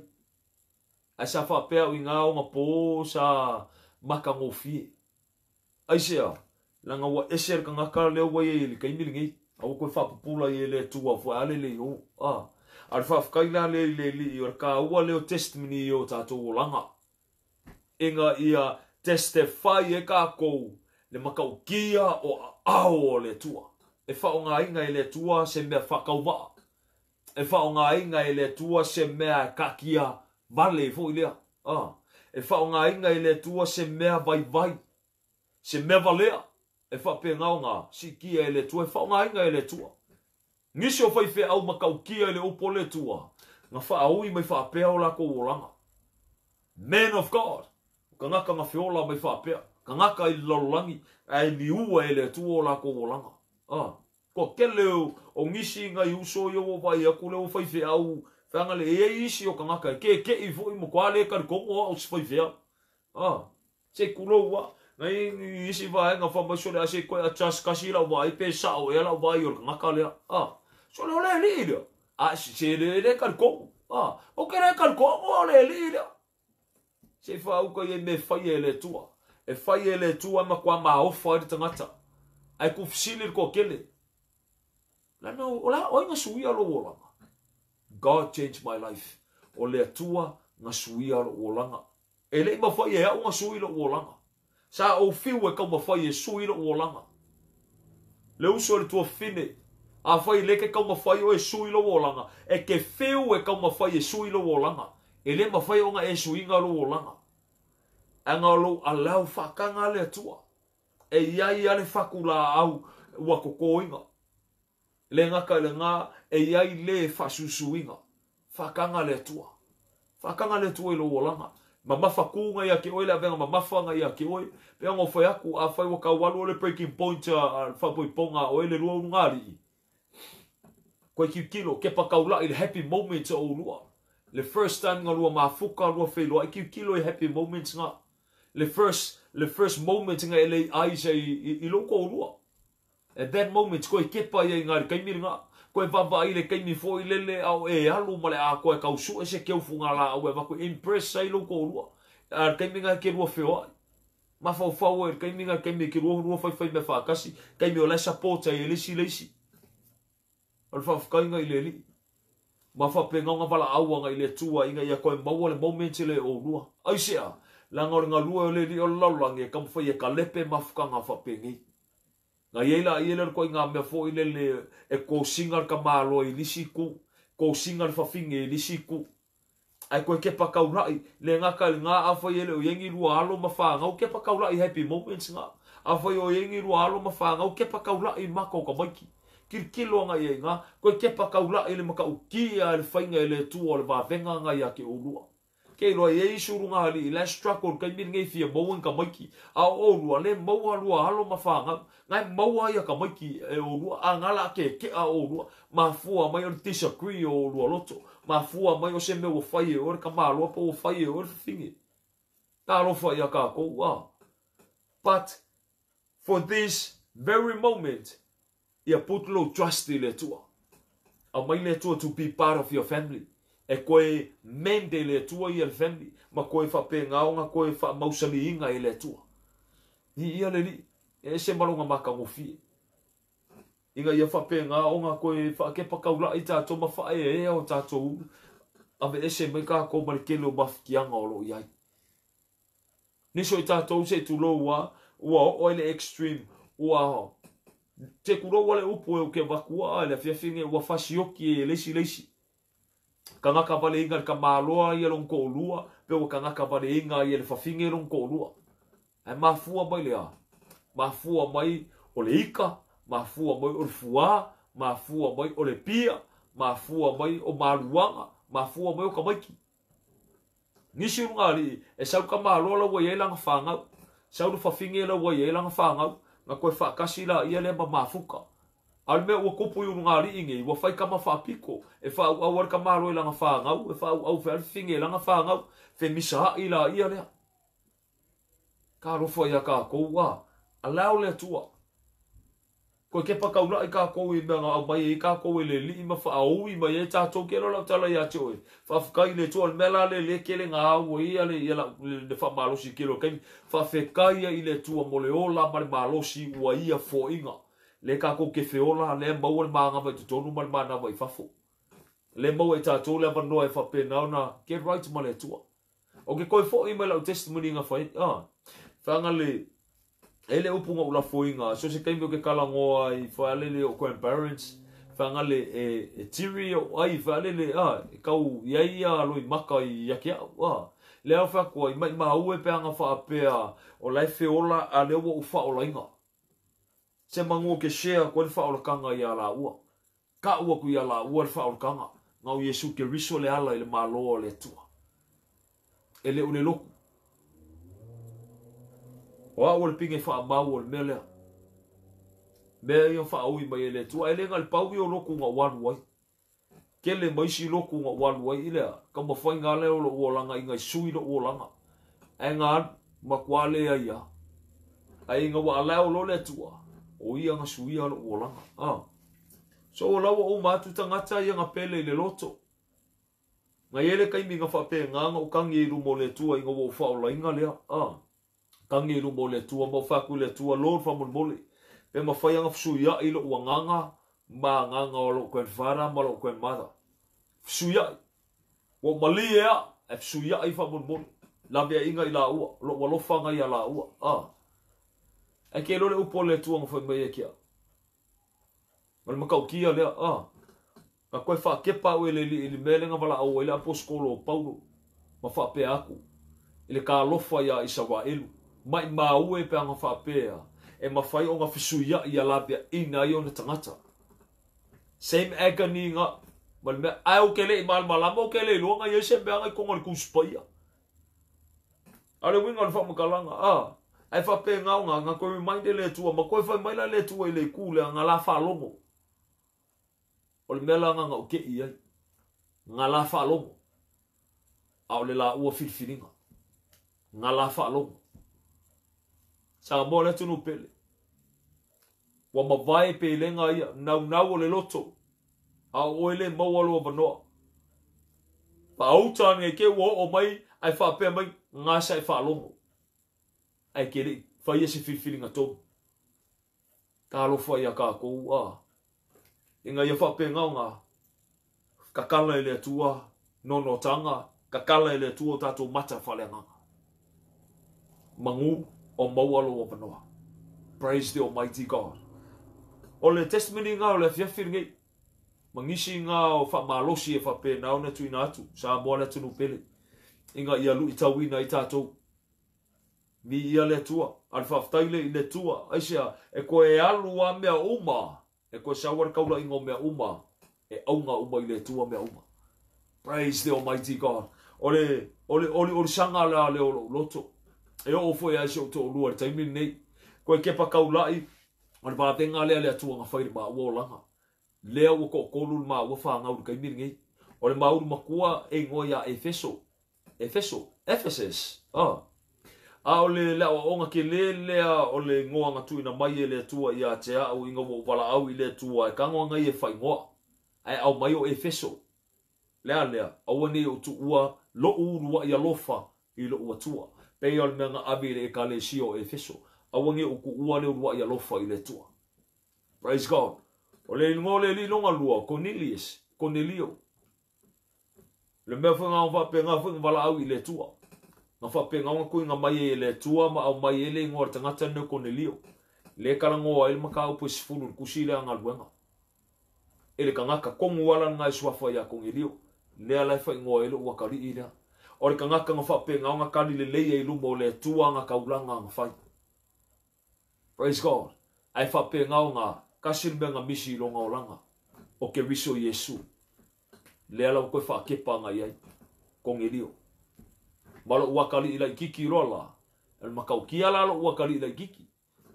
Ae sa faapea au i ngā ona pō sa makagofie. Aisea, leaga ua ese le tagata lea ua i ai i le taimi lenei, a ua toe faapupula ai e le Atua foi a le lei o. A, a o le faafetai la lea i le Alii o le taua lea o testimony i o tatou olaga. Ina ia testify ai tatou le matautia o aao o le Atua. E faaaogaina e le Atua se mea faatauvaa. E faaaogaina e le Atua se mea e taatia vale foi lea. Ah. E faaaogaina e le Atua se mea vaivai, se mea valea. E faapena ona siitia e le Atua, e faaaogaina e le Atua. Nisi o faifeau matautia i le upu o le Atua, na faaui mai faapea o latou olaga. Man of God, o tagata na feola mai faapea, tagata i le lalolagi, ae liua e le Atua o latou olaga. Ah. Toatele o nisi nai uso ia ua vaai atu lea ua faifeau feaga le e i ai isi o tagata e keke'i foi matua le talitonu o au se faifeau. Ah, se i tulou a. Nai isi vaega fai mai sole a se i toe adjust kasi lau vaai pe sa'o ea lau vaai o le tagata lea. Ah, sole o le alii lea. A se le le talitonu. Ah, ou te le talitonu o le alii lea. Se i faauka i ai mea e faia e le Atua. E fai e le Atua e matua maofa ai le tagata. Ae tuufesili le toatele. Leaga o le a oe na suia lou olaga. God changed my life. O le Atua na suia lou olaga. E le i mafai e au na sui lou olaga. Sa ou fiu e taumafai e sui lou olaga. Le uso e le tuafafine, afai le ke taumafai oe e sui lou olaga, e te fiu e taumafai e sui lou olaga. E le mafai ona e suiga lou olaga. Aga o lou allow faataga a le Atua. E i ai a le fatulaau ua totoina. Le gata i lena, e i ai le faasuisuiga. Faataga le Atua. Faataga le Atua i lou olaga. Mamafa tu na ia te oe le avega mamafa na ia te oe. Pe ona o fai atu, afai ua tau alu o le breaking point a faapoipoga a oe le lua ulugalii. Koe tilotilo, kepa taula'i le happy moments o oulua. Le first time na lua mafuta, lua feiloai, tilotilo i happy moments na. Le first, le first moment na e lei eyes ai i, i lou toalua. At that moment, koe kepa ia i ngā le taimi lena. Koe vaavaai i le taimi foi lele a o e alu ma le atoa e tau sue se keufu ngā laau e avatu e impress ai lou toalua. A le taimi lena e te lua feoai. Mafaufau ai i le taimi lena, le taimi e te lua lua faifai mea faatasi, taimi o la e support ai e le isi le isi. O le faafetaiga i le Alii. Ma faapena ona valaau aga i le Atua ina ia toe maua le moment lea e oulua. Aisea? Leaga o le galue o le Alii o le lalolagi e taumafai e kalepe mafutaga faapenei. Na i ai laia lea o le ituaiga mea foi lele e kosiga le tamaloa i le isi itu, kosiga le fafine i le isi itu. Ae toe kepa taula'i, le gata i lena, afai e le o i ai ni lua alo ma fanau, kepa taula'i happy moments na. Afai o i ai ni lua alo ma fanau, kepa taula'i maka o tamaiti. Tilotilo agai i ai ina, toe kepa taula'i le matautia e le faiga e le Atua o le vavega na ia te oulua. Ke iloa i ai isi ulugalii la e struggle i le taimi lenei fia maua ni tamaiti. A o oulua, le maua lua alo ma fanau. Na e maua ai a tamaiti e oulua, a na la a keke'a oulua. Mafua mai o le disagree o oulua loto. Mafua mai o se mea ua fai e oe le tamaloa po ua fai e oe le fafine. Talofa ia tatou, a. But for this very moment, ia put lou trust i le Atua. Aumai le Atua to be part of your family. E toe mend e le Atua ia le family, ma toe faapena ona toe faamausaliina e le Atua. I ia le Alii, e ese ma lona matagofie. Ina ia faapena ona toe faakepa taula'i tatou ma faaeaea o tatou ulu, aveese mai tatou ma le tele o mafatiaga o lo o i ai. Nisi o i tatou se i tulou a, ua oo ai le extreme, ua se tulou a le upu e ke avatu a i le afiafi nei, ua fasioki e le isi le isi. Tagata valeina i le tamaloa ia lona toalua, pe ua tagata valeina ia le fafine lona toalua. Ae mafua mai le a? Mafua mai o le ika, mafua mai o le fuā, mafua mai o le pia, mafua mai o maluaga, mafua mai o tamaiti. Nisi ulugalii e sau tamaloa la ua i ai lana fanau, sau le fafine la ua i ai lana fanau, na toe faatasi laia lea ma mafuta. A o le mea ua tupu i ulugalii nei, ua fai tama faapito, e faaauau ai le tamaloa i lana fanau, e faaauau foi le fafine i lana fanau, femisaai laia lea. Talofa ia tatou, a allow le Atua. Toe kepa taulai tatou i mea na aumai ai tatou e le Alii ma faaui mai ai tatou. Ke loa lau tala ia te oe, faafetai i le Atua. O le mea la lea le tele na au ai ia le faamalosi i kelo o taimi. Faafetai ia i le Atua mo le ola ma le malosi ua ia foaiga. Le tatou ke feola, le maua le manava i totonu ma le manava i fafo. Le maua i tatou le avanoa e faapena ona get right ma le Atua. O ke koe fo'i mai lau testimony nga fai, whanga le, e le upu nga ulafoinga, so se taimi o ke kalangoa i whalele o grandparents, whanga le e tiri o ai, whalele, e kau iai ia loi maka i ake au, le au whakua, i mai maue pe anga whaapea, o lai feola a lea ua uwha o lainga. Se mangu ke share koe le whaolakanga i a la ua. Ka ua ku i a la ua le whaolakanga. Ngau Yesu ke riso le ala i le maloa o le Atua. E le ule loku. O au le pinge whaamau o le mea lea. Mea ia whaaui mai e le Atua. E le nga le pau i o loku ngā walu ai. Kele maisi loku ngā walu ai i lea. Ka mawhai ngā leo lo uolanga i ngai sui lo uolanga. E ngā makua lea ia. Ai ngā wa alao lo le Atua. O ia ngā suia lo uolanga. So o laua o mātu tangata ia ngā pele i le loto. Ngai ele kaimi ngā whape ngā ngā ukangi i rumo le Atua i ngā wau whaolainga lea. Kangi i rumo le Atua, mau whaku le Atua, Lord whamolmole. Pe mawhai anga fsuiai lo uanganga, ma nganga o lo grandfather ma lo grandmother. Fsuiai. Wa mali ea, e fsuiai whamolmole. Lawe inga i la ua, lo walofa ngai a la ua. E ke lole upo le Atua ngā whai mai e kia. Ma le makaukia lea, Ka koe whakepa au e le li mele ngā wala au e le aposkolo o Paulo ma whapea aku. I le ka alofa ia Isaraelu. Mai maue pe anga whapea. E mawhai o ngā fisuia i a lapea ina i o na tangata. Same agony ngā. Ma le mea, ai o ke le i malmalama o ke le iloa ngā ia se mea ngai konga le kusupaia. A le winga o le whamakalanga, Ai whapea ngā o ngā, ngā koe remind e le Atua, ma koe whai mai la le Atua i le kū le ngā la whalongo. O le mea la ngā ngau ke i ai. Ngā la whalongo. A o le la ua filfilinga. Ngā la whalongo. Sa mo le tunu pele. Wa mawai pe lenga ia. Nau nau o le loto. A o ele maua loa manoa. Pa auta nge ke ua o mai. Ai whapea mai ngā sa e whalongo. Ai ke le whai e se filfilinga tonu. Ka alofa ia ka kou Inga ia whape ngau ngā, kakala e le Atua, nono tanga, kakala e le Atua o tātou mata whale nganga. Mangu o maualo o manoa. Praise the Almighty God. O le testimony ngā o le fiafi ngai, mangisi ngā o whamalosi e whape nā ona tuina atu, sa moa le tunu pele. Inga ia lui tauina i tātou. Mi ia le Atua, a le whaftaile i le Atua, aisea, e koe e alu a mea uma, e koe sawara kaula ingo mea uma, e aunga uma i le Atua mea uma. Praise the Almighty God. O le, o le, o le, o le sanga la le o loto. E o foi ai se o tō lua le taimi nei. Koe kepa kaulai, o le vātenga lea le Atua ngā whaire ma ua olanga. Lea ua ko kolu le ma ua whāngau le kaimi nei. O le mauru makua e ingoa ia Efeso. Efeso. Ephesus. A o le lea o onga ke le lea o le ngoa ngā tuina mai e le Atua ia te au inga wo wala au i le Atua e kangoa ngai e whai ngoa. Ai au mai o Efeso. Lea lea, aua nei o tu ua lo urua i alofa i lo ua tua. Pei o le mea ngā avi le e ka le si o Efeso. Aua nei o ku ua le urua i alofa i le Atua. Praise God. O le ingoa le li longa lua, Cornelius, Cornelio. Le mea wha ngā whape ngā wha ngā wala au i le Atua. Ngā whape ngā ngā kui ngā mai e le Atua ma au mai e le ingoa le tangata neo Cornelio. Le kalangoa e le makau po sifulu le kusi le anga luenga. E le kangaka kongu ala ngā suafa ia Cornelio. Lea lai wha ingoa e le uakari i lea. O le kangaka ngā whape ngā ngā kani le leia i lumo le Atua ngā kaulanga ngā whai. Praise God. Ai whape ngā ngā kasir mea ngā misi i longa olanga. O ke riso Yesu. Lea la ua toe faakepa agai ai Konelio. Ma loʻu atalii laʻititi loa la, o le matautia la loʻu atalii laʻititi.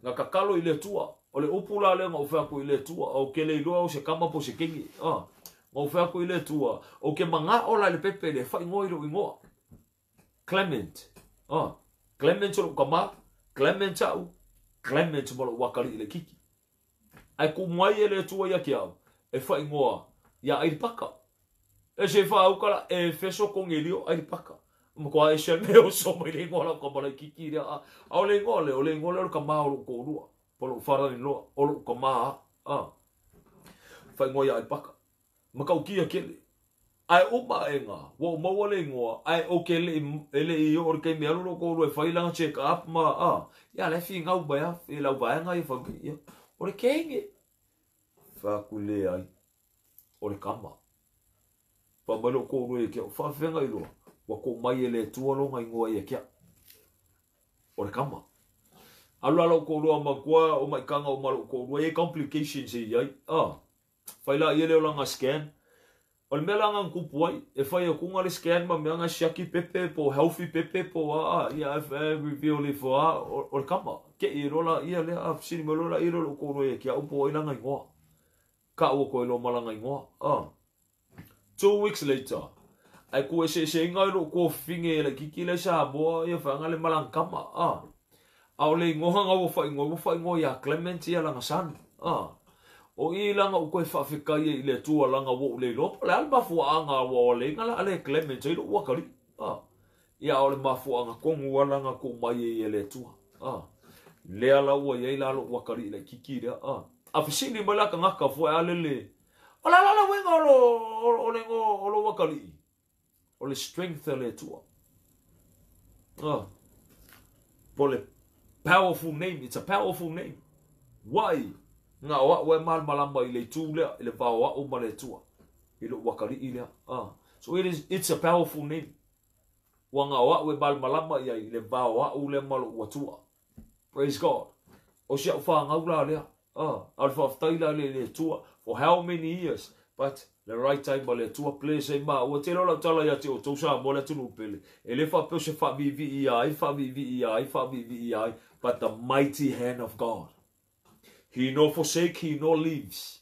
Na tatalo i le Atua. O le upu la lea na ou fai atu i le Atua, ou te le iloa o se tama po o se teine. A, na ou fai atu i le Atua, ou te manao la i le pepe lea e faaigoa i lou igoa. Clement. A, Clement o lou tama, Clement au, Clement ma lou atalii laititi. Ae tuu mai e le Atua ia te au, e faaigoa ia Ailipaka. E se faauka la, Efeso Konelio Ailipaka. Matua ese le mea oso mai le igoa lau tama laititi lea. A, a o le igoa lea, o le igoa lea o le tama o lou toalua, po o lou father-in-law, o lou tama a. A, faaigoa ia Ailipaka. Matautia tele. Ae uma aʻega, ua ou maua le igoa, ae ou te leʻi, e leʻi oo i le taimi e alu lou toalua e fai lana check up ma, a, ia la e finau mai a, i lau vaega ia fai mai, ia, o le teine. Fai atu, leai, o le tama. Fai mai lou toalua ia te au, faafefea iloa, ua tuu mai e le Atua lona igoa ia te au. O le tama. Alu la lou toalua manatua o maitaga uma a lou toalua, e i ai complications e i ai, a. Fai laia le olaga scan. O le mea la na tupu ai, e fai atuga le scan ma mea na siaki pepe po o healthy pepe po o a a, ia e reveal ifo a o le tama. Kei loa laia lea a fesili mai loa laia lea o lou toalua ia te au po o ai lana igoa. Kau atu ai loa ma lana igoa. A. 2 weeks later, ae ku eseeseina ai lou tuafafine laititi la i Samoa ia faga le ma lana tama. A. A o le igoa na ua faaigoa, ua faaigoa ia Clement ia lana son. A. O i lana ou toe faafetai ai i le Atua lana ua ou le iloa po o le a le mafuaaga ua o aleina la ale Clement ai lou atalii. A. Ia a o le mafuaaga tonu a lana tuu mai ai e le Atua. A. Lea la ua i ai la lou atalii laititi lea. A. A fesili mai la tagata foi a lele. O le a la le uiga o lo o le igoa o lou atalii? O le strength a le Atua. Ah. Po le powerful name. It's a powerful name. Why? Nga o au e malamalama i le itu lea, i le va o au ma le Atua. I lou atalii lea. Ah. So it's a powerful name. Ua nga o au e malamalama ia i le va o au lea ma lou Atua. Praise God. O si au whāngau la lea. Ah, a le faafetai la le le Atua for how many years? But the right time ma le Atua bless ai ma ua tele o lau tala ia te outou Samoa le atunuu pele. E le faapea o se faaviivii ia ai, faaviivii ia ai, faaviivii ia ai, but the mighty hand of God. He no forsake, he no leaves.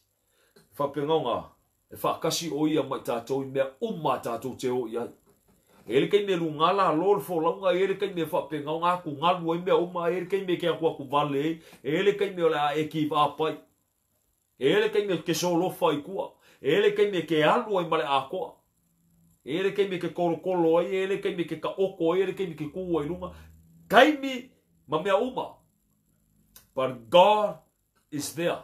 Faapegaoga, e faakasi o ia mai tatou i mea uma a tatou te o i ai. E le taimi e luga la lo le folauga, e le taimi e faapegaoga atu galu ai mea uma, e le taimi e ke atu atu vale ai, e le taimi o le a e give up ai. E le taimi e ke solofa i tua, e le taimi e ke alu ai ma le atoa. E le taimi e ke kolokolo ai, e le taimi e ke kaoko ai, e le taimi ke ku ai lunga. Taimi ma mea uma. But God is there.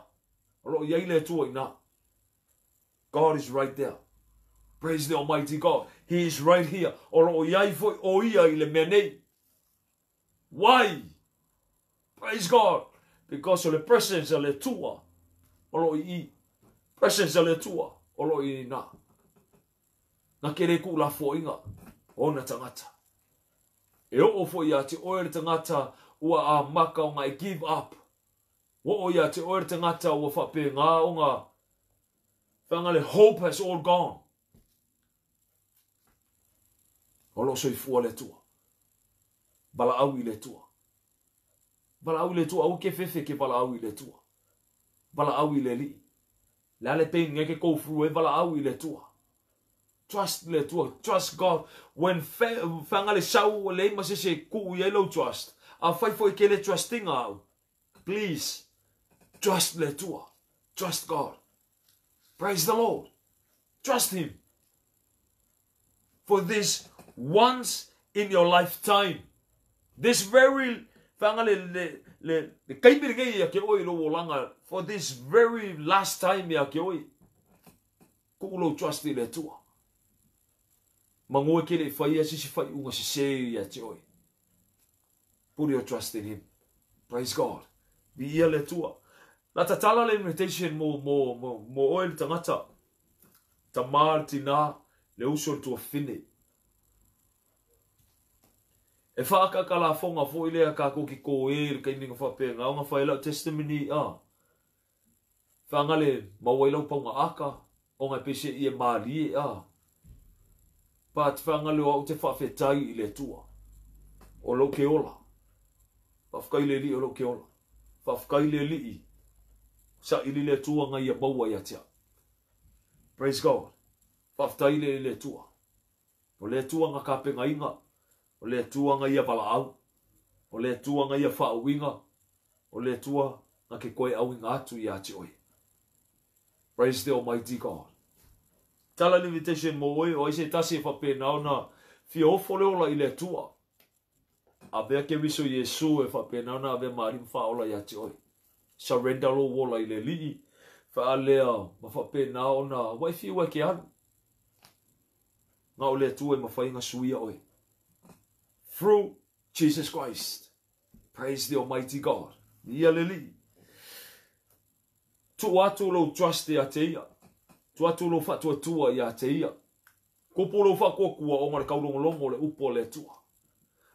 O lo i ai le Atua i nā. God is right there. Praise the Almighty God. He is right here. O lo i ai foi o ia i le mea nei. Why? Praise God. Because o le presence a le Atua o lo i i. Presence a le Atua o lo i nā. Na ke le ku la foinga o na tagata. E oo foi ia te oe le tagata ua a maka o ngai give up. Ua o ia te oe le tagata ua whape ngā o ngā whanga le hope has all gone. O lo soifua le Atua. Valaau i le Atua. Valaau i le Atua, au ke fefe ke valaau i le Atua. Valaau i le Alii. Le a le pain ngai ke go through e valaau i le Atua. Trust le Atua, trust God. When whanga le sau le ima se se ku i ai lau trust. A fai foi ke le trustinga au. Please, trust le Atua. Trust God. Praise the Lord. Trust Him. For this once in your lifetime. This very whanga le le le le kaimi le ia ke oi lo olanga for this very last time ia ke oi. Ku lo trust i le Atua. Mangoe ke le whai a sisi whai unga se se ia te oi. Put your trust in Him. Praise God. Vi ia le Atua. La tatala le invitation mo, mo, mo, mo oe le tagata. Tamā le tinā, le uso le tuafafine. E whaakaka la fonga fo i lea ka koki ko e le kaiminga whapenga. O ngā whai lau testimony a. Whaangale mawai lau paunga aka. O ngā pese i e mālie a. Pa te faagale o au te faafetai i le Atua o lou ke ola. Faafetai i le Alii o lou ke ola. Faafetai i le Alii saili le Atua na ia maua ia te au. Praise God. Faafetai i le Atua. O le Atua na tapenaina, o le Atua na ia valaau, o le Atua na ia faauiga, o le Atua na te toe auina atu ia te oe. Praise the Almighty God. Tala le invitation mo oe, o ai se tasi e faapena ona fia ofo le ola i le Atua. Avea Keriso Iesu e faapena ona avea ma alii ma faaola ia te oe. Surrender lou ola i le Alii, faalea ma faapena ona ua e fiu ai ke alu. Na o le Atua e mafai ona suia oe. Through Jesus Christ. Praise the Almighty God. Ia le Alii. Tuu atu lou trust ia te ia. Tuu atu lou faatuatua ia te ia. Kupu lou faatuatua ona o le taulogologo o le upu a le Atua.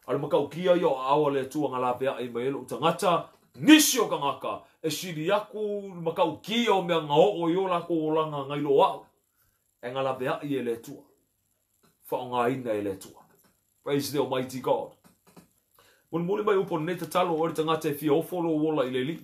A o le matautia ia o aao a le Atua na laveai mai ai lou tagata, nisi o tagata e sili atu le matautia o mea na oo i o latou olaga nai lo au, e na laveai e le Atua. Faaaogaina e le Atua. Praise the Almighty God. Mulimuli mai upu o lenei tatalo, oe le tagata e fia ofo lou ola i le Alii.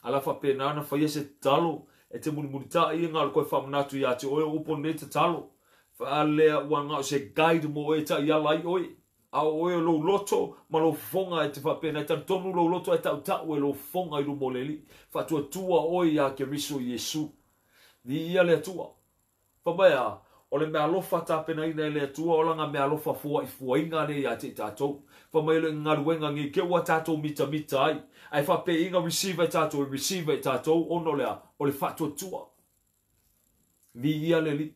A la faapena ona faia se tatalo e te mulimulitai ia na o le toe faamanatu ia te oe o upu o lenei tatalo. Faalea ua na o se guide mo oe e taiala ai oe. A o oe o lou loto ma lou fofoga e te faapena e talitonu lou loto ae tautau e lou fofoga i luma o le Alii. Faatuatua oe ia Keriso Iesu. Viia le Atua. Fai mai a, o le meaalofa tapenaina e le Atua o lana meaalofa foaifuaina lea ia te i tatou. Fai mai o le galuega nei te ua tatou mitamita ai, ae faapeiga receive e tatou e receive e tatou ona o le a? O le faatuatua. Viia le Alii,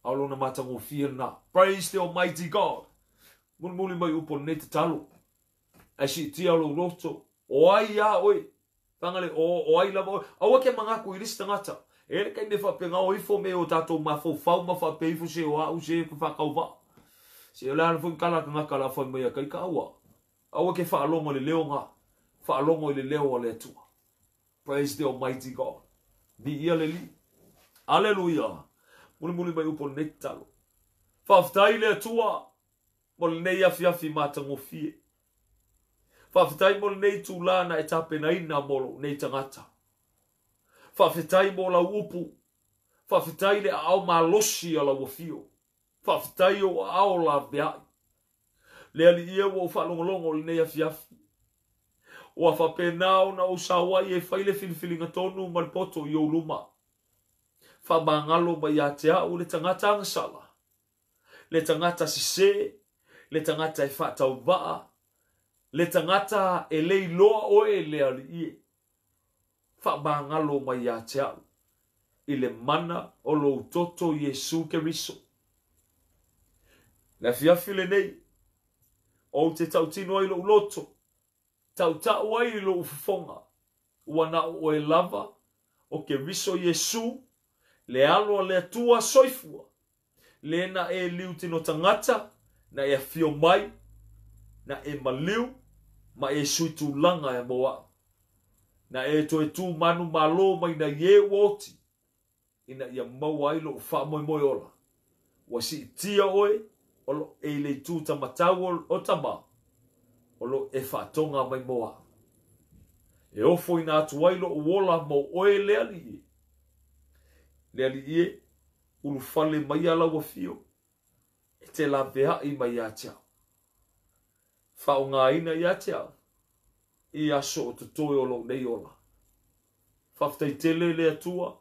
a o lona matagofie lena. Praise the Almighty God. Mulimuli mai upu o lenei tatalo, ae siitia lou loto, o ai a oe? Tanga le o, o ai lava oe. Aua ke manatu i le isi tagata. E le taimi e faapena o ifo me o tatou mafaufau ma faapea ifo se o au se ke faatauvaa. Se o le a foi tala a tagata la fai mai a kai ka aua. Aua ke faalogo i le leo na. Faalogo i le leo a le Atua. Praise the Almighty God. Viia le Alii. Aleluia. Mulimuli mai upu o lenei tatalo. Faafetai le Atua mo lenei afiafi matagofie. Faafetai mo lenei itulā na e tapenaina mo lou nei tagata. Faafetai mo lau upu. Faafetai le aao malosi a lau afio. Faafetai i ou aao laveai. Le Alii e ua ou faalogologo i lenei afiafi. Ua faapena ona ou sauai e fai le filifiliga tonu ma le poto i ou luma. Faamagalo mai ia te au le tagata agasala. Le tagata sese, le tagata e faatauvaa, le tagata e le iloa oe le Alii e. Faamagalo mai ia te au i le mana o lou toto Iesu Keriso. Le afiafi lenei, ou te tautino ai lou loto, tautau ai lou fofoga, ua na o oe lava o Keriso Iesu, le Alo a le Atua soifua, Le na e liu tino tagata, na e afio mai, na e maliu, ma e sui tulaga e mo au. Na e toe tu manu malo mai nai e ua oti, ina ia maua ai lou faamoemoe ola. Ua siitia oe o lo e i le itu tamatau o Tama, o lo e faatoga mai mo au. E ofoina atu ai lou ola mo oe le Alii e. Le Alii e, ulufale mai a lau afio e te laveai mai ia te au. Faaaogaina ia te au i aso o totoe o lou nei ola. Faafetai tele le Atua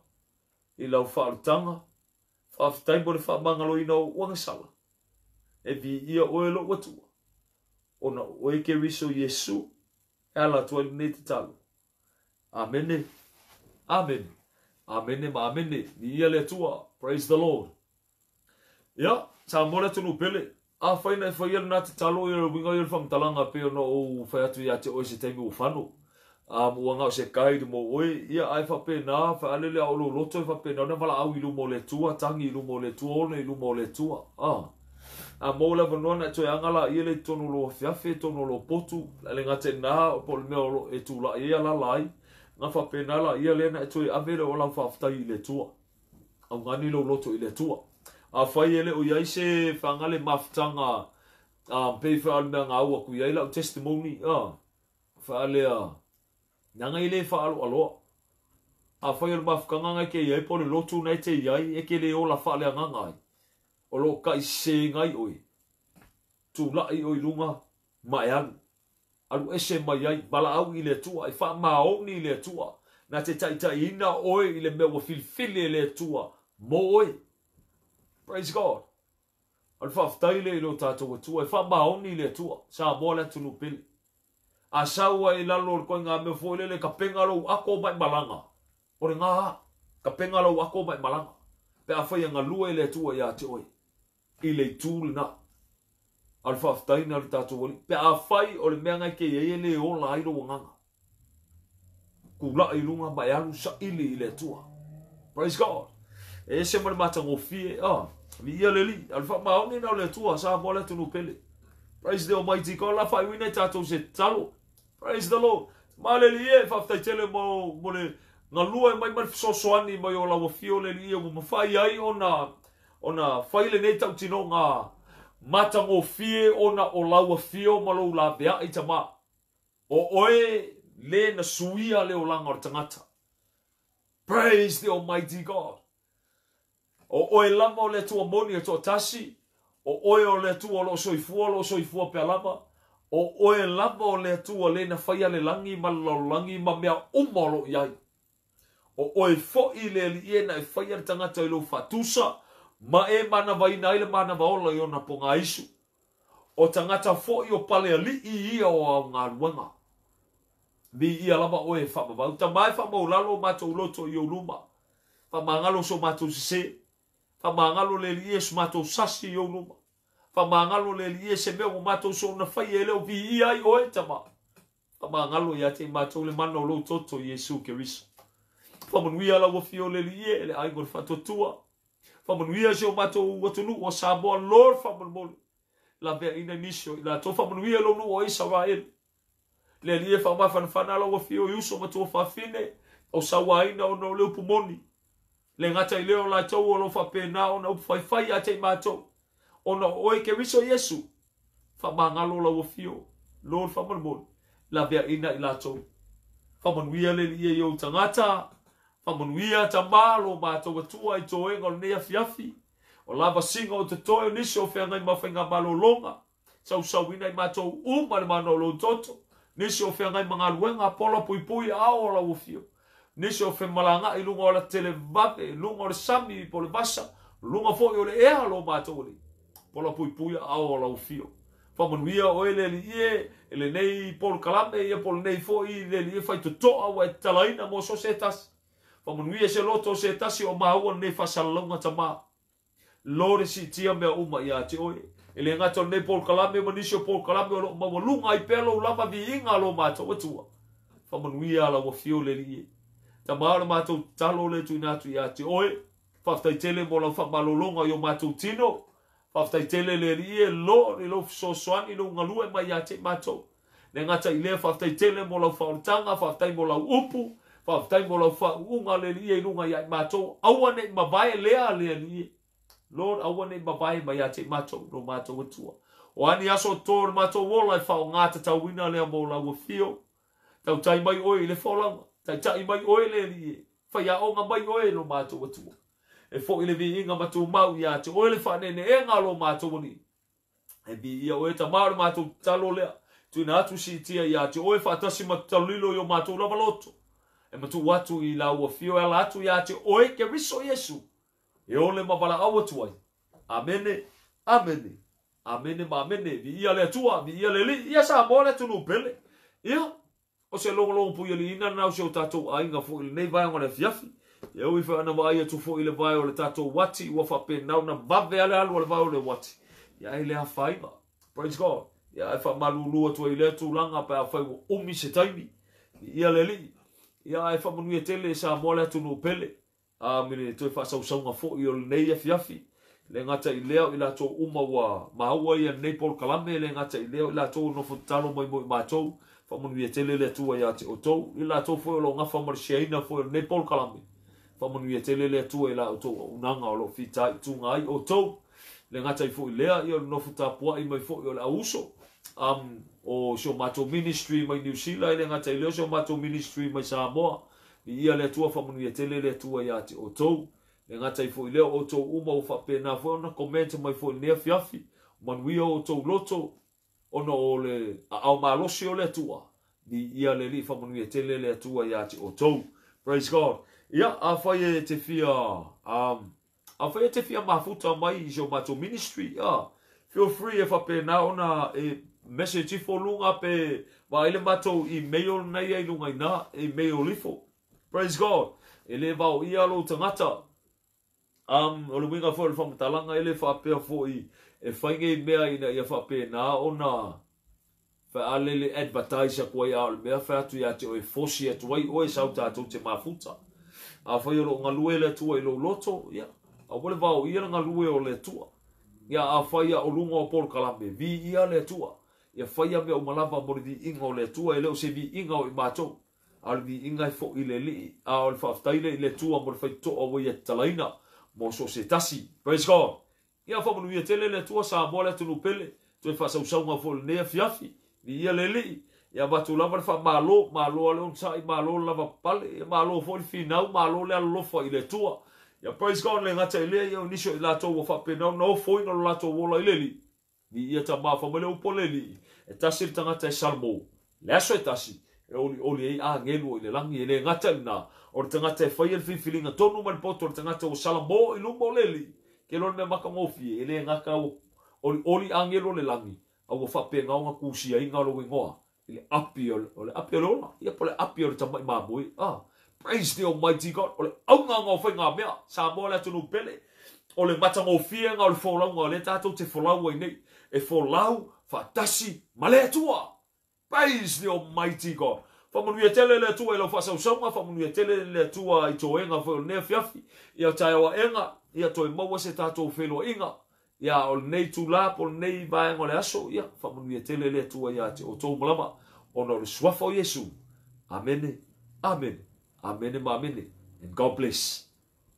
i lau faaolataga, faafetai mo le faamagaloina o ou agasala. E viia oe lou Atua, ona o oe Keriso Iesu e ala atu ai lenei tatalo. Amene. Amene. Amene ma amene. Viia le Atua. Praise the Lord. Ia, Samoa le atunuu pele. Afai na e faia lena tatalo ia le uiga ia o le faamatalaga pei ona ou fai atu ia te oe i se taimi ua fano. Ua na o se guide mo oe, ia ae faapena, faalele a o lou loto e faapena ona valaau i luma o le Atua, tagi i luma o le Atua, ona i luma o le Atua. A maua le avanoa na e toe aga laia lea i totonu o lou afeafe, totonu o lou potu, a le gata i lena, po o le mea o lo e tulai ai alala ai, na faapena laia lea na e toe ave lea o lau faafetai i le Atua. Augani lou loto i le Atua. Afai e le o i ai se faagale mafutaga, pei foi o le mea na au atu i ai lau testimony, faalea, leaga e le faaloaloa. Afai o le mafutaga na e te i ai po o le lotu na e te i ai e te le ola faaleagaga ai, o lo o taʻiseseina ai oe, tulai oe i luga ma e alu. Alu ese mai ai, valaau i le Atua, e faamaoni i le Atua, na te taitaiina oe i le mea ua filifili e le Atua mo oe. Praise God. O le faafetai lea i lo tatou Atua, e faamaoni i le Atua, Samoa le atunuu pele. A sau ai i lalo o le koiga mea foi lele, tapena lou ato ma e malaga. O le gā, tapena lou ato ma e malaga. Pe afai e galue le Atua ia te oe i le itu lena. A o le faafetai na le tatou Alii. Pe afai o le mea na e te i ai e le ola ai lou agaga, tulai i luga ma e alu saili i le Atua. Praise God. E ese ma le matagofie. Viia le Alii. A o le faamaoni na o le Atua, Samoa le atunuu pele. Praise the Almighty God. La faaiuina i tatou se tatalo. Praise the Lord. Ma le Alii e, faafetai tele mo le galue mai ma le fesoasoani mai o lau afio le Alii e ua mafai ai ona fai lenei tautinoga matagofie ona o lau afio ma lou laveai tama. O oe le na suia le olaga o le tagata. Praise the Almighty God. O oe lava o le Atua moni e toatasi, o oe o le Atua o loo soifua, o loo soifua pea lava, o oe lava o le Atua le na faia le lagi ma le lalolagi ma mea uma o loo i ai. O oe foi le Alii e na e faia le tagata i lou faatusa, ma e manavaina ai le manava ola i ona pogaisu. O tagata foi o pale alii ia o au galuega. Viia lava oe e faavavau. Tama e faamaulalo o matou loto i ou luma. Faamagalo so matou sese. Faamagalo le Alii e so matou sasi i ou luma. Faamagalo le Alii e se mea ua matou soona faia e le o viia ai oe tama. Faamagalo ia te i matou le mana o lou toto i Iesu Keriso. Faamanuia lau afio le Alii e le aiga o le faatuatua. Faamanuia si o matou atunuu o Samoa, Lord faamolemole. Laveaina nisi o i latou. Faamanuia lou nuu o Isaraelu. Le Alii e faamafanafana lau afio i uso ma tuafafine o sauaina ona o le upu moni. Le gata i lea o latou o lo faapena ona upu faifai ia te i matou. Ona o oe Keriso Iesu. Faamagalo lau afio, Lord faamolemole. Laveaina i latou. Faamanuia le Alii i ou tagata. Faamanuia tama lo matou Atua i toega o lenei afiafi. O lavasiga o totoe o nisi o feagai ma faigamalologa. Sausauina i matou uma le mana o lou toto. Nisi o feagai ma galuega, pola puipui ao o lau afio. Nisi o femalagaai i luga o la televave, luga o le sami po le vasa, luga foi o le ea lo matou Alii. Pola puipui ao o lau afio. Faamanuia oe le Alii e, e lenei polokalame ia po lenei foi le Alii e faitotoa ua e tatalaina mo so se tasi. Faamanuia se loto o se tasi o maua lenei faasalalauga tama. Lord e siitia mea uma ia te oe. E le gata o lenei polokalame ma nisi o polokalame o loo maualuga ai pea lou lava viiga lo matou Atua. Faamanuia lau afio le Alii e. Tama o le matou tatalo le tuuina atu ia te oe. Faafetai tele mo lau faamalologa i o matou tino. Faafetai tele le Alii e, Lord, i lou fesoasoani, lou galue mai ia te i matou. Le gata i lea, faafetai tele mo lau faaolataga, faafetai mo lau upu, faafetai mo lau faauuga le Alii e i luga ia i matou. Aua nei mavae lea le Alii e. Lord, aua nei mavae mai ia te i matou, lo matou Atua. O a ni aso o totoe o le matou ola e faaaoga tatauina lea mo lau afio. Tautai mai oe i le folauga. Taitai mai oe le Alii e. Faiaoga mai oe lo matou Atua. E foi le viiga ma tumau ia te oe le faaneeneega o lo matou Alii. E viia oe tama o le matou tatalo lea. Tuuina atu siitia ia te oe faatasi ma tatalilo i o matou lava loto. E matuu atu i lau afio e ala atu ia te oe Keriso Iesu. E ole ma valaau atu ai. Amene, amene, amene ma amene. Viia le Atua, viia le Alii. Ia Samoa le atunuu pele. Ia, o se logologo puialiina lena o si o tatou aiga foi i lenei vaega o le afiafi. Ia ui foi ana vaai atu foi i le vae o le tatou uati, ua faapena ona vave lava le alu a le vae o le uati. Ia e le afaina. Praise God. Ia e faamalulu atu ai i lea tulaga pe afai ua umi se taimi. Viia le Alii. Ia e faamanuia tele e Samoa le atunuu pele. Amene. Toe faasausauga foi o lenei afiafi. Le gata i lea o i latou uma ua maua ia lenei polokalame, le gata i lea o i latou o nofo tatalo mai mo i matou. Faamanuia tele le Atua ia te outou. I latou foi o lo o gafa ma le shareina foi o lenei polokalame. Faamanuia tele le Atua i la outou auaunaga o lo o fitaituga ai outou. E le gata ai foi i lea, ia o le nofo tapuai mai foi o le au uso um, o si o matou ministry mai Niu Sila, e le gata i lea o si o matou ministry mai Samoa. Viia le Atua, faamanuia tele le Atua ia te outou. E le gata ai foi i lea, o outou uma ua faapena foi ona comment mai foi i lenei afiafi. Manuia o outou loto ona o le aao malosi o le Atua. Viia le Alii, faamanuia tele le Atua ia te outou. Praise God. Ia, afai e te fia, um, afai e te fia mafuta mai i si o matou ministry, ia, feel free e faapena ona e message ifo luga pe vaai le matou email na ia i luga i na, email ifo. Praise God. E le vaoia lou tagata. O le uiga foi o le faamatalaga, e le faapea foi e fai nei mea ina ia faapena ona faalele advertise atu ai, a o le mea fai atu ia te oe e fosi atu ai oe sau tatou te mafuta. Afai o lo o galue le Atua i lou loto, ia, aua le vaoia le galue o le Atua. Ia, afai a o luga o polokalame, viia le Atua. Ia faia mea uma lava mo le viiga o le Atua, e le o se viiga o i matou. A o le viiga e foi i le Alii, a o le faafetai lea i le Atua mo le faitotoa ua ia tatalaina mo so o se tasi. Praise God! Ia faamanuia tele le Atua, Samoa le atunuu pele, toe faasausauga foi i lenei afiafi. Viia le Alii! Ia avatu lava le faamalo, malo lava le onosai, malo le lavapapale, ia malo foi le finau, malo le alolofa i le Atua. Ia praise God, le gata i lea, ia o nisi o i latou ua faapena ona ofoina lo latou ola i le Alii. Viia tama, fai mai le upu a le Alii, e tasi le tagata e salamo, le aso e tasi, e olioli ai agelu o i le lagi, e le gata i lena, o le tagata e faia le filifiliga tonu ma le poto o le tagata ua salamo i luma o le Alii, ke loa le mea matagofie, e le gata ua olioli agelu o le lagi, a ua faapena ona tusiaina lou igoa i le api o le, o le api o le ola, ia po o le api o le tama'i mamoe. Ah, praise the Almighty God. O le auga o faigamea, Samoa le atunuu pele, o le matagofie o le folauga o lea tatou te folau ai nei, e folau faatasi ma le Atua. Praise the Almighty God. Faamanuia tele le Atua i lau faasausauga, faamanuia tele le Atua i toega foi o lenei afiafi. Ia taeao aega, ia toe maua se tatou feiloaiga. Ia, o lenei itula po o lenei vaega o le aso, ia, faamanuia tele le Atua ia te outou uma lava, ona o le suafa o Iesu. Amene, amene, amene ma amene. And God bless.